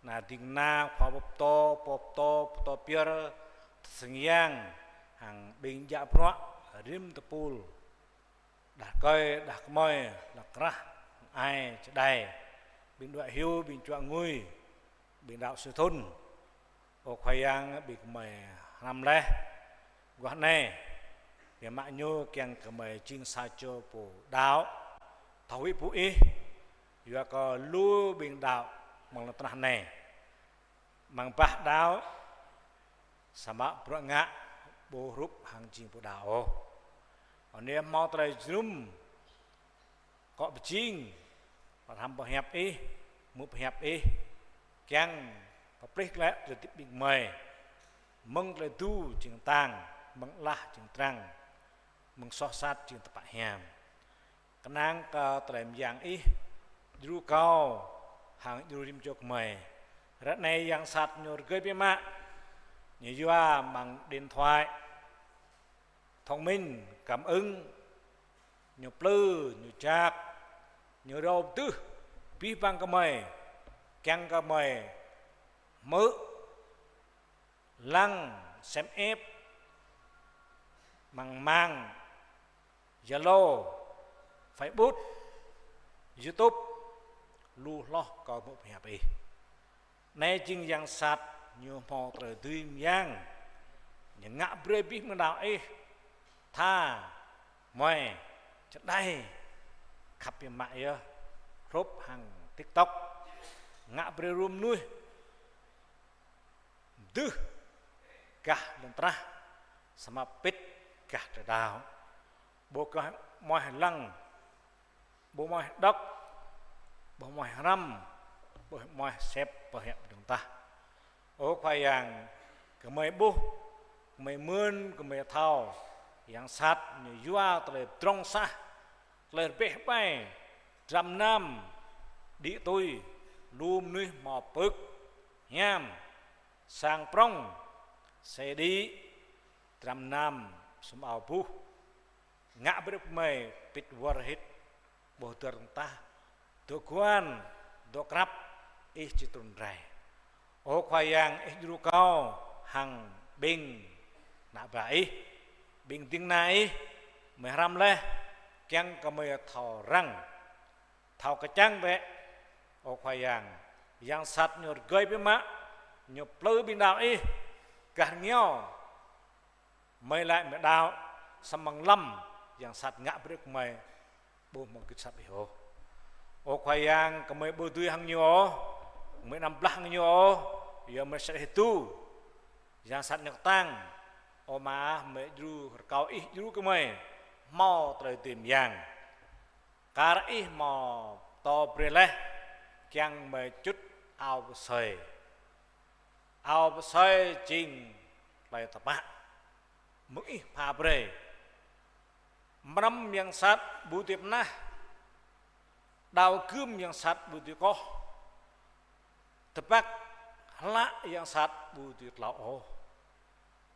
Ană ding kơna khua pơtô, pô pơtô, pơtô pơyơr, tơsing yang hăng ƀing djă bruă rĭm tơpul, đah rơkơi, đah kơmơi, hlăk krah, ai, čơđai, ƀing đuaĭ hyu, ƀing čuă ngui, ƀing đaŏ sư thŭn. Ơ Khua Yang, ƀing gơmơi hrăm laih mơguah anai, biă mă ñu kiăng kơ gơmơi jing sa čô pô đaŏ thâo huĭ pŭ Ih, yua kơ lu ƀing đaŏ amăng lŏn tơnah anai Amăng bah đaŏ, samơ̆ bruă ngă ƀu hrup hăng jing pô đaŏ ôh. Anai hmâo tơlơi jơnum, akŏ pơjing, pơhrăm pơhiăp ih, hmư̆ pơhiăp ih, kiăng pơplih glaĭ tơlơi hơdip ƀing gơmơi, mơ̆ng tơlơi tŭ jing tang, mơ̆ng alah jing trang, mơ̆ng soh sat jing tơpă hiam. Kơnang kơ tơlơi mơyang ih, djru kâo hăng djru rĭm čô gơmơi. Ră anai yang sat ñu rơgơi biă mă, ñu yua amăng điện thoại thông minh, cảm ứng, ñu plư, ñu jak, ñu rao pơdưh abih bang gơmơi, kiăng gơmơi hmư̆, lăng, xem ĕp, amăng mạng, Zalo, Facebook, YouTube, lu hloh kâo hmư̆ pơhiăp ih. Anai jing yang sat ñu hmâo tơlơi dưi mơyang, ñu ngă brơi abih mơ̆ng đaŏ ih, tha, mơi, čơđai, khăp biă mă yơh, hrup hăng TikTok, ngă brơi rĭm mơnuih dưh gah lŏn tơnah, samơ̆ pĭt gah tơdrao. Ƀu kơ mơi lăng, ƀu mơi đŏk, ƀu mơi hrăm, ƀu mơi sĕp pơhiăp dơ̆ng tah. Ơ Khua Yang, gơmơi ƀuh, gơmơi mưn, gơmơi thâo, yang sat ñu yua tơlơi pơdrŏng sah, tơlơi rơbeh ƀai, dram nam, đĭ tui, lu mơnuih hmâo pưk, hiam, sang prŏng, xe đĭ, dram nam, sum ao buh, ngă brơi gơmơi pĭt wơr hĭt, ƀu hơdơr dơ̆ng tah, dŏ guan, dŏ krăp, ih či trŭn rai. Ơ Khua Yang, ih djru kâo hăng ƀing ană bă ih, ƀing ding kơna ih, gơmơi hrăm laih, kiăng kơ gơmơi thâo răng, thâo kơčăng bĕ. Ơ Khua Yang, yang sat ñu rơgơi biă mă, ñu plư ƀing đaŏ ih, gah rơngiao, gơmơi laĭ gơmơi đaŏ, samơ̆ amăng lăm, yang sat ngă brơi gơmơi ƀu hmâo gưt asăp ih ôh. Ơ Khua Yang, gơmơi ƀu dưi hăng ñu ôh, gơmơi anăm blah hăng ñu ôh, yua gơmơi sat ih tŭ. Yang sat ñu kơtang, ơ Ama, gơmơi djru rơkâo ih djru gơmơi hmâo tơlơi dưi mơyang. Kar ih hmâo pơtô brơi laih, kiăng gơmơi čut ao pơsơi. Ao pơsơi jing tơlơi tơpă mơ̆ng ih pha brơi. Mrăm yang sat ƀu dưi pơnah, đao gưm yang sat ƀu dưi koh, tơpăk hlăk yang sat ƀu dưi tlao ôh.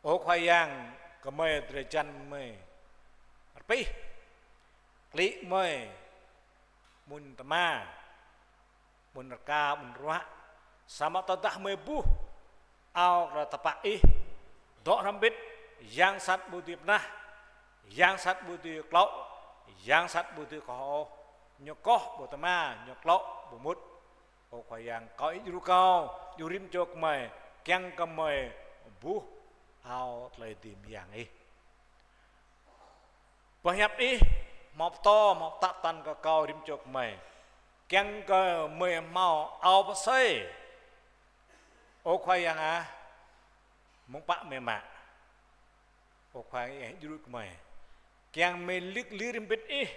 Ơ Khua Yang, gơmơi drơi jan gơmơi rơpih, klĭ gơmơi mŭn tơma, mŭn rơka, mŭn ruă, samơ̆ tơdah gơmơi ƀuh ao tơlơi tơpă ih, dŏ hrŏm hơbĭt, yang sat ƀu dưi pơnah, yang sat ƀu dưi klâo, yang sat ƀu dưi koh ôh, ñu koh ƀu tơma, ñu klâo ƀu mŭt. Ơ Khua Yang, rơkâo ih djru kâo, djru rĭm čô gơmơi, kiăng kơ gơmơi ƀuh ao tơlơi dưi mơyang ih. Pơhiăp ih hmâo pơtô, hmâo pơtă tăn kơ kâo rĭm čô gơmơi, kiăng kơ gơmơi hmâo ao pơsơi. Ơ Khua Yang ah, mơ̆ng pă gơmơi mă. Ơ Khua Yang, djru gơmơi, kiăng gơmơi lĭk lir hơbĭt ih,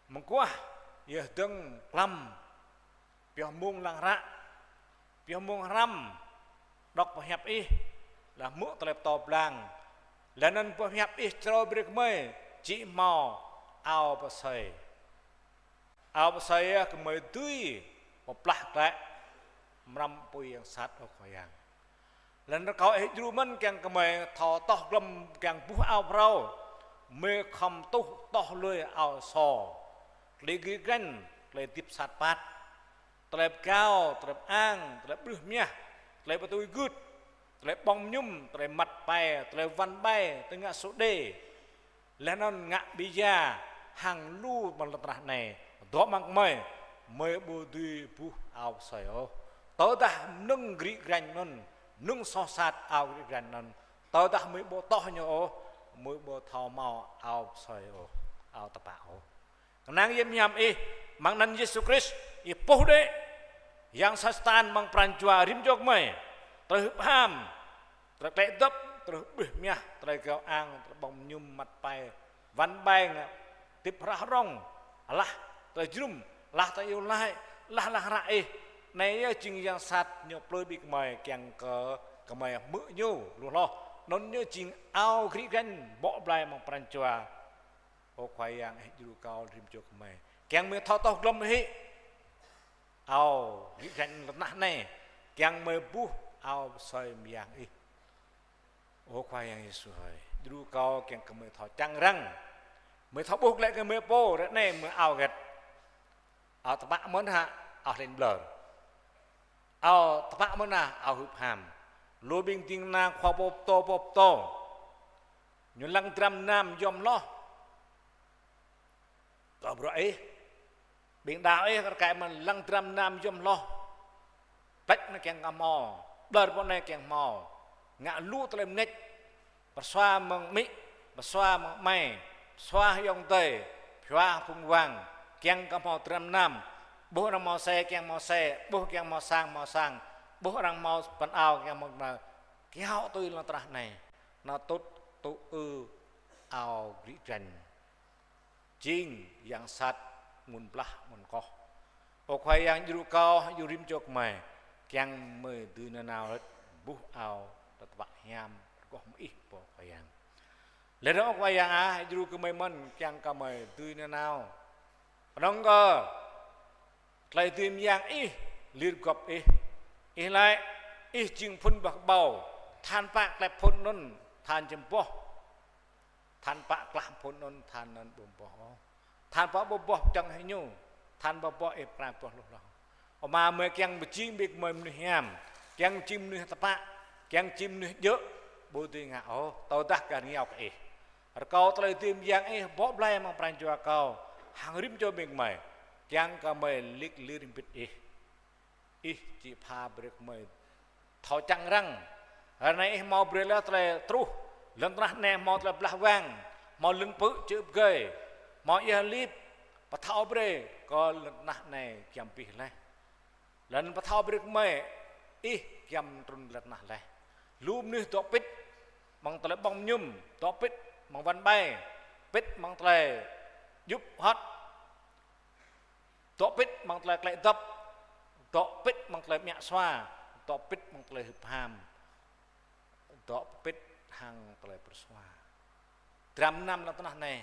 mơguah yơh dơ̆ng klăm, pioh mông lăng hră, pioh mông hrăm, đŏk pơhiăp ih, laih hmư̆ tơlơi pơtô blang, laih anŭn pơhiăp ih črâo brơi gơmơi či hmâo ao pơsơi. Ao pơsơi yơh gơmơi dưi pơblah glaĭ mrăm apui yang sat, ơ Khua Yang. Laih anŭn rơkâo ih djru mơ̆n kiăng gơmơi thâo toh glŏm kiăng buh ao phrâo, gơmơi khŏm tuh toh lui ao sô, tơlơi gĭt găn, tơlơi hơdip sat păt, tơlơi pơgao, tơlơi pơang, tơlơi ƀrưh mơyah, tơlơi ƀu tui gưt, tơlơi ƀơ̆ng mơñum, tơlơi măt pai, tơlơi wăn ƀai, tơlơi ngă sô đê. Laih anŭn ngă ƀiă hăng lu amăng lŏn tơnah anai, dŏ amăng gơmơi, gơmơi ƀu dưi buh ao pơsơi ôh. Tơdah mơnơ̆ng gĭt găn anŭn, mơnơ̆ng soh sat ao gĭt găn anŭn, tơdah gơmơi ƀu toh ñu ôh, gơmơi ƀu thâo hmâo ao pơsơi ôh, ao tơpă ôh. Kơnang yơh hiam ih, amăng anăn Yêsu Krist, ih puh đĭ yang Satan amăng pran jua rĭm čô gơmơi. tơlơi hưp ham, tơlơi klĕ dŏp, tơlơi ƀuh mah, tơlơi gao ang, tơlơi ƀơ̆ng mơñum măt pai, wăn ƀai ngă, tĭp hrah rong, alah, tơlơi jrŭm, alah tơlơi iâu laĭ, alah, alah hră ih. Anai yơh jing yang sat ñu plư ƀing gơmơi kiăng kơ gơmơi hmư̆ ñu lu hloh. Anŭn yơh jing ao grĭ grañ bŏ blai amăng pran jua. Ơ Khua Yang, ih djru kâo rĭm čô gơmơi kiăng gơmơi thâo tŏh glŏm hĭ ao grĭ grañ lŏn tơnah anai, kiăng gơmơi ƀuh ao pơsơi mơyang ih. Ơ Khua Yang Yêsu hơi, djru kâo kiăng kơ gơmơi thâo čang răng, gơmơi thâo ƀuh glaĭ kơ gơmơi pô, ră anai gơmơi ao hơget? Ao tơpă mơ̆n hă? Ao hlĕn ƀlŏr. Ao tơpă mơ̆n hă? Ao hưp ham. Lu ƀing ding kơna khua pô pơtô, pô pơtô, ñu lăng dram gơnam yom hloh. Kơ bruă ih, ƀing đaŏ ih kar kaĭ mơ̆n lăng dram gơnam yom hloh. Pleč anai kiăng kơ hmâo, ƀlŏr pô anai kiăng hmâo. Ngă lu tơlơi mơneč, pơsua mơ̆ng amĭ, pơsua mơ̆ng amai, pơsua ayŏng adơi, pơsua phung wang, kiăng kơ hmâo dram gơnam. Ƀuh arăng hmâo xe kiăng hmâo xe, ƀuh kiăng hmâo sang hmâo sang, ƀuh arăng hmâo pran ao kiăng hmâo pran ao. Kiaŏ tui lŏn tơnah anai, nao tŭ tŭ ư ao grĭ grañ. Jing yang sat mơ̆n blah mơ̆n koh. Ơ Khua Yang, djru kâo, djru rĭm čô gơmơi, kiăng gơmơi dưi nanao rơ̆t ƀuh ao tơpă hiam rơgoh mơ̆ng ih pô Khua Yang. Laih dơ̆ng ơ Khua Yang ah, djru gơmơi mơ̆n kiăng kơ gơmơi dưi nanao. Kơnơ̆ng kơ tơlơi dưi mơyang ih, lir gŏp ih. Ih laĭ, ih jing phŭn bah kơƀâo, than pă klep phŭn anŭn, than jăm boh. Than pă klah phŭn anŭn, than anŭn ƀu boh ôh. Than pă ƀu boh pơčŏng hĭ ñu, than ƀu boh ih pơkra boh hluh hloh. Ơ Ama, gơmơi kiăng pơjing ƀing gơmơi mơnuih hiam, kiăng jing mơnuih tơpă, kiăng jing mơnuih djơ̆, ƀu dưi ngă ôh, tơdah gah rơngiao kơ ih. Rơkâo tơlơi dưi mơyang ih bŏ blai amăng pran jua kâo, hăng rĭm čô ƀing gơmơi, kiăng kơ gơmơi lĭk lir hơbĭt ih. Ih či pha brơi kơ gơmơi thâo čang răng. Ră anai ih hmâo brơi laih tơlơi truh. Lŏn tơnah anai hmâo tơlơi blah wang, hmâo lŏn pư̆ čư̆ pơgơi, hmâo ia lip, pơthâo brơi kơ lŏn tơnah anai giăm abih laih. Lŏn pơthâo brơi kơ gơmơi, ih giăm trŭn lŏn tơnah laih. Lu mơnuih dŏ pĭt amăng tơlơi ƀơ̆ng mơñum, dŏ pĭt amăng wăn ƀai, pĭt amăng tơlơi djŭp hŏt. Dŏ pĭt amăng tơlơi klĕ dŏp, dŏ pĭt amăng tơlơi mă sua, dŏ pĭt amăng tơlơi hưp ham, dŏ pĭt hăng tơlơi pơrơsua. Dram gơnam lŏn tơnah anai.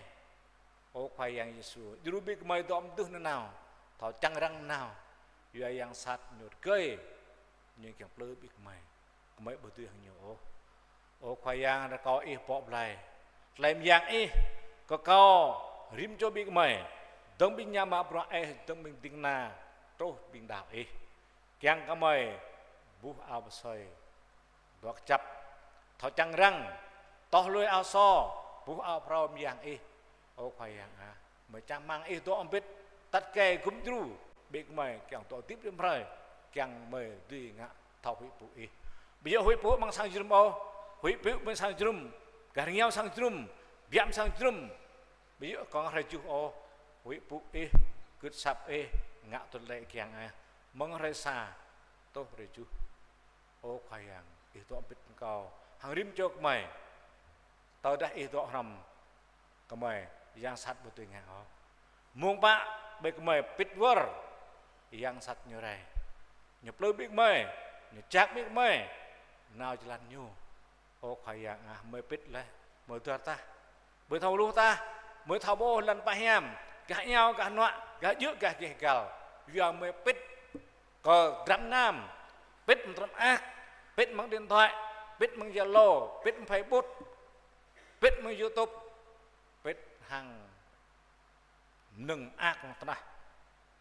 Ơ Khua Yang Yêsu, djru ƀing gơmơi dŏ mơdưh nanao, thâo čang răng nanao. Yua yang sat ñu rơgơi, ñu kiăng plư ƀing gơmơi. Gơmơi ƀu dưi hăng ñu ôh. Ơ Khua Yang, rơkâo ih bŏ blai tơlơi mơyang ih kơ kâo, rĭm čô ƀing gơmơi, dơ̆ng ƀing ña mă bruă ih, dơ̆ng ƀing ding kơna, truh ƀing đaŏ ih. Kiăng kơ gơmơi ƀuh ao pơsơi, dŏ kơjăp, thâo čang răng, tŏh lui ao sô, ƀuh ao phrâo mơyang ih. Ơ Khua Yang ah, gơmơi čang rơmang ih dŏ hơbĭt, tăt kơ gum djru ƀing gơmơi kiăng dŏ hơdip rĭm hrơi, kiăng gơmơi dưi ngă thâo huĭ pŭ ih. Ƀu djơ̆ huĭ pŭ amăng sang jơnum ôh, huĭ pŭ amăng sang jơnum, gah rơngiao sang jơnum, biă mơ̆ng sang jơnum. Ƀu djơ̆ kơ amăng hrơi juh ôh, huĭ pŭ ih, gưt asăp ih, ngă tui tơlơi kiăng ih, mơ̆ng hrơi sa truh hrơi juh. Ơ Khua Yang, ih dŏ hơbĭt kâo hăng rĭm čô gơmơi. Tơdah ih dŏ hrŏm gơmơi, yang sat ƀu dưi ngă ôh. Mơ̆ng pă ƀing gơmơi pĭt wơr, yang sat ñu rai. Ñu plư ƀing gơmơi, ñu jak ƀing gơmơi nao jơlan ñu. Ơ Khua Yang ah, gơmơi pĭt laih, gơmơi dơr tah, gơmơi thâo hluh tah, gơmơi thâo ƀuh lŏn tơpă hiam, gah iao, gah hnuă, gah djơ̆, gah gêh găl. Yua gơmơi pĭt kơ dram gơnam, pĭt mơ̆ng dram mơak, pĭt mơ̆ng điện thoại, pĭt mơ̆ng Zalo, pĭt mơ̆ng Facebook, pĭt mơ̆ng YouTube, pĭt hăng mơnơ̆ng mơak lŏn tơnah.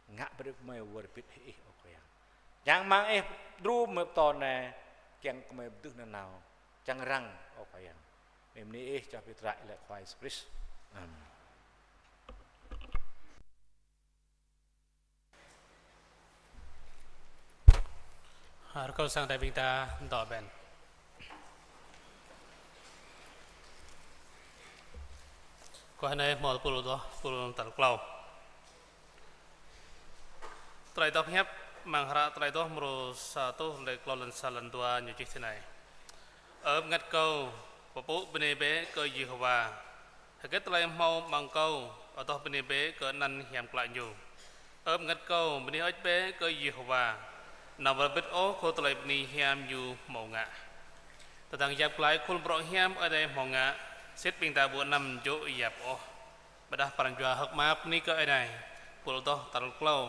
Ngă brơi gơmơi wơr bĭt hĭ ih, ơ Khua Yang. Čang rơmang ih djru gơmơi pơtô anai, kiăng kơ gơmơi mơdưh nanao čang răng, ơ Khua Yang. Mơ̆ng anai ih čang pơtră laih Khua Yêsu Krist. Amen. Rơkâo sang Ơi Adai ƀing ta dŏ ƀen. Kơ anai hmâo pul dŏ, pul tal klâo. Tơlơi dŏ pơhiăp Amăng hră Tơlơi Adoh mrô sa rơtuh, lĕ klâo lăn sa lăn dua ñu čih tui anai: Ơ bơngăt kâo, pơpŭ bơnê bĕ kơ Yêhôwa. Hơget tơlơi hmâo amăng kâo, adoh bơnê bĕ kơ anăn hiam klă ñu. Ơ bơngăt kâo, bơni hơơč bĕ kơ Yêhôwa, anăm wơr bĭt ôh khul tơlơi bơni hiam ñu hmâo ngă. Tơdang yap glaĭ khul bruă hiam Ơi Adai hmâo ngă, sĭt ƀing ta ƀu anăm djơ̆ yap ôh. Ƀiădah pran jua hơ̆k mơak bơni kơ Ơi Adai, pul adoh tal klâo,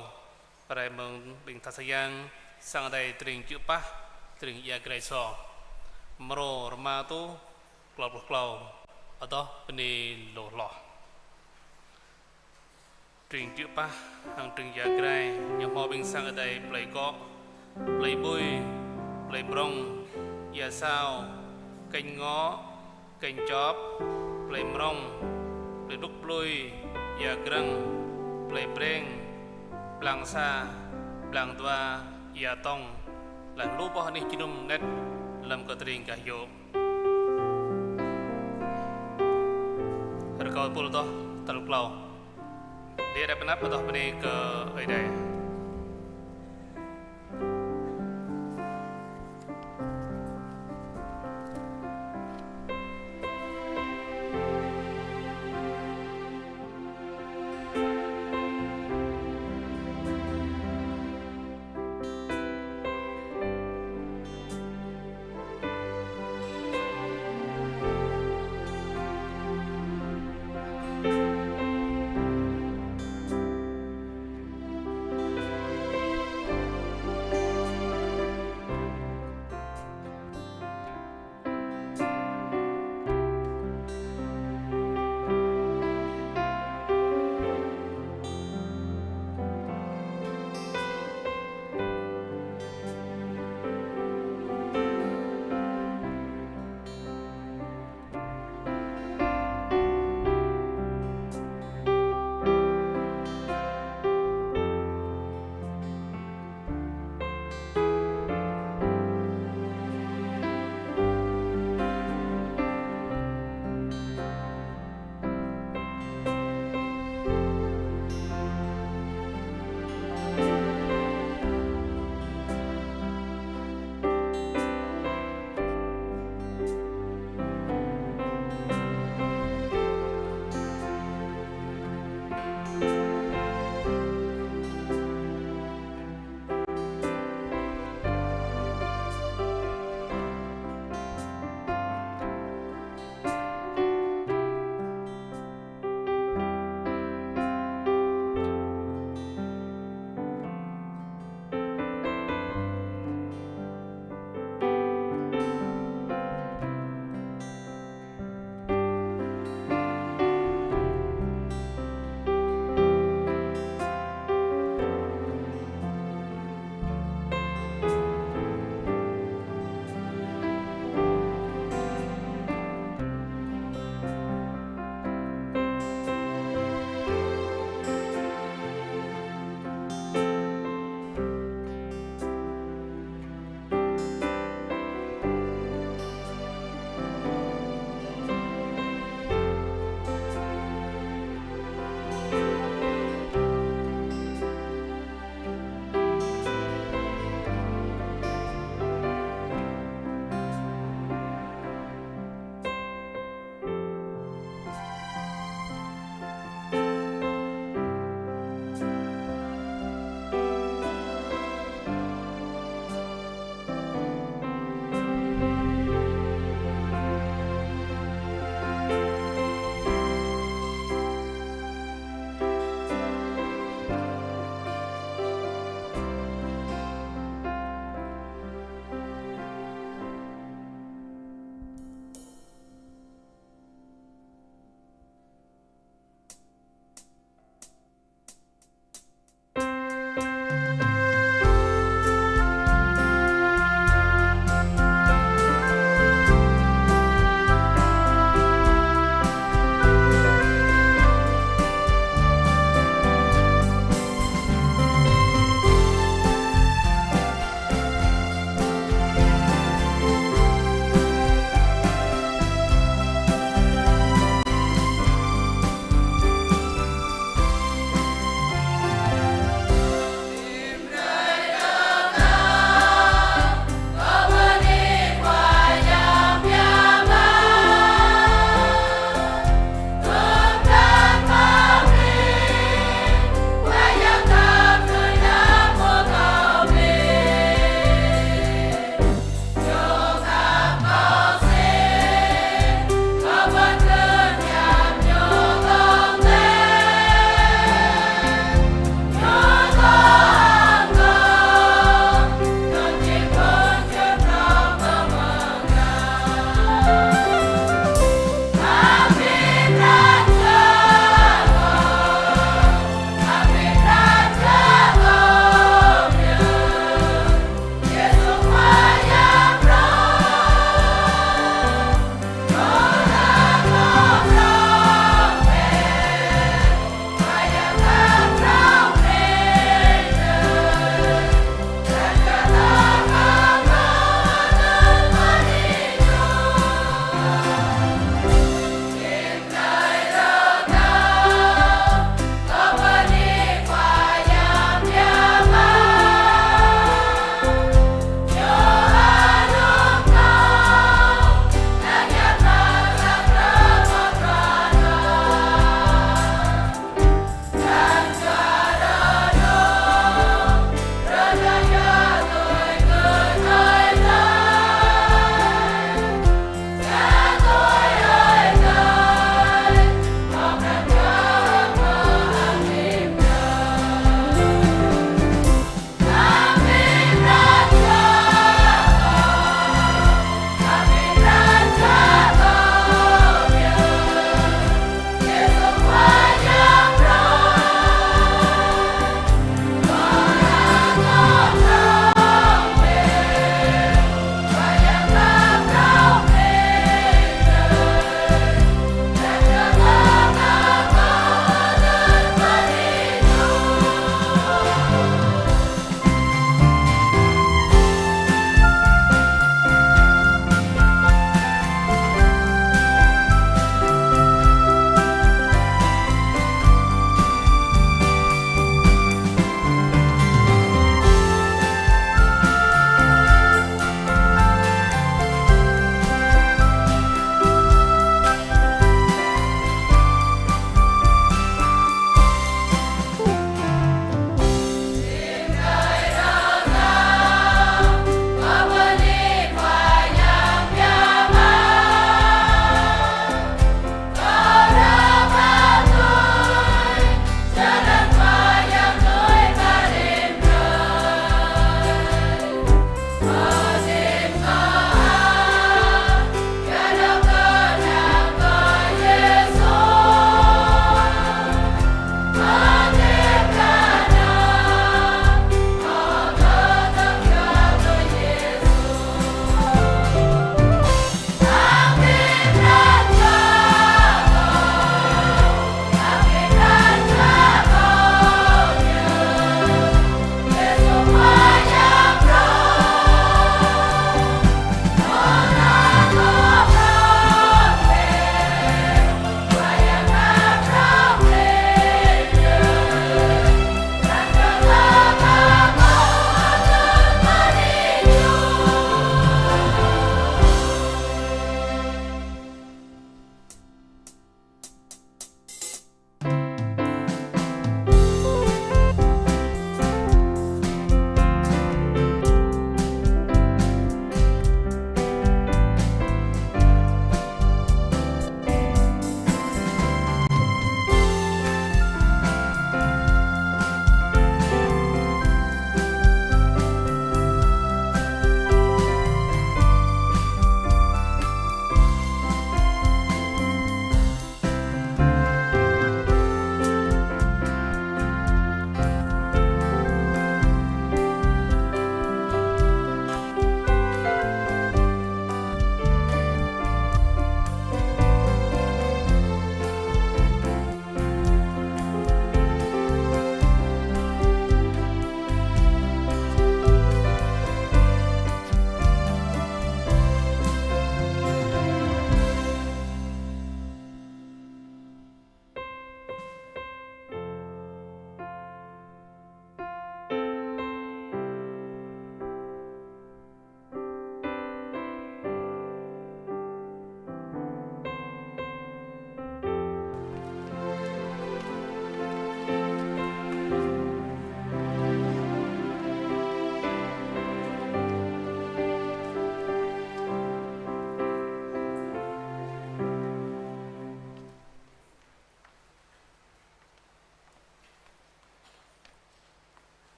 rai mơ̆ng ƀing tha sang yang, sang Ơi Adai tơring Čư̆ Pah, tơring Ia Grai Sô. Mrô rơma rơtuh, klâo pluh klâo, adoh bơni lu hloh. Tơring Čư̆ Pah hăng tơring Ia Grai, ñu hmâo ƀing sang Ơi Adai Plei Kŏ, Plei Ƀui, Plei Brŏng, Ia Sao, Kênh Ngŏ, Kênh Čŏp, Plei Mrŏng, Plei Dŭk Plui, Ia Grăng, Plei Breng, Blang Sa, Blang Dua, Ia Tŏng, laih lu boh anih jơnum anet lăm kơ tơring gah yŭ. Rơkâo pul adoh tal klâo. Đĭ rai pơanăp adoh bơni kơ Ơi Adai.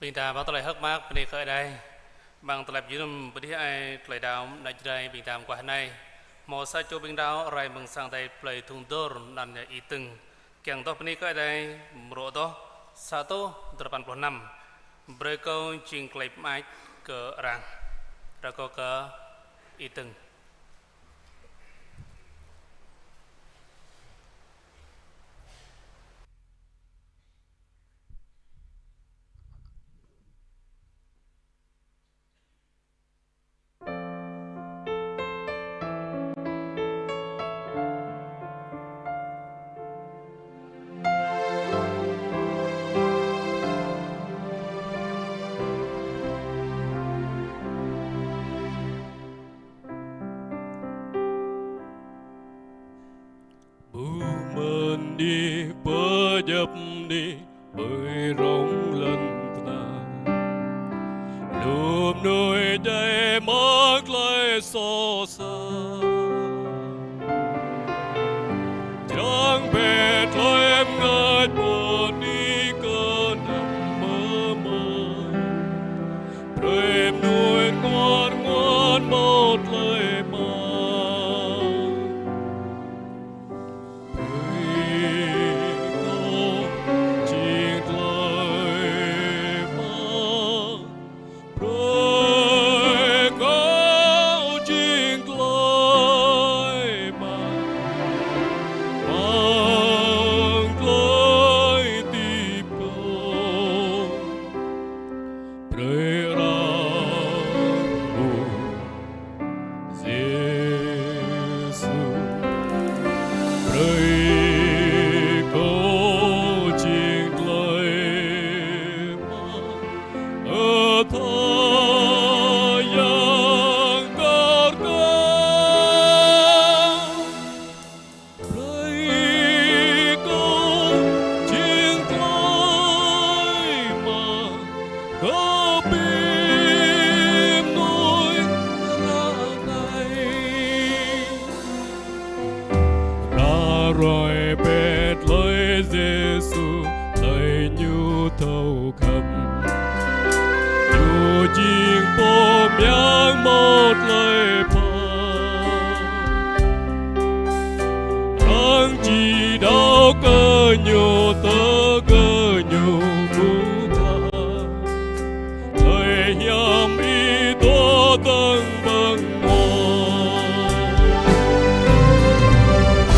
Ƀing ta ba tơlơi hơ̆k mơak bơni kơ Ơi Adai. Amăng tơlơi pơjơnum pơđih ai tơlơi đaŏ ană Jrai ƀing ta mơguah anai. Hmâo sa čô ƀing đaŏ rai mơ̆ng sang Ơi Adai plơi Thung Dôr, anăn ñu Y Tưng. Kiăng adoh bơni kơ Ơi Adai, mrô adoh sa rơtuh dua rơpăn pluh năm. Brơi kâo jing tơlơi pơmač kơ arăng. Rơkâo kơ Y Tưng. Ƀu mơ̆n đĭ pơdjŏp đĭ ƀơi rŏng lŏn tơnah. Lu mơnuih djai mă tơlơi soh sat. Čang bĕ tơlơi bơngač pơđĭ kơnăm mơmơi. Brơi mơnuih rơngot rơngot mơ̆ tơlơi mă. Brơi kâo jing tơlơi mă. Brơi kâo jing tơlơi mă. Amăng tơlơi hơdip kâo. Brơi arăng ƀuh Yêsu. Brơi kâo jing tơlơi mă. Ơ Khua Yang kar kaĭ. Brơi kâo jing tơlơi mă kơ abih mơnuih ră anai. Ră ruai bĕ tơlơi Yêsu, tơlơi Ñu thâo khăp. Ñu jing pô mơyang mơ̆ tơlơi pha. Arăng či đaŏ kơ Ñu, tơ kơ Ñu ƀu tha. Tơlơi hiam Y dŏ dơ̆ng ƀơ̆ng huă.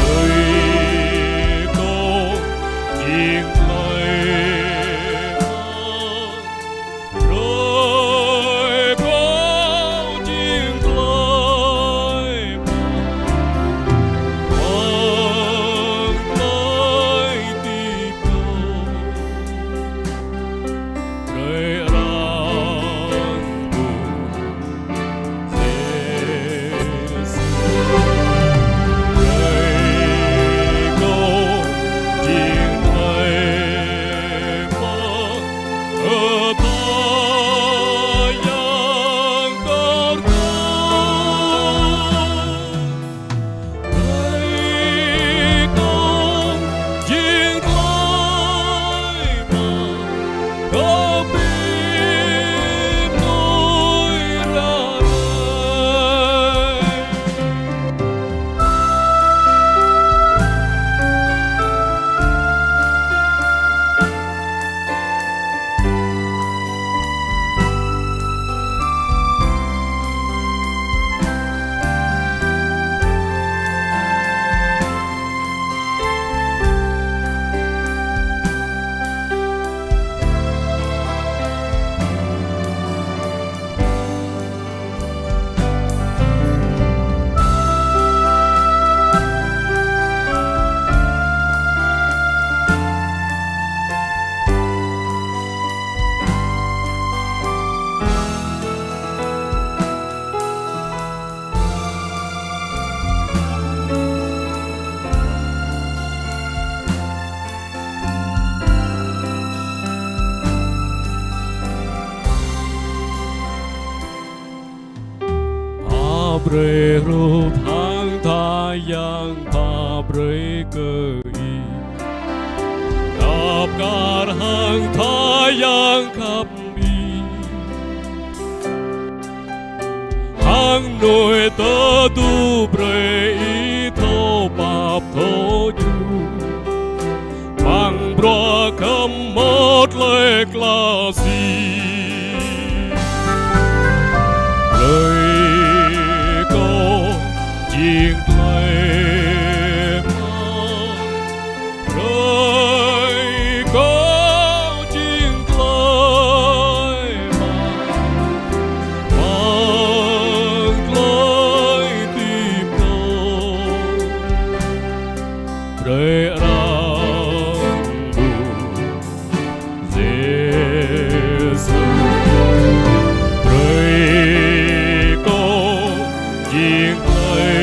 Brơi kâo jing tơlơi mă. Brơi kâo jing tơlơi mă. Amăng tơlơi hơdip kâo. Brơi arăng ƀuh Yêsu. Brơi kâo jing tơlơi mă. Ơ Khua Yang kar kaĭ. Brơi kâo jing tơlơi mă kơ abih mơnuih ră anai. Pha brơi hrup hăng tha yang pha brơi kơ ih. Khăp kar hăng tha yang khăp Ang nuih tơdu brơi ih thâo pap thâo jum, amăng bruă khŏm hmâo tơlơi klă sĭ. Brơi kâo jing tơlơi mơak, brơi kâo jing tơlơi mơak, amăng tơlơi hơdip kâo. Brơi arăng ƀuh Yêsu, brơi kâo jing tơlơi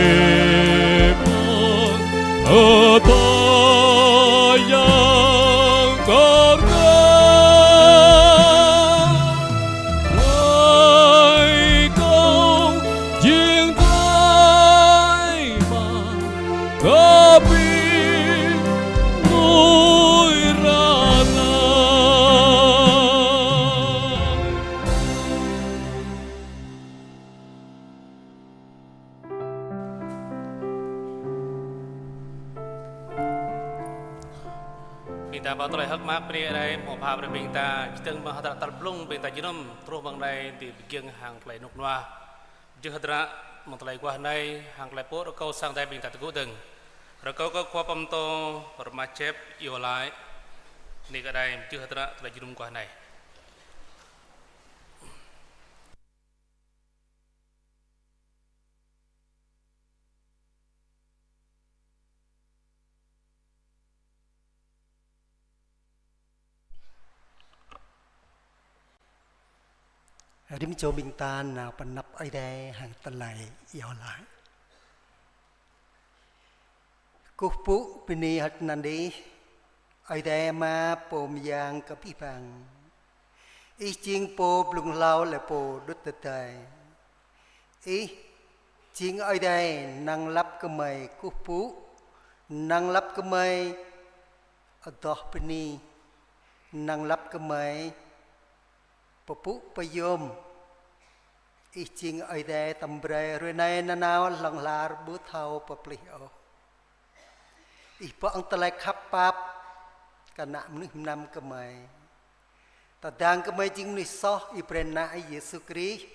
mơak, ơ, tơlơi yang kơ rơkâo. Brơi kâo jing tơlơi mơak kơ ƀing mơnuih ră anai. Ƀing ta pơtô tơlơi hơ̆k mơak Bơni Ơi Adai, hmâo pha brơi ƀing ta, čơdơ̆ng mơ̆ng hơdră tal blung ƀing ta jơnum, truh mơ̆ng anai dưi pơgiŏng hăng tơlơi rơnŭk rơnua. Mơjưh hơdră mơ̆ng tơlơi guah anai, hăng tơlơi pơpŭ rơkâo sang Ơi Adai ƀing ta tơgŭ dơ̆ng. Rơkâo kơ khua pơtô, rơma čep, iâu laĭ, Bơni kơ Ơi Adai, mơjưh hơdră tơlơi jơnum guah anai. Rĭm čô ƀing ta nao pơanăp Ơi Adai hăng tơlơi iâu laĭ. Kơkuh pơpŭ bơni hơ̆k anăn Ih, Ơi Adai Ama Pô Mơyang kơ abih bang. Ih jing Pô blung hlâo lĕ Pô đŭt tơdơi. Ih jing Ơi Adai, năng lăp gơmơi kơkuh pơpŭ, năng lăp gơmơi adoh bơni, năng lăp gơmơi pơpŭ pơyom. Ih jing Ơi Adai tơm brơi hrơi anai nanao hlŏng lar ƀu thâo pơplih ôh. Ih pơ̆ng tơlơi khăp pap kơ ană mơnuih mơnam gơmơi. Tơdang gơmơi jing mơnuih soh, Ih brơi Ană Ih Yêsu Krist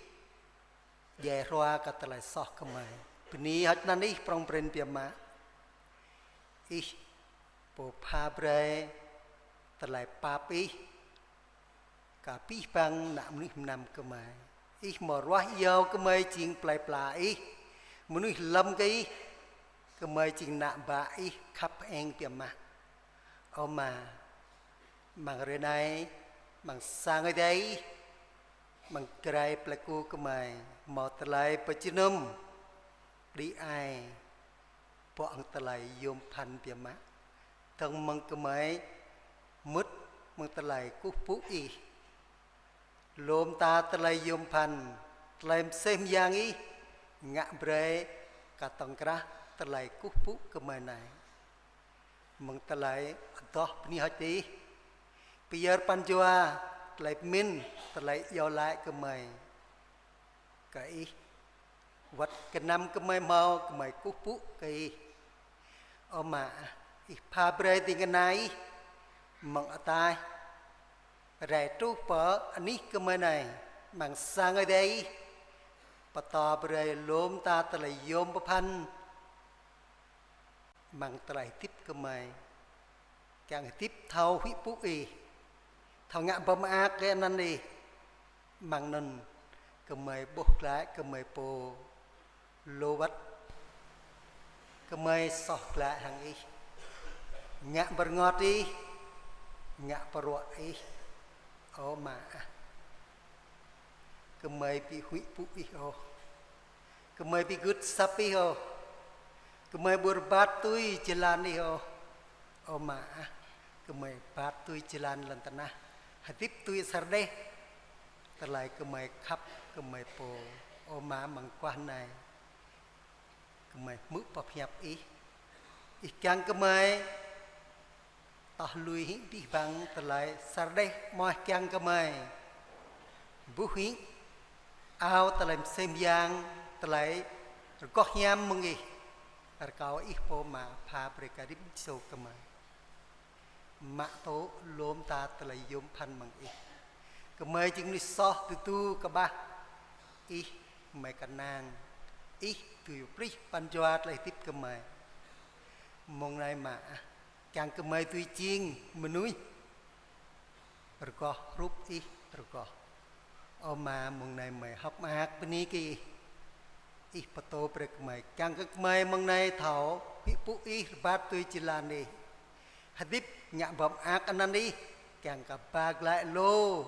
djai hrua kơ tơlơi soh gơmơi. Bơni hơ̆k anăn Ih prŏng prin biă mă. Ih Pô pha brơi tơlơi pap Ih kơ abih bang ană mơnuih mơnam gơmơi. Ih hmâo ruah iâu gơmơi jing plơi pla Ih, mơnuih lŏm kơ Ih, gơmơi jing ană bă Ih khăp hơeng biă mă. Ơ Ama, amăng hrơi anai, amăng sang Ơi Adai Ih, amăng grê plơi Kơku gơmơi, hmâo tơlơi pơjơnum đĭ ai, pơ̆ng tơlơi yôm phăn biă mă. Dơ̆ng mơ̆ng gơmơi mŭt mơ̆ng tơlơi kơkuh pơpŭ Ih. Lŏm ta tơlơi yôm phăn, tơlơi mơsêh mơyang Ih, ngă brơi kơ tŏng krah tơlơi kơkuh pơpŭ gơmơi anai. Mơ̆ng tơlơi adoh bơni hơ̆k Ih, pơyơr pran jua, tơlơi pơmĭn, tơlơi iâu laĭ gơmơi kơ Ih. Wơ̆t gơnam gơmơi hmâo, gơmơi kơkuh pơpŭ kơ Ih. Ơ Ama, Ih pha brơi ding kơna Ih mơ̆ng ataih rai truh pơ anih gơmơi anai, amăng sang Ơi Adai Ih, pơtô brơi lŏm ta tơlơi yôm pơphan amăng tơlơi hơdip gơmơi. Kiăng hơdip thâo huĭ pŭ Ih, thâo ngă pơmơak kơ anăn Ih. Amăng anŭn gơmơi ƀuh glaĭ gơmơi pô lu wơ̆t, gơmơi soh glaĭ hăng Ih, ngă bơrơngot Ih, ngă bruă Ih. Ơ Ama ah, gơmơi ƀu huĭ pŭ Ih ôh. Gơmơi ƀu gưt asăp Ih ôh. Gơmơi ƀu rơbat tui jơlan Ih ôh. Ơ Ama ah, gơmơi rơbat tui jơlan lŏn tơnah, hơdip tui asar đeh. Tơlơi gơmơi khăp gơmơi pô. Ơ Ama, amăng guah anai gơmơi hmư̆ pơhiăp Ih. Ih kiăng gơmơi toh lui hĭ abih bang tơlơi asar đeh mơ̆ kiăng gơmơi ƀuh hĭ ao tơlơi mơsêh mơyang, tơlơi rơgoh hiam mơ̆ng Ih. Rơkâo Ih pô mă pha brơi kơ rĭm čô gơmơi. Mă tŭ lŏm ta tơlơi yôm phăn mơ̆ng Ih. Gơmơi jing mơnuih soh tơdu kơƀah. Ih mơi kơnang. Ih tui prih pran jua tơlơi hơdip gơmơi. Mông anai mă ah, kiăng gơmơi tui jing mơnuih rơgoh hrup Ih rơgoh. Ơ Ama, mông anai mơi hơ̆k mơak bơni kơ Ih. Ih pơtô brơi kơ gơmơi, kiăng kơ gơmơi mông anai thâo huĭ pŭ Ih rơbat tui jơlan Ih. Hơdip ngă ƀơ̆ng mơak anăn Ih, kiăng kơ ba glaĭ lu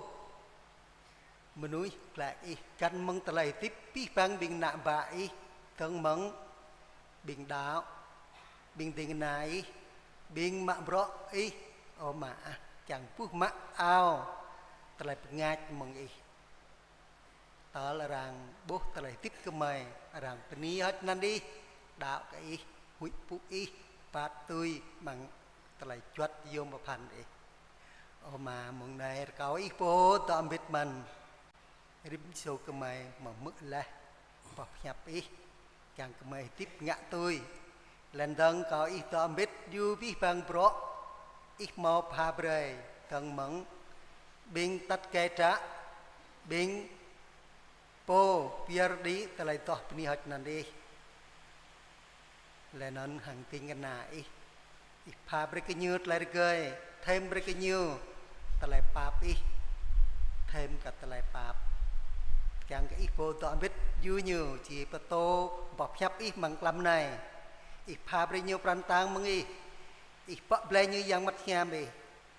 mơnuih glaĭ Ih, găn mơ̆ng tơlơi hơdip abih bang ƀing ană bă Ih, dơ̆ng mơ̆ng ƀing đaŏ, ƀing ding kơna Ih, ƀing mă bruă Ih, ơ Ama ah, kiăng buh mă ao tơlơi bơngač mơ̆ng Ih. Tơl arăng ƀuh tơlơi hơdip gơmơi, arăng bơni hơ̆k anăn Ih, đaŏ kơ Ih, huĭ pŭ Ih, rơbat tui amăng tơlơi juăt yôm pơphan Ih. Ơ Ama, mông anai rơkâo Ih pô dŏ hơbĭt mơ̆n rĭm čô gơmơi mă hmư̆ laih boh pơhiăp Ih, kiăng gơmơi hơdip ngă tui. Laih dơ̆ng rơkâo Ih dŏ hơbĭt yua abih bang bruă Ih hmâo pha brơi, dơ̆ng mơ̆ng ƀing tăt gai tră, ƀing pô pơyơr đĭ tơlơi adoh bơni hơ̆k anăn Ih. Laih anŭn hăng ding kơna Ih. Ih pha brơi kơ ñu tơlơi rơgơi, thêm brơi kơ ñu tơlơi pap Ih, thêm kơ tơlơi pap. Kiăng kơ Ih pô dŏ hơbĭt yua ñu, či pơtô boh pơhiăp Ih amăng mlam anai. Ih pha brơi ñu pran tang mơ̆ng Ih. Ih pŏk blai ñu Yang Bơngăt Hiam Ih.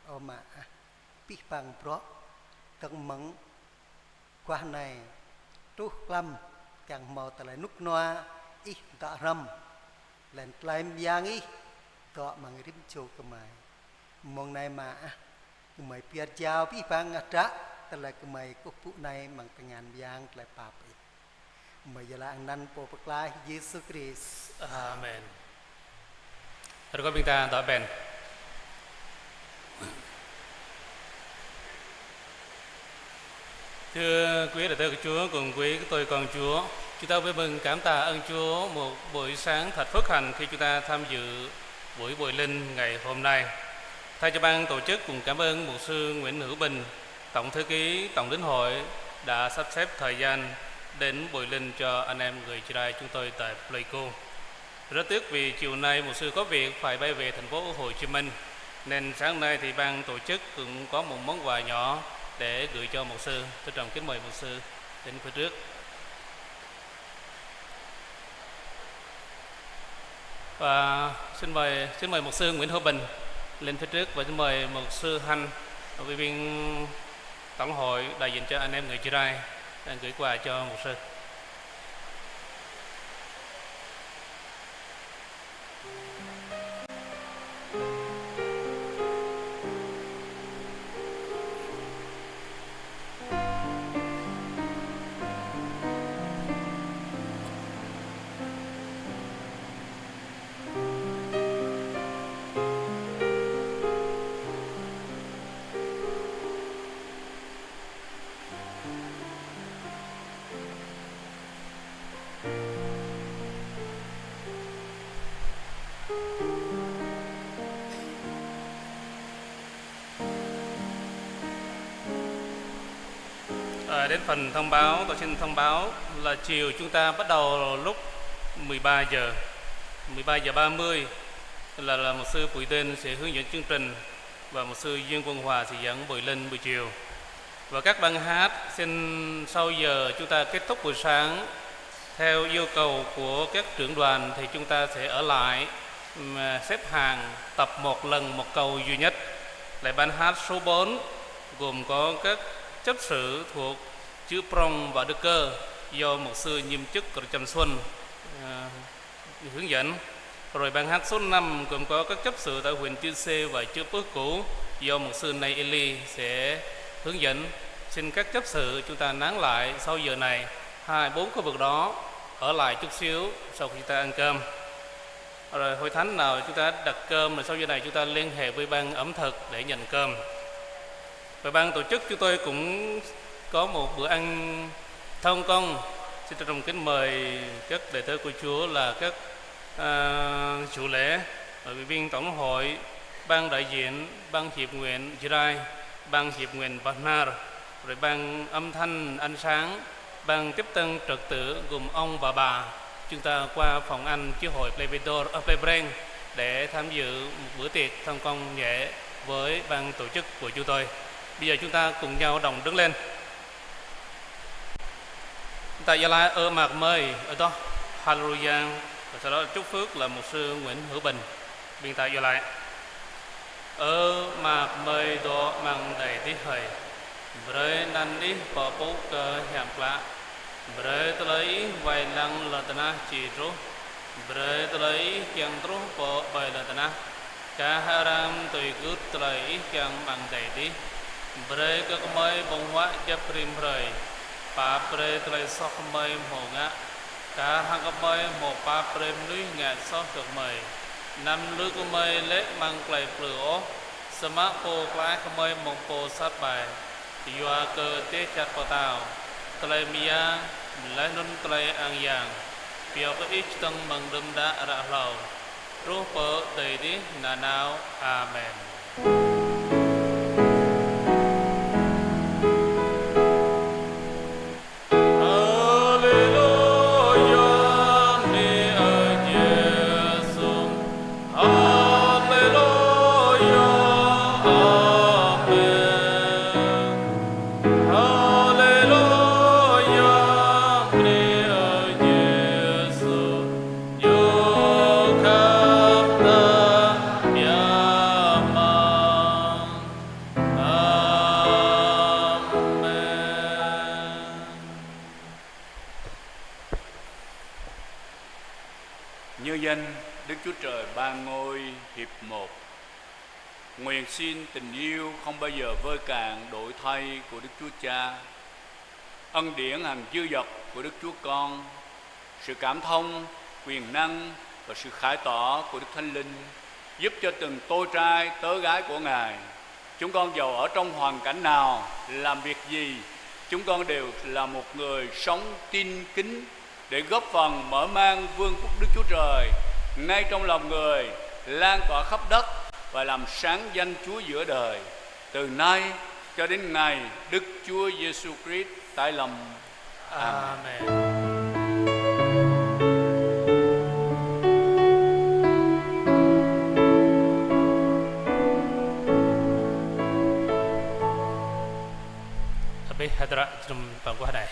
Ơ Ama ah, abih bang bruă dơ̆ng mơ̆ng guah anai truh mlam, kiăng hmâo tơlơi rơnŭk rơnua Ih dŏ hrŏm, laih anŭn tơlơi mơyang Ih dŏ amăng rĭm čô gơmơi. Mông anai mă ah, gơmơi pơyơr jao abih bang ngă tră tơlơi gơmơi kơkuh pơpŭ anai amăng tơngan mơyang tơlơi pap Ih. Gơmơi iâu laĭ hăng anăn Pô Pơklaih Yêsu Krist. Amen. Rơkâo ƀing ta dŏ ƀen. Thưa quý đại tôi của Chúa cùng quý tôi con Chúa, chúng ta vui mừng cảm tạ ơn Chúa một buổi sáng thật phước hạnh khi chúng ta tham dự buổi Bội Linh ngày hôm nay. Thay cho ban tổ chức cùng cảm ơn mục sư Nguyễn Hữu Bình, Tổng thư ký Tổng Liên hội đã sắp xếp thời gian đến Bội Linh cho anh em người Jrai chúng tôi tại Pleiku. Rất tiếc vì chiều nay mục sư có việc phải bay về thành phố Hồ Chí Minh, nên sáng nay thì ban tổ chức cũng có một món quà nhỏ để gửi cho mục sư. Trân trọng kính mời mục sư đến phía trước. Và xin mời, xin mời mục sư Nguyễn Hữu Bình lên phía trước và xin mời mục sư Hanh, ủy viên Tổng hội đại diện cho anh em người Jrai, gửi quà cho mục sư. À, đến phần thông báo, tôi xin thông báo là chiều chúng ta bắt đầu lúc mười ba giờ, mười ba giờ ba mươi là, là mục sư Bùi Đinh sẽ hướng dẫn chương trình và mục sư Dương Quang Hòa sẽ giảng Bội Linh buổi chiều. Và các ban hát xin sau giờ chúng ta kết thúc buổi sáng, theo yêu cầu của các trưởng đoàn thì chúng ta sẽ ở lại, ừm, xếp hàng tập một lần một cầu duy nhất. Lại ban hát số bốn gồm có các chấp sự thuộc Chư Prông và Đức Cơ do mục sư nhiệm chức Kră Čăm Xuân, ờ, hướng dẫn. Rồi ban hát số năm gồm có các chấp sự tại huyện Chư Sê và Chư Pưh Cũ do mục sư Nay Eli sẽ hướng dẫn. Xin các chấp sự chúng ta nán lại sau giờ này, hai bốn khu vực đó ở lại chút xíu sau khi chúng ta ăn cơm. Rồi hội thánh nào chúng ta đặt cơm rồi sau giờ này chúng ta liên hệ với ban ẩm thực để nhận cơm. Và ban tổ chức chúng tôi cũng có một bữa ăn thông công Xin trân trọng kính mời các đại sứ của Chúa là các, à, chủ lễ, ủy viên tổng hội, ban đại diện, ban hiệp nguyện Jrai, ban hiệp nguyện Bahnar, rồi ban âm thanh, ánh sáng, ban tiếp tân trật tự gồm ông và bà. Chúng ta qua phòng ăn Giáo hội Plei Bidor, à, Plei Breng để tham dự một bữa tiệc thông công nhẹ với ban tổ chức của chúng tôi. Bây giờ chúng ta cùng nhau đồng đứng lên. Ƀing ta iâu laĭ: Ơ Ama kơmơi, adoh Haleluya. Và sau đó chúc phước là mục sư Nguyễn Hữu Bình. Ƀing ta iâu laĭ: Ơ Ama kơmơi dŏ amăng adai adih hơi, brơi anăn Ih pơpŭ kơ hiam klă. Brơi tơlơi Ih wai lăng lŏn tơnah či truh. Brơi tơlơi Ih kiăng truh pơ ƀơi lŏn tơnah kah arăng tui gưt tơlơi Ih kiăng amăng adai adih. Brơi kơ gơmơi ƀơ̆ng huă djŏp rĭm hrơi. Pap brơi tơlơi soh gơmơi hmâo ngă, kah hăng gơmơi hmâo pap brơi mơnuih ngă soh kơ gơmơi. Anăm lui gơmơi lê̆ amăng tơlơi plư ôh, samơ̆ pô klaih gơmơi mơ̆ng pô sat ƀai. Yua kơ dêh čar pơtao, tơlơi mơyang, laih anŭn tơlơi ang yang, pioh kơ Ih čơdơ̆ng mơ̆ng đưm đă ră hlâo, truh pơ adai adih nanao. Amen. Haleluya, bơni Ơi Yêsu. Haleluya, amen. Haleluya, bơni Ơi Yêsu. Ñu khăp ta biă mă. Amen. Nhân danh Đức Chúa Trời Ba Ngôi Hiệp Một, nguyện xin tình yêu không bao giờ vơi cạn đổi thay của Đức Chúa Cha, ân điển hằng dư dật của Đức Chúa Con, sự cảm thông, quyền năng và sự khải tỏ của Đức Thánh Linh, giúp cho từng tôi trai tớ gái của Ngài. Chúng con dầu ở trong hoàn cảnh nào, làm việc gì, chúng con đều là một người sống tin kính để góp phần mở mang Vương quốc Đức Chúa Trời ngay trong lòng người, lan tỏa khắp đất và làm sáng danh Chúa giữa đời. Từ nay cho đến ngày Đức Chúa Giêsu Christ tái lâm. Amen. Amen. Abih hơdră jơnum pơguah anai.